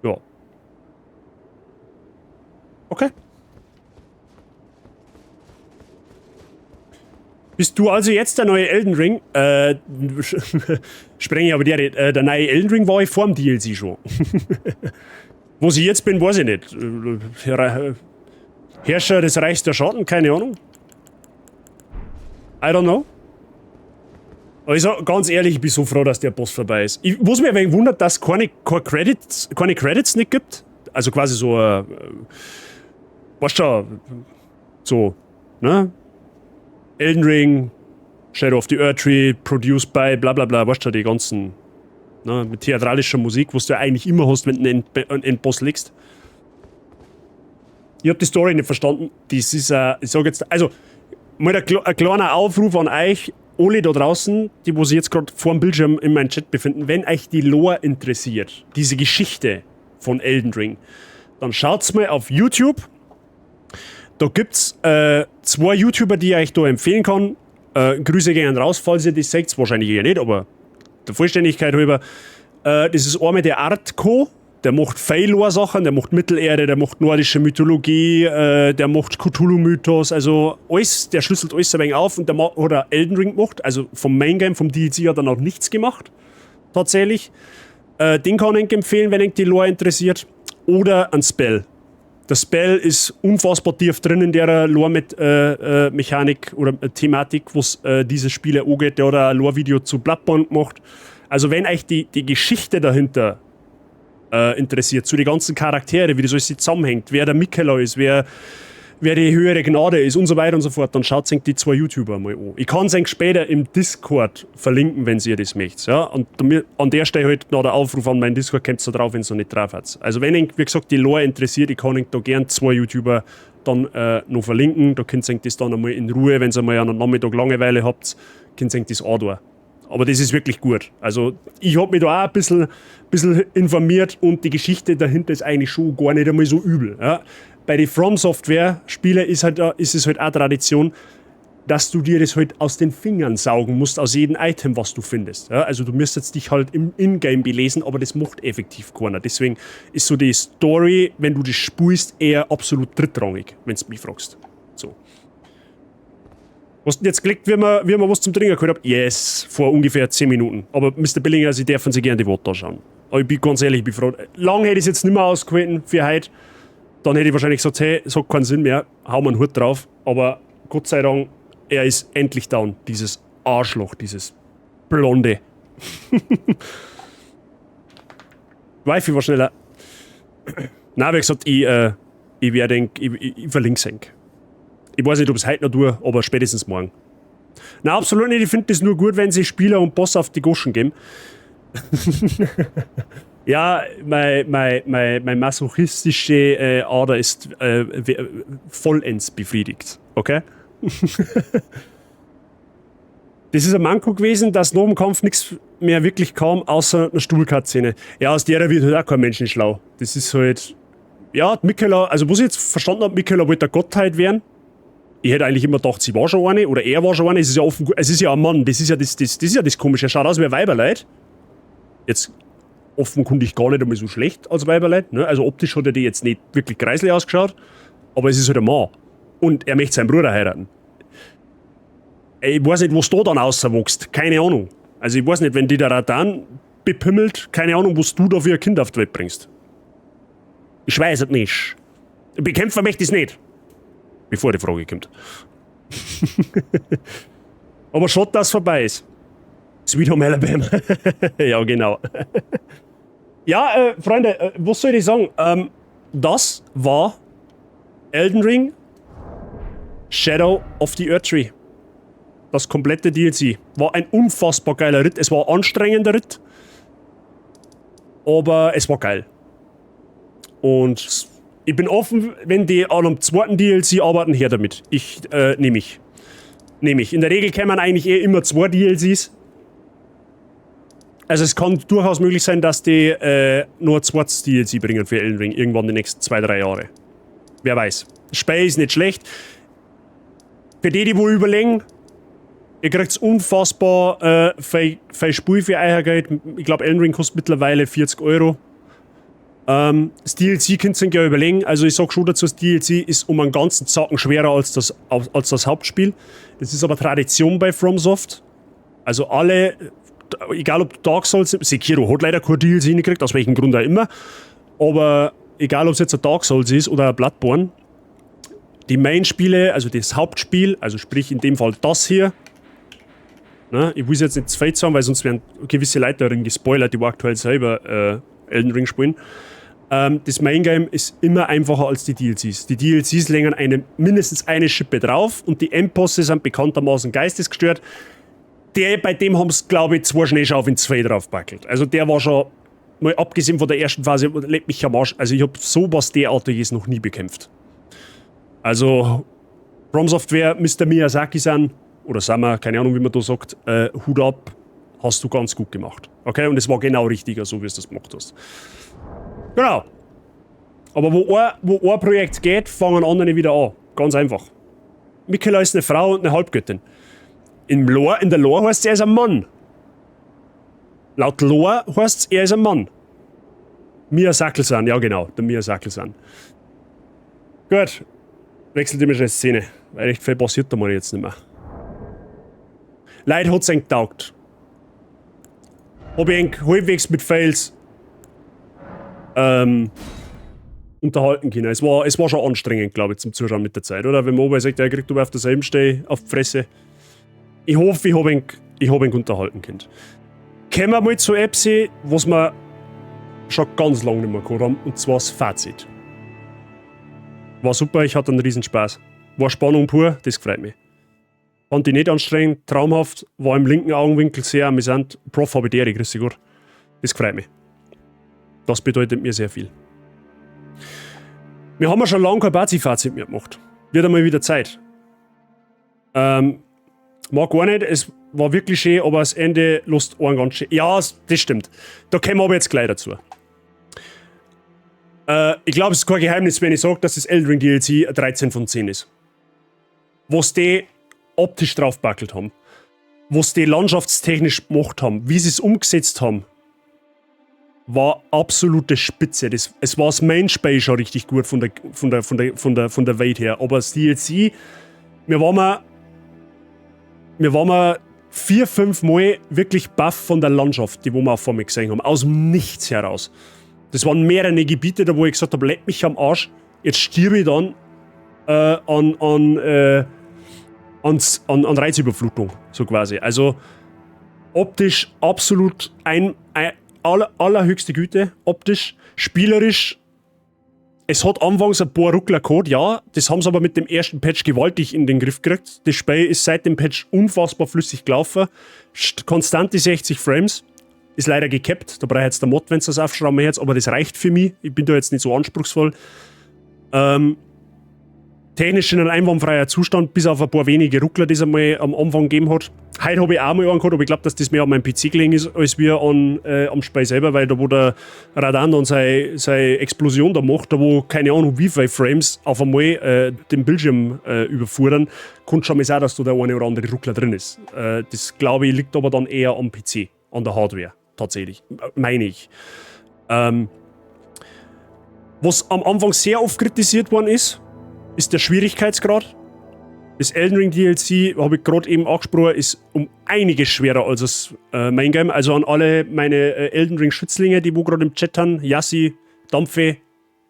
Ja. Okay. Bist du also jetzt der neue Elden Ring? Sprenge ich aber der, der neue Elden Ring war ich vor dem DLC schon. Wo ich jetzt bin, weiß ich nicht. Herrscher des Reichs der Schatten, keine Ahnung. I don't know. Also, ganz ehrlich, ich bin so froh, dass der Boss vorbei ist. Ich, was mich ein wenig wundert, dass es keine Credits nicht gibt. Also quasi so, weißt du, so, ne? Elden Ring, Shadow of the Erdtree, produced by, bla bla bla, weißt du, die ganzen, ne, mit theatralischer Musik, was du ja eigentlich immer hast, wenn du einen Endboss legst. Ich hab die Story nicht verstanden. Das ist, ich sag jetzt, also, mal ein kleiner Aufruf an euch, alle da draußen, die wo sich jetzt gerade vor dem Bildschirm in meinem Chat befinden, wenn euch die Lore interessiert, diese Geschichte von Elden Ring, dann schaut's mal auf YouTube. Da gibt's zwei YouTuber, die ich euch da empfehlen kann. Grüße gehen raus, falls ihr das seht, wahrscheinlich eher nicht, aber der Vollständigkeit halber. Das ist einmal der Artco, der macht Failor-Sachen, der macht Mittelerde, der macht nordische Mythologie, der macht Cthulhu-Mythos, also alles, der schlüsselt alles ein wenig auf und der hat auch Elden Ring gemacht, also vom Main Game, vom DLC hat er noch nichts gemacht, tatsächlich. Den kann ich empfehlen, wenn euch die Lore interessiert. Oder ein Spell. Der Spell ist unfassbar tief drin in der Lore-Mechanik oder Thematik, was diese Spiele angeht. Der hat auch ein Lore-Video zu Bloodborne gemacht. Also wenn euch die Geschichte dahinter interessiert, zu den ganzen Charaktere, wie das alles zusammenhängt, wer der Miquella ist, wer die höhere Gnade ist und so weiter und so fort, dann schaut euch die zwei YouTuber mal an. Ich kann es euch später im Discord verlinken, wenn ihr das möchtet. Ja? Und an der Stelle halt noch der Aufruf an meinen Discord, kommt da drauf, wenn ihr noch nicht drauf habt. Also wenn euch, wie gesagt, die Lore interessiert, ich kann euch da gern zwei YouTuber dann noch verlinken. Da könnt ihr euch das dann einmal in Ruhe, wenn ihr mal einen Nachmittag Langeweile habt, könnt ihr euch das auch tun. Aber das ist wirklich gut. Also ich hab mich da auch ein bisschen informiert und die Geschichte dahinter ist eigentlich schon gar nicht einmal so übel. Ja? Bei den From Software Spielen ist es halt auch Tradition, dass du dir das halt aus den Fingern saugen musst, aus jedem Item, was du findest. Ja? Also du müsstest dich halt im Ingame belesen, aber das macht effektiv keiner. Deswegen ist so die Story, wenn du das spielst, eher absolut drittrangig, wenn du mich fragst. So. Hast du jetzt geklickt, wie wir was zum Trinken geholt haben? Yes, vor ungefähr 10 Minuten. Aber Mr. Billinger, Sie dürfen sich gerne die Worte anschauen. Aber ich bin ganz ehrlich, ich bin froh. Lang hätte ich es jetzt nicht mehr ausgehalten für heute. Dann hätte ich wahrscheinlich gesagt, hey, es hat keinen Sinn mehr, hau mir einen Hut drauf. Aber Gott sei Dank, er ist endlich down. Dieses Arschloch, dieses Blonde. Wifi war schneller. Nein, wie gesagt, ich verlinke es. Ich weiß nicht, ob es heute noch tue, aber spätestens morgen. Nein, absolut nicht. Ich finde das nur gut, wenn sich Spieler und Boss auf die Goschen geben. Ja, meine masochistische Ader ist vollends befriedigt. Okay? Das ist ein Manko gewesen, dass nach dem Kampf nichts mehr wirklich kam, außer einer Stuhlkatze. Ja, aus der wird halt auch kein Menschen schlau. Das ist halt... Ja, Miquella, also was ich jetzt verstanden habe, Miquella wollte eine Gottheit werden. Ich hätte eigentlich immer gedacht, sie war schon eine, oder er war schon eine. Es ist ja offen, es ist ja ein Mann, das ist ja das, das ist ja das Komische. Er schaut aus wie ein Weiberleid. Jetzt offenkundig gar nicht einmal so schlecht als Weiberleid. Ne? Also optisch hat er die jetzt nicht wirklich kreislich ausgeschaut, aber es ist halt ein Mann. Und er möchte seinen Bruder heiraten. Ich weiß nicht, was da dann rauswächst. Keine Ahnung. Also ich weiß nicht, wenn die der Ratan bepimmelt, keine Ahnung, was du da für ein Kind auf die Welt bringst. Ich weiß es nicht. Bekämpfen möchte ich es nicht. Bevor die Frage kommt. Aber schade, dass es vorbei ist. Sweet Home Alabama. Ja, genau. Ja, Freunde, was soll ich sagen? Das war Elden Ring. Shadow of the Erdtree. Das komplette DLC. War ein unfassbar geiler Ritt. Es war ein anstrengender Ritt. Aber es war geil. Und ich bin offen, wenn die an einem zweiten DLC arbeiten, her damit. Ich nehme ich. Nehme ich. In der Regel kämen eigentlich eh immer zwei DLCs. Also es kann durchaus möglich sein, dass die nur ein zweites DLC bringen für Elden Ring irgendwann die nächsten 2, 3 Jahre. Wer weiß. Spiel ist nicht schlecht. Für die, die wo überlegen, ihr kriegt unfassbar viel, viel Spiel für euer Geld. Ich glaube, Elden Ring kostet mittlerweile 40 Euro. Das DLC könnt ihr ja überlegen. Also ich sag schon dazu, das DLC ist um einen ganzen Zacken schwerer als das Hauptspiel. Das ist aber Tradition bei FromSoft. Also alle, egal ob Dark Souls, Sekiro hat leider kein DLC hingekriegt, aus welchem Grund auch immer. Aber egal, ob es jetzt ein Dark Souls ist oder ein Bloodborne, die Main-Spiele, also das Hauptspiel, also sprich in dem Fall das hier, ne, ich will es jetzt nicht zu viel sagen, weil sonst werden gewisse Leute darin gespoilert, die aktuell selber Elden Ring spielen. Das Main Game ist immer einfacher als die DLCs. Die DLCs legen mindestens eine Schippe drauf und die Endbosse sind bekanntermaßen geistesgestört. Bei dem haben sie, glaube ich, zwei Schneeschaufeln zu viel draufgepackelt. Also der war schon, mal abgesehen von der ersten Phase, leck mich am Arsch. Also ich habe sowas Derartiges noch nie bekämpft. Also From Software, Mr. Miyazaki-san, oder Sama, keine Ahnung, wie man da sagt, Hut ab, hast du ganz gut gemacht. Okay, und es war genau richtig, so wie du das gemacht hast. Genau. Aber wo ein Projekt geht, fangen andere wieder an. Ganz einfach. Miquella ist eine Frau und eine Halbgöttin. In der Lore heißt, er ist ein Mann. Laut Lore heißt, er ist ein Mann. Miyazaki-san, ja genau, der Miyazaki-san. Gut. Wechselt immer schnell Szene, weil recht viel passiert da mal jetzt nicht mehr. Leute, hat's eng getaugt? Hab ich eng halbwegs mit Fails unterhalten können. Es war schon anstrengend, glaube ich, zum Zuschauen mit der Zeit, oder? Wenn man oben sagt, er kriegt aber auf derselben Stelle auf die Fresse. Ich hoffe, ich hab ihn unterhalten können. Kommen wir mal zu ebbs, was wir schon ganz lange nicht mehr gehabt haben, und zwar das Fazit. War super, ich hatte einen Riesenspaß. War Spannung pur, das freut mich. Fand ich nicht anstrengend, traumhaft, war im linken Augenwinkel sehr amüsant. Prof Habidere, grüß dich Gott. Das freut mich. Das bedeutet mir sehr viel. Wir haben ja schon lange kein Bazi-Fazit mehr gemacht. Wird einmal wieder Zeit. War gar nicht, es war wirklich schön, aber das Ende lässt einen ganz schön. Ja, das stimmt. Da kommen wir aber jetzt gleich dazu. Ich glaube, es ist kein Geheimnis, wenn ich sage, dass das Elden Ring DLC 13 von 10 ist. Was die optisch draufbackelt haben, was die landschaftstechnisch gemacht haben, wie sie es umgesetzt haben, war absolute Spitze. Es war das Main-Spiel schon richtig gut von der Welt her. Aber das DLC, mir waren wir vier, fünf Mal wirklich baff von der Landschaft, die wo wir vor mir gesehen haben. Aus dem Nichts heraus. Das waren mehrere Gebiete, da wo ich gesagt habe, leck mich am Arsch, jetzt stirbe ich dann an Reizüberflutung, so quasi. Also optisch absolut allerhöchste Güte, optisch, spielerisch. Es hat anfangs ein paar Ruckler gehabt, ja, das haben sie aber mit dem ersten Patch gewaltig in den Griff gekriegt. Das Spiel ist seit dem Patch unfassbar flüssig gelaufen. Konstante 60 Frames. Ist leider gecapped, da brauche ich jetzt der Mod, wenn es das aufschrauben jetzt, aber das reicht für mich. Ich bin da jetzt nicht so anspruchsvoll. Technisch in einem einwandfreier Zustand, bis auf ein paar wenige Ruckler, die es einmal am Anfang gegeben hat. Heute habe ich auch mal einen gehabt, aber ich glaube, dass das mehr an meinem PC gelegen ist, als wir am Spiel selber, weil da, wo der Radahn dann seine Explosion da macht, da wo keine Ahnung wie viele Frames auf einmal den Bildschirm überfuhren, kommt schon mal sein, dass da der eine oder andere Ruckler drin ist. Das, glaube ich, liegt aber dann eher am PC, an der Hardware, tatsächlich, meine ich. Was am Anfang sehr oft kritisiert worden ist, ist der Schwierigkeitsgrad. Das Elden Ring DLC, habe ich gerade eben angesprochen, ist um einiges schwerer als das Main Game. Also an alle meine Elden Ring Schützlinge, die wo gerade im Chat haben, Yassi, Dampfe,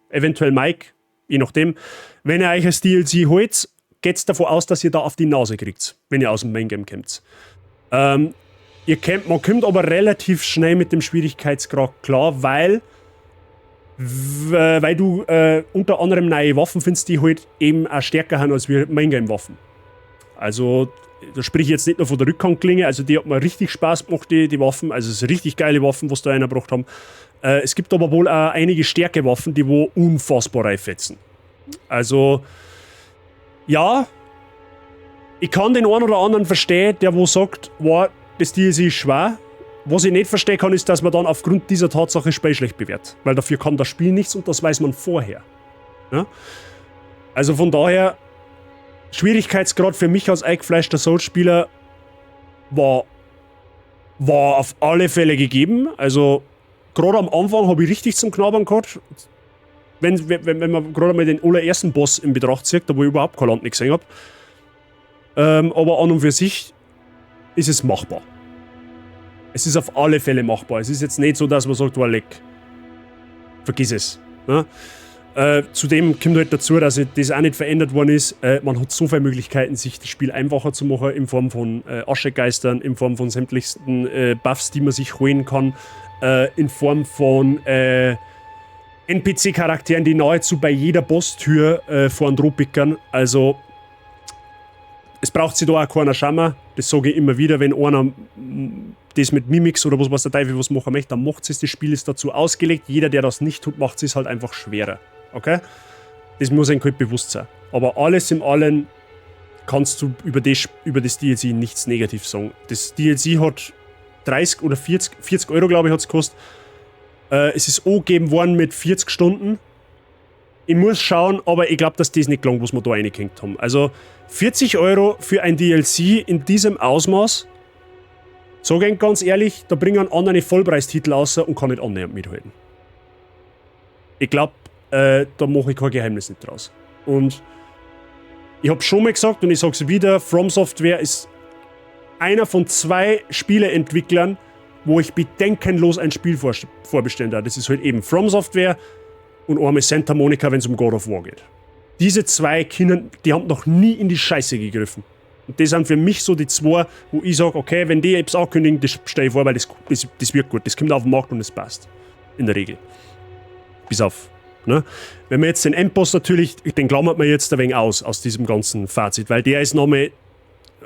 eventuell Mike, je nachdem. Wenn ihr euch das DLC holt, geht's davon aus, dass ihr da auf die Nase kriegt, wenn ihr aus dem Main Game kommt. Man kommt aber relativ schnell mit dem Schwierigkeitsgrad klar, weil Weil du unter anderem neue Waffen findest, die halt eben auch stärker sind als wir Main-Game-Waffen. Also, da sprich ich jetzt nicht nur von der Rückhandklinge, also die hat mir richtig Spaß gemacht, die Waffen. Also, es sind richtig geile Waffen, was da reingebracht haben. Es gibt aber wohl auch einige stärke Waffen, die wo unfassbar reinfetzen. Also, ja, ich kann den einen oder anderen verstehen, der wo sagt, wow, das DLC ist schwer. Was ich nicht verstehen kann, ist, dass man dann aufgrund dieser Tatsache Spiel schlecht bewertet. Weil dafür kann das Spiel nichts und das weiß man vorher. Ja? Also von daher, Schwierigkeitsgrad für mich als eingefleischter Souls-Spieler war auf alle Fälle gegeben. Also gerade am Anfang habe ich richtig zum Knabbern gehabt. Wenn man gerade mal den allerersten Boss in Betracht zieht, da wo ich überhaupt kein Land nicht gesehen habe. Aber an und für sich ist es machbar. Es ist auf alle Fälle machbar. Es ist jetzt nicht so, dass man sagt, oh, leck, vergiss es. Ne? Zudem kommt halt dazu, dass das auch nicht verändert worden ist. Man hat so viele Möglichkeiten, sich das Spiel einfacher zu machen, in Form von Aschegeistern, in Form von sämtlichsten Buffs, die man sich holen kann, in Form von NPC-Charakteren, die nahezu bei jeder Bosstür vor den pickern. Also, es braucht sich da auch keiner Schammer. Das sage ich immer wieder, wenn einer das mit Mimics oder was der Teufel was machen möchte, dann macht es. Das Spiel ist dazu ausgelegt. Jeder, der das nicht tut, macht es halt einfach schwerer. Okay? Das muss einem halt bewusst sein. Aber alles im Allen kannst du über das DLC nichts negativ sagen. Das DLC hat 30 oder 40 Euro, glaube ich, hat es gekostet. Es ist angegeben worden mit 40 Stunden. Ich muss schauen, aber ich glaube, dass das nicht gelangt, was wir da reingehängt haben. Also 40 Euro für ein DLC in diesem Ausmaß, sag ich ganz ehrlich, da bringen andere Vollpreistitel raus und kann nicht annähernd mithalten. Ich glaube, da mache ich kein Geheimnis nicht draus. Und ich habe schon mal gesagt und ich sag's wieder, From Software ist einer von 2 Spieleentwicklern, wo ich bedenkenlos ein Spiel vorbestellen darf. Das ist halt eben From Software und einmal Santa Monica, wenn es um God of War geht. Diese 2 Kinder, die haben noch nie in die Scheiße gegriffen. Und das sind für mich so die 2, wo ich sage, okay, wenn die etwas ankündigen, das stelle ich vor, weil das wird gut, das kommt auf den Markt und das passt. In der Regel. Bis auf. Ne? Wenn man jetzt den Endboss natürlich, den klammert man jetzt ein wenig aus diesem ganzen Fazit, weil der ist nochmal,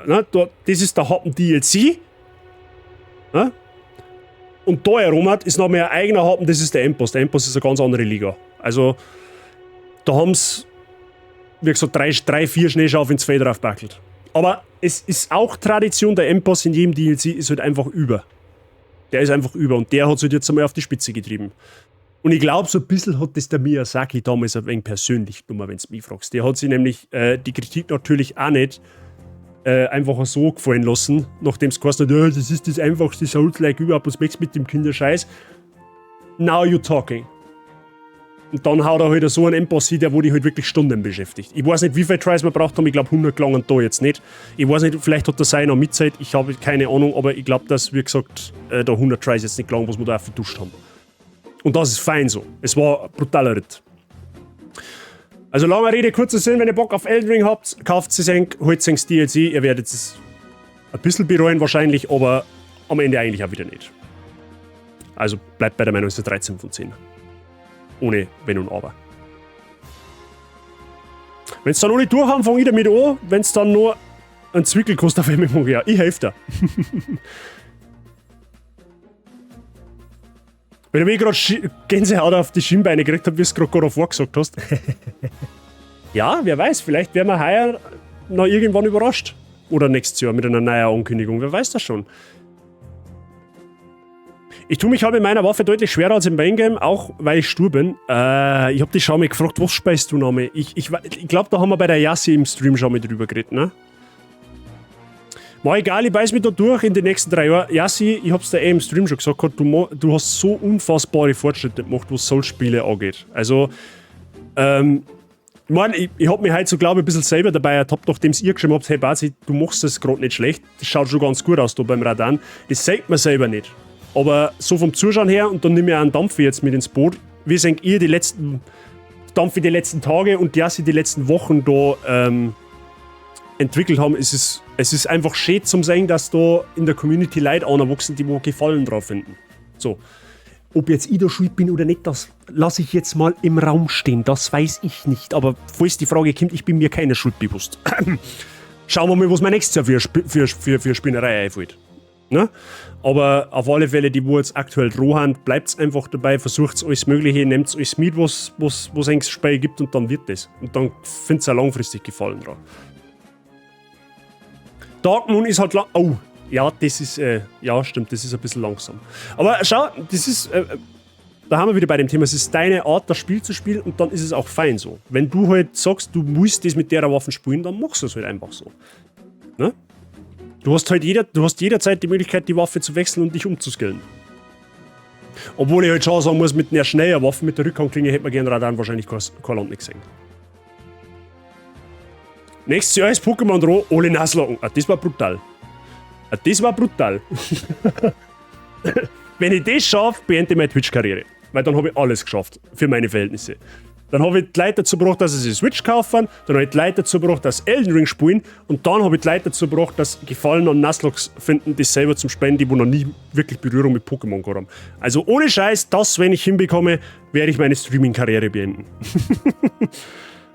ne, das ist der Happen DLC. Ne? Und da herum ist nochmal ein eigener Happen, das ist der Endboss. Der Endboss ist eine ganz andere Liga. Also, da haben sie, wie gesagt, 3, 4 Schneeschafe ins Feld draufgebackelt. Aber es ist auch Tradition, der Endboss in jedem DLC ist halt einfach über. Der ist einfach über und der hat sich jetzt einmal auf die Spitze getrieben. Und ich glaube, so ein bisschen hat das der Miyazaki damals ein wenig persönlich genommen, wenn du mich fragst. Der hat sich nämlich die Kritik natürlich auch nicht einfach so gefallen lassen, nachdem es geheißen hat, oh, das ist das einfachste Souls-like überhaupt, was möchtest du mit dem Kinderscheiß? Now you're talking. Und dann haut er halt so einen Endboss hin, der wo dich halt wirklich Stunden beschäftigt. Ich weiß nicht, wie viele Tries wir braucht haben, ich glaube 100 gelangen da jetzt nicht. Ich weiß nicht, vielleicht hat der sein noch Mitzeit, ich habe keine Ahnung, aber ich glaube, dass, wie gesagt, da 100 Tries jetzt nicht gelangen, was wir da auch verduscht haben. Und das ist fein so. Es war ein brutaler Ritt. Also lange Rede, kurzer Sinn, wenn ihr Bock auf Elden Ring habt, kauft es euch, holt euch das DLC, ihr werdet es ein bisschen bereuen wahrscheinlich, aber am Ende eigentlich auch wieder nicht. Also bleibt bei der Meinung, es ist 13 von 10. Ohne Wenn und Aber. Wenn es dann alle durch haben, fange ich damit an. Wenn es dann nur ein Zwickel kostet, auf einmal, ja, ich helfe dir. Wenn ich gerade Gänsehaut auf die Schienbeine gekriegt habe, wie du es gerade God of War gesagt hast. Ja, wer weiß, vielleicht werden wir heuer noch irgendwann überrascht. Oder nächstes Jahr mit einer neuen Ankündigung, wer weiß das schon. Ich tue mich halt mit meiner Waffe deutlich schwerer als im Main Game, auch weil ich stur bin. Ich hab dich schon mal gefragt, was speist du nochmal? Ich glaube, da haben wir bei der Yassi im Stream schon mal drüber geredet, ne? Mal egal, ich beiß mich da durch in den nächsten 3 Jahren. Yassi, ich hab's dir eh im Stream schon gesagt, du hast so unfassbare Fortschritte gemacht, was Souls-Spiele angeht. Also, ich mein, ich hab mich heute so, glaube ich, ein bisschen selber dabei ertappt, nachdem ihr geschrieben habt, hey Bazi, du machst das gerade nicht schlecht, das schaut schon ganz gut aus da beim Radahn. Das sieht man selber nicht. Aber so vom Zuschauen her, und dann nehme ich auch einen Dampf jetzt mit ins Boot, wie seht ihr die letzten Dampf die letzten Tage und Yassi die letzten Wochen da entwickelt haben, es ist einfach schön zum sehen, dass da in der Community Leute anwachsen, die wo Gefallen drauf finden. So. Ob jetzt ich da schuld bin oder nicht, das lasse ich jetzt mal im Raum stehen. Das weiß ich nicht. Aber falls die Frage kommt, ich bin mir keiner Schuld bewusst. Schauen wir mal, was mir nächstes Jahr für Spinnerei einfällt. Ne? Aber auf alle Fälle, die wo jetzt aktuell drohen, bleibt einfach dabei, versucht alles Mögliche, nehmt alles mit, was es Spiel gibt und dann wird das. Und dann findet ihr auch langfristig Gefallen dran. Dark Moon ist halt lang. Oh, ja, das ist, ja, stimmt, das ist ein bisschen langsam. Aber schau, das ist, da haben wir wieder bei dem Thema, es ist deine Art, das Spiel zu spielen und dann ist es auch fein so. Wenn du halt sagst, du musst das mit der Waffe spielen, dann machst du es halt einfach so. Ne? Du hast halt jederzeit die Möglichkeit, die Waffe zu wechseln und dich umzuskillen. Obwohl ich halt schon sagen muss, mit einer schnellen Waffe, mit der Rückhandklinge, hätte man gern Radahn wahrscheinlich kein Land nicht gesehen. Nächstes Jahr ist Pokémon dran, alle Nuzlocken. Ah, das war brutal. Ah, das war brutal. Wenn ich das schaffe, beende ich meine Twitch-Karriere. Weil dann habe ich alles geschafft, für meine Verhältnisse. Dann habe ich die Leute dazu gebracht, dass sie sich Switch kaufen, dann habe ich die Leute dazu gebracht, dass sie Elden Ring spielen und dann habe ich die Leute dazu gebracht, dass sie Gefallen an Nuzlocke finden, die selber zum Spielen, die wo noch nie wirklich Berührung mit Pokémon gehabt haben. Also ohne Scheiß, das, wenn ich hinbekomme, werde ich meine Streaming-Karriere beenden.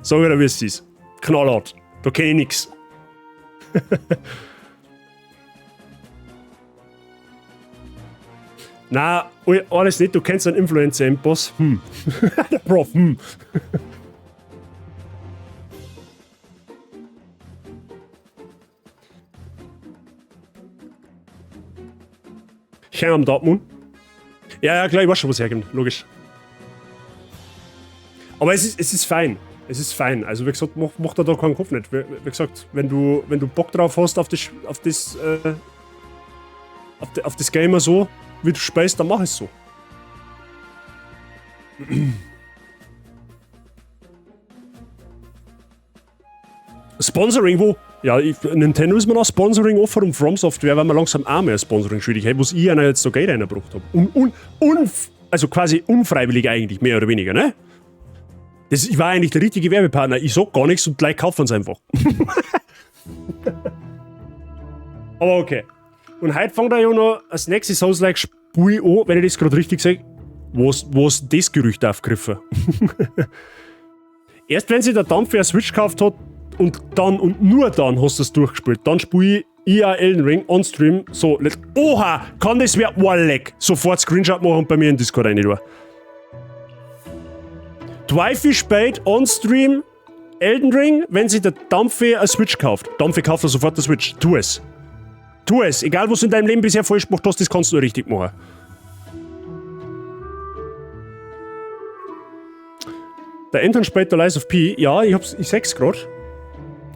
Sag ich dir, wie es ist. Knallhart. Da kenn ich nix. Na, alles nicht, du kennst einen Influencer-Endboss. Der Prof, Ich häng am Dortmund. Ja, ja, klar, ich weiß schon, was herkommt, logisch. Aber es ist fein. Es ist fein. Also, wie gesagt, mach da keinen Kopf nicht. Wie gesagt, wenn du Bock drauf hast, auf das Gamer so, wie du spielst, dann mach es so. Sponsoring, wo? Ja, Nintendo ist mir noch Sponsoring offen und From Software, weil wir langsam auch mehr Sponsoring schuldig haben, was ich einer jetzt so Geld reingebracht hab. Also quasi unfreiwillig eigentlich, mehr oder weniger, ne? Ich war eigentlich der richtige Werbepartner. Ich sag gar nichts und gleich kaufen sie einfach. Aber okay. Und heute fängt er ja noch als nächstes Souls-like Spiel an, wenn ich das gerade richtig sag. Was das Gerücht aufgegriffen? Erst wenn sich der Dampfer eine Switch gekauft hat und dann und nur dann hast du es durchgespielt, dann spiele ich auch Elden Ring on Stream. So, oha, kann das wer, oh, leck, sofort Screenshot machen und bei mir in Discord rein tun. Twyfi spielt on Stream Elden Ring, wenn sich der Dampfe eine Switch kauft. Dampfe kauft er sofort eine Switch. Tu es. Tu es. Egal, was du in deinem Leben bisher falsch gemacht hast, das kannst du nur richtig machen. Der Anton spielt der Lies of P. Ja, ich seh's grad.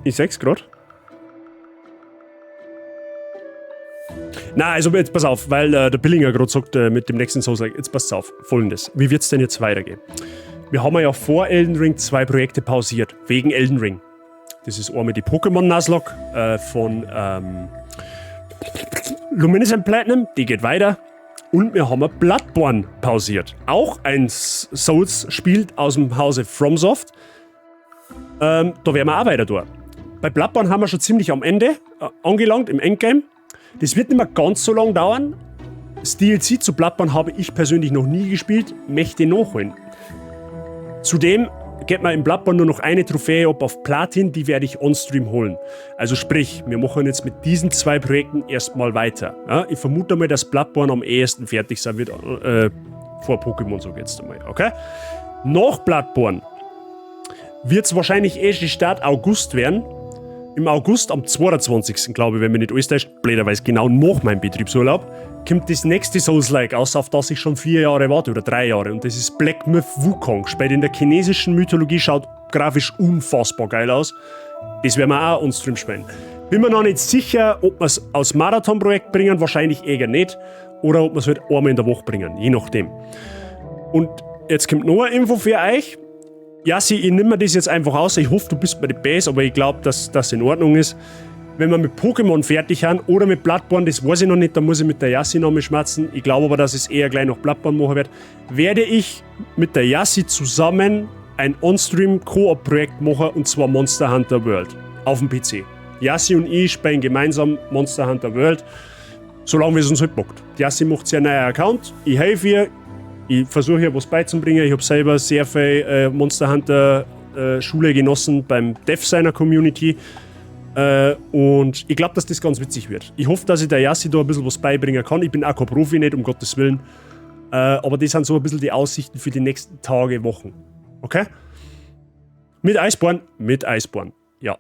Ich seh's grad. Na, also jetzt pass auf, weil der Billinger grad sagt, mit dem nächsten Souls-like, jetzt passt auf, Folgendes. Wie wird's denn jetzt weitergehen? Wir haben ja vor Elden Ring 2 Projekte pausiert, wegen Elden Ring. Das ist einmal die Pokémon Nuzlocke von Luminescent Platinum, die geht weiter. Und wir haben Bloodborne pausiert. Auch ein Souls-Spiel aus dem Hause FromSoft. Da werden wir auch weiter durch. Bei Bloodborne haben wir schon ziemlich am Ende angelangt, im Endgame. Das wird nicht mehr ganz so lang dauern. Das DLC zu Bloodborne habe ich persönlich noch nie gespielt, möchte nachholen. Zudem geht man in Bloodborne nur noch eine Trophäe ab auf Platin, die werde ich on-stream holen. Also sprich, wir machen jetzt mit diesen 2 Projekten erstmal weiter. Ja, ich vermute mal, dass Bloodborne am ehesten fertig sein wird, vor Pokémon, so geht's einmal, okay? Nach Bloodborne wird's wahrscheinlich erst die Start August werden. Im August, am 22., glaube ich, wenn mich nicht alles täuscht, blöderweise genau nach meinem Betriebsurlaub, kommt das nächste Souls-like aus, auf das ich schon 4 Jahre warte oder 3 Jahre. Und das ist Black Myth Wukong. Spielt in der chinesischen Mythologie, schaut grafisch unfassbar geil aus. Das werden wir auch on-stream spielen. Bin mir noch nicht sicher, ob wir es als Marathon-Projekt bringen, wahrscheinlich eher nicht. Oder ob wir es halt einmal in der Woche bringen, je nachdem. Und jetzt kommt noch eine Info für euch. Jassi, ich nehme mir das jetzt einfach aus. Ich hoffe, du bist mir die Base, aber ich glaub, dass das in Ordnung ist. Wenn wir mit Pokémon fertig sind oder mit Bloodborne, das weiß ich noch nicht, da muss ich mit der Jassi noch mal schmerzen. Ich glaube aber, dass ich es eher gleich noch Bloodborne machen werde. Werde ich mit der Jassi zusammen ein On-Stream-Koop-Projekt machen, und zwar Monster Hunter World auf dem PC. Jassi und ich spielen gemeinsam Monster Hunter World, solange es uns halt bockt. Die Jassi macht sich einen neuen Account, ich helfe ihr, Ich versuche hier was beizubringen. Ich habe selber sehr viel Monster Hunter Schule genossen beim Dev seiner Community. Und ich glaube, dass das ganz witzig wird. Ich hoffe, dass ich der Yassi da ein bisschen was beibringen kann. Ich bin auch kein Profi nicht, um Gottes Willen. Aber das sind so ein bisschen die Aussichten für die nächsten Tage, Wochen. Okay? Mit Iceborne? Mit Iceborne, ja.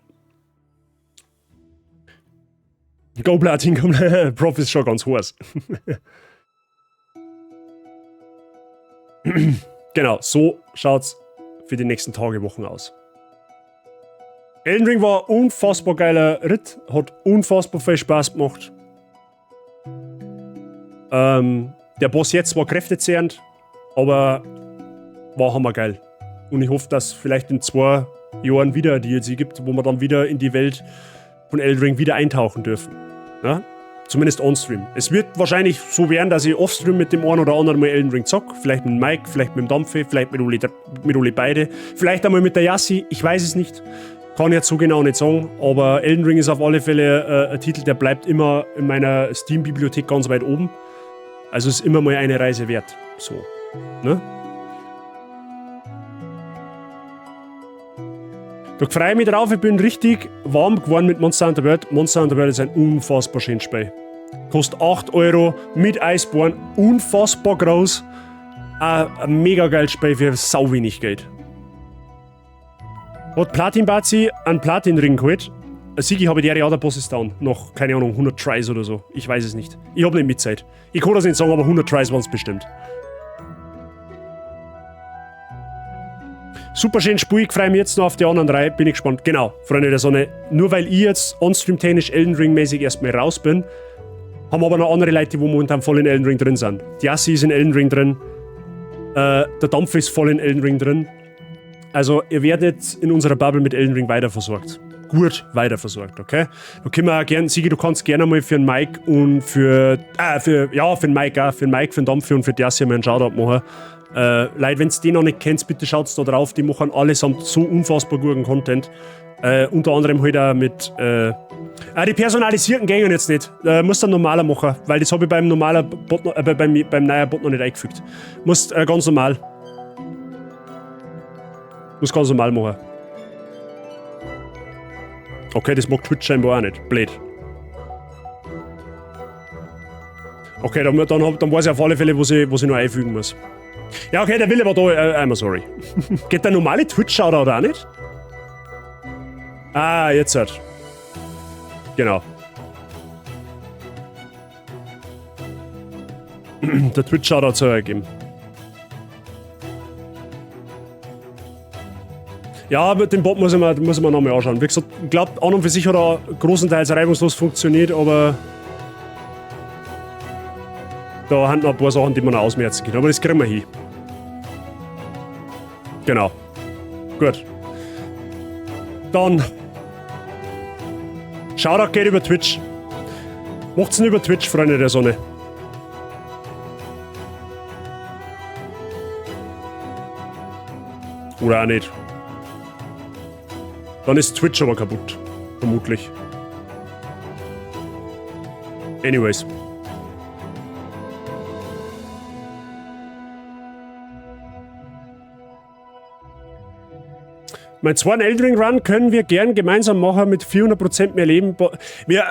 Go Platin, go Platin. Prof ist schon ganz heiß. Genau, so schaut's für die nächsten Tage, Wochen aus. Elden Ring war ein unfassbar geiler Ritt, hat unfassbar viel Spaß gemacht. Der Boss jetzt war kräftezehrend, aber war hammergeil. Und ich hoffe, dass vielleicht in 2 Jahren wieder ein DLC gibt, wo wir dann wieder in die Welt von Elden Ring wieder eintauchen dürfen. Ja? Zumindest on-stream. Es wird wahrscheinlich so werden, dass ich off-stream mit dem einen oder anderen mal Elden Ring zock. Vielleicht mit Mike, vielleicht mit dem Dampfe, vielleicht mit Uli beide. Vielleicht einmal mit der Yassi, ich weiß es nicht. Kann ich jetzt so genau nicht sagen, aber Elden Ring ist auf alle Fälle ein Titel, der bleibt immer in meiner Steam-Bibliothek ganz weit oben. Also ist immer mal eine Reise wert. So, ne? Da freue ich mich drauf, ich bin richtig warm geworden mit Monster Hunter World. Monster Hunter World ist ein unfassbar schönes Spiel. Kostet 8 Euro mit Iceborne, unfassbar groß. Ein mega geiles Spiel für sau wenig Geld. Hat Platin Bazi einen Platin-Ring geholt. Sigi habe ich der Jahr der Boss ist down. Noch, keine Ahnung, 100 Tries oder so. Ich weiß es nicht. Ich hab nicht mit Zeit. Ich kann das nicht sagen, aber 100 Tries waren's bestimmt. Super schön Spiel, ich freue mich jetzt noch auf die anderen 3, bin ich gespannt. Genau, Freunde der Sonne, nur weil ich jetzt on-stream-technisch Elden Ring-mäßig erstmal raus bin, haben aber noch andere Leute, die momentan voll in Elden Ring drin sind. Die Yassi ist in Elden Ring drin, der Dampf ist voll in Elden Ring drin. Also ihr werdet in unserer Bubble mit Elden Ring weiterversorgt. Gut weiterversorgt, okay? Da können wir auch gern, Sigi, du kannst gerne mal für den Mike und für den Mike auch, für den Mike, für den Dampf und für die Yassi mal einen Shoutout machen. Leute, wenn's die noch nicht kennt, bitte schaut's da drauf. Die machen allesamt so unfassbar guten Content. Unter anderem halt auch mit. Die personalisierten gängen jetzt nicht. Muss dann normaler machen, weil das hab ich beim normalen Bot noch, beim neuen Bot noch nicht eingefügt. Muss ganz normal. Muss ganz normal machen. Okay, das mag Twitch scheinbar auch nicht. Blöd. Okay, dann weiß ich auf alle Fälle, was ich noch einfügen muss. Ja, okay, der Wille war da. I'm sorry. Geht der normale Twitch-Shoutout auch nicht? Ah, jetzt halt. Genau. Der Twitch-Shoutout soll er geben. Ja, aber den Bot muss ich mir nochmal anschauen. Wie gesagt, ich glaube, an und für sich hat er großenteils reibungslos funktioniert, aber da haben noch ein paar Sachen, die man noch ausmerzen kann. Aber das kriegen wir hin. Genau. Gut. Dann. Shoutout geht über Twitch. Macht's denn über Twitch, Freunde der Sonne. Oder auch nicht. Dann ist Twitch aber kaputt. Vermutlich. Anyways. Mein zweiten Elden Ring Run können wir gern gemeinsam machen mit 400% mehr Leben.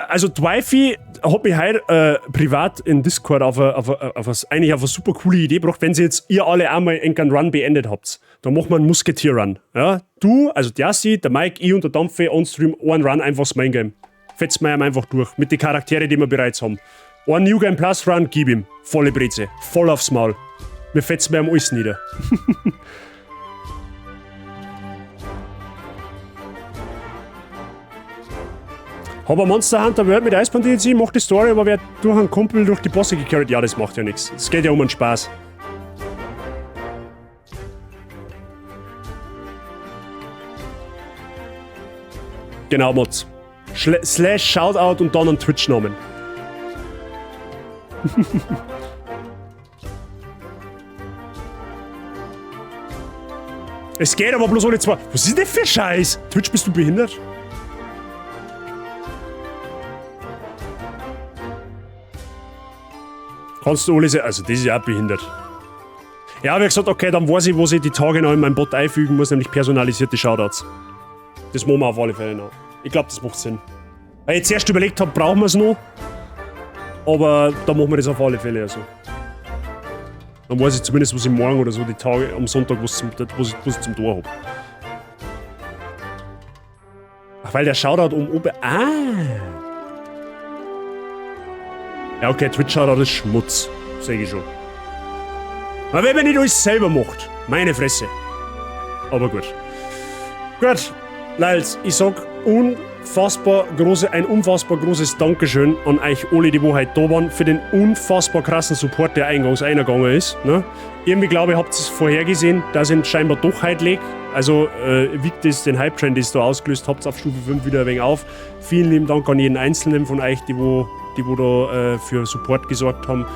Also Twyfi hat mich heute privat in Discord eigentlich auf eine super coole Idee gebracht, wenn sie jetzt ihr alle einmal einen Run beendet habt. Dann machen wir einen Musketier-Run. Ja? Du, also der Yassi, der Mike, ich und der Dampfe on-stream einen Run einfach das Main Game. Fetzen wir ihm einfach durch mit den Charaktere, die wir bereits haben. Ein New Game Plus Run, gib ihm. Volle Breze. Voll aufs Maul. Wir fetzen ihm alles nieder. Hab ein Monster Hunter World mit Iceborne DLC, macht die Story, aber wer durch einen Kumpel durch die Bosse gecarried, ja, das macht ja nichts. Es geht ja um einen Spaß. Genau, Mods. Slash Shoutout und dann einen Twitch-Namen. Es geht aber bloß alle zwei. Was ist denn für Scheiß? Twitch, bist du behindert? Kannst du alle sehen? Also, das ist ja auch behindert. Ja, wie gesagt, okay, dann weiß ich, was ich die Tage noch in meinem Bot einfügen muss, nämlich personalisierte Shoutouts. Das machen wir auf alle Fälle noch. Ich glaube, das macht Sinn. Weil ich zuerst überlegt habe, brauchen wir es noch? Aber da machen wir das auf alle Fälle. Also. Dann weiß ich zumindest, was ich morgen oder so die Tage am Sonntag, was ich zum Tor hab. Ach, weil der Shoutout um oben. Ah! Ja, okay, Twitch-Shoutout ist Schmutz. Sag ich schon. Aber wenn man nicht alles selber macht, meine Fresse. Aber gut. Gut, Leils, ich sag ein unfassbar großes Dankeschön an euch alle, die wo heute da waren, für den unfassbar krassen Support, der eingangs eingegangen ist. Ne? Irgendwie glaube ich, habt ihr es vorhergesehen, dass ich scheinbar doch heute leg. Also wiegt es den Hype-Trend, den ihr da ausgelöst habt, auf Stufe 5 wieder ein wenig auf. Vielen lieben Dank an jeden Einzelnen von euch, die wo da für Support gesorgt haben.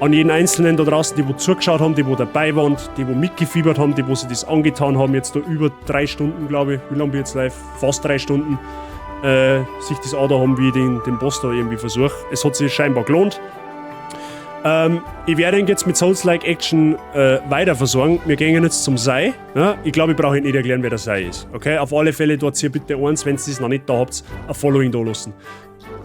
An jeden Einzelnen da draußen, die wo zugeschaut haben, die wo dabei waren, die wo mitgefiebert haben, die wo sich das angetan haben, jetzt da über 3 Stunden, glaube ich, wie lange bin ich jetzt live? Fast 3 Stunden, sich das angetan haben, wie ich den Boss da irgendwie versuche. Es hat sich scheinbar gelohnt. Ich werde ihn jetzt mit Souls-like Action weiter versorgen. Wir gehen jetzt zum Sei. Ja? Ich glaube, ich brauche nicht erklären, wer der Sei ist. Okay? Auf alle Fälle dort hier bitte eins, wenn ihr das noch nicht da habt, ein Following da lassen.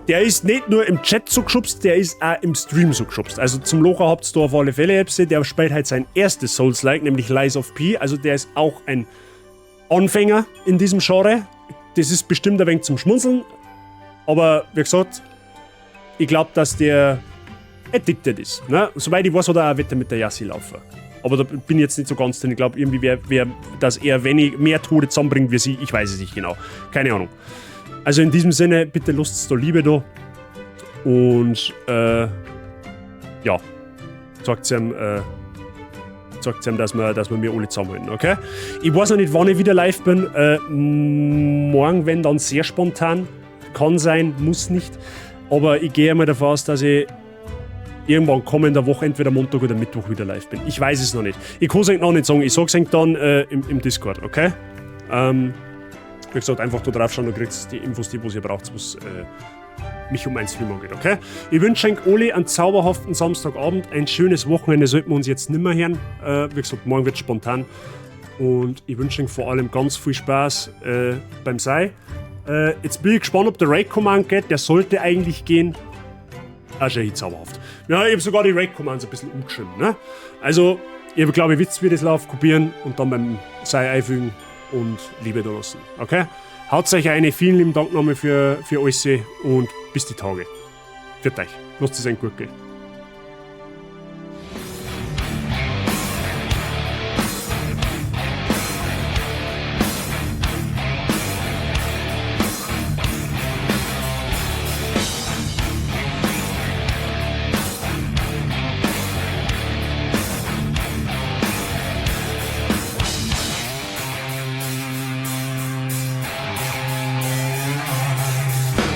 Der ist nicht nur im Chat so geschubst, der ist auch im Stream so geschubst. Also zum Locher habt ihr da auf alle Fälle etwas. Der spielt halt sein erstes Souls-like, nämlich Lies of P. Also der ist auch ein Anfänger in diesem Genre. Das ist bestimmt ein wenig zum Schmunzeln. Aber wie gesagt, ich glaube, dass der addicted ist. Ne? Soweit ich weiß, hat er auch Wette mit der Yassi laufen. Aber da bin ich jetzt nicht so ganz drin. Ich glaube, irgendwie, dass er wenig, mehr Tode zusammenbringt wie sie. Ich weiß es nicht genau. Keine Ahnung. Also in diesem Sinne, bitte lasst da Liebe da. Und ja, sagt ihm, dass wir mir alle zusammenhalten, okay? Ich weiß noch nicht, wann ich wieder live bin. Morgen, wenn dann sehr spontan. Kann sein, muss nicht. Aber ich gehe mal davon aus, dass ich irgendwann kommender Woche, entweder Montag oder Mittwoch wieder live bin. Ich weiß es noch nicht. Ich kann es noch nicht sagen. Ich sag's euch dann im Discord, okay? Wie gesagt, einfach da drauf schauen, du kriegst die Infos, die ihr braucht, was mich um meinen Stream angeht, okay? Ich wünsche euch alle einen zauberhaften Samstagabend, ein schönes Wochenende sollten wir uns jetzt nimmer hören. Wie gesagt, morgen wird spontan. Und ich wünsche euch vor allem ganz viel Spaß beim Sei. Jetzt bin ich gespannt, ob der Raid Command geht. Der sollte eigentlich gehen. Ah, schon zauberhaft. Ja, ich habe sogar die Raid Commands ein bisschen umgeschrieben, ne? Also, ich glaube, ich witz, wie das läuft, kopieren und dann beim Sei einfügen und Liebe da lassen. Okay? Haut euch eine, vielen lieben Dank nochmal für alles und bis die Tage. Für euch. Lasst es euch gut gehen.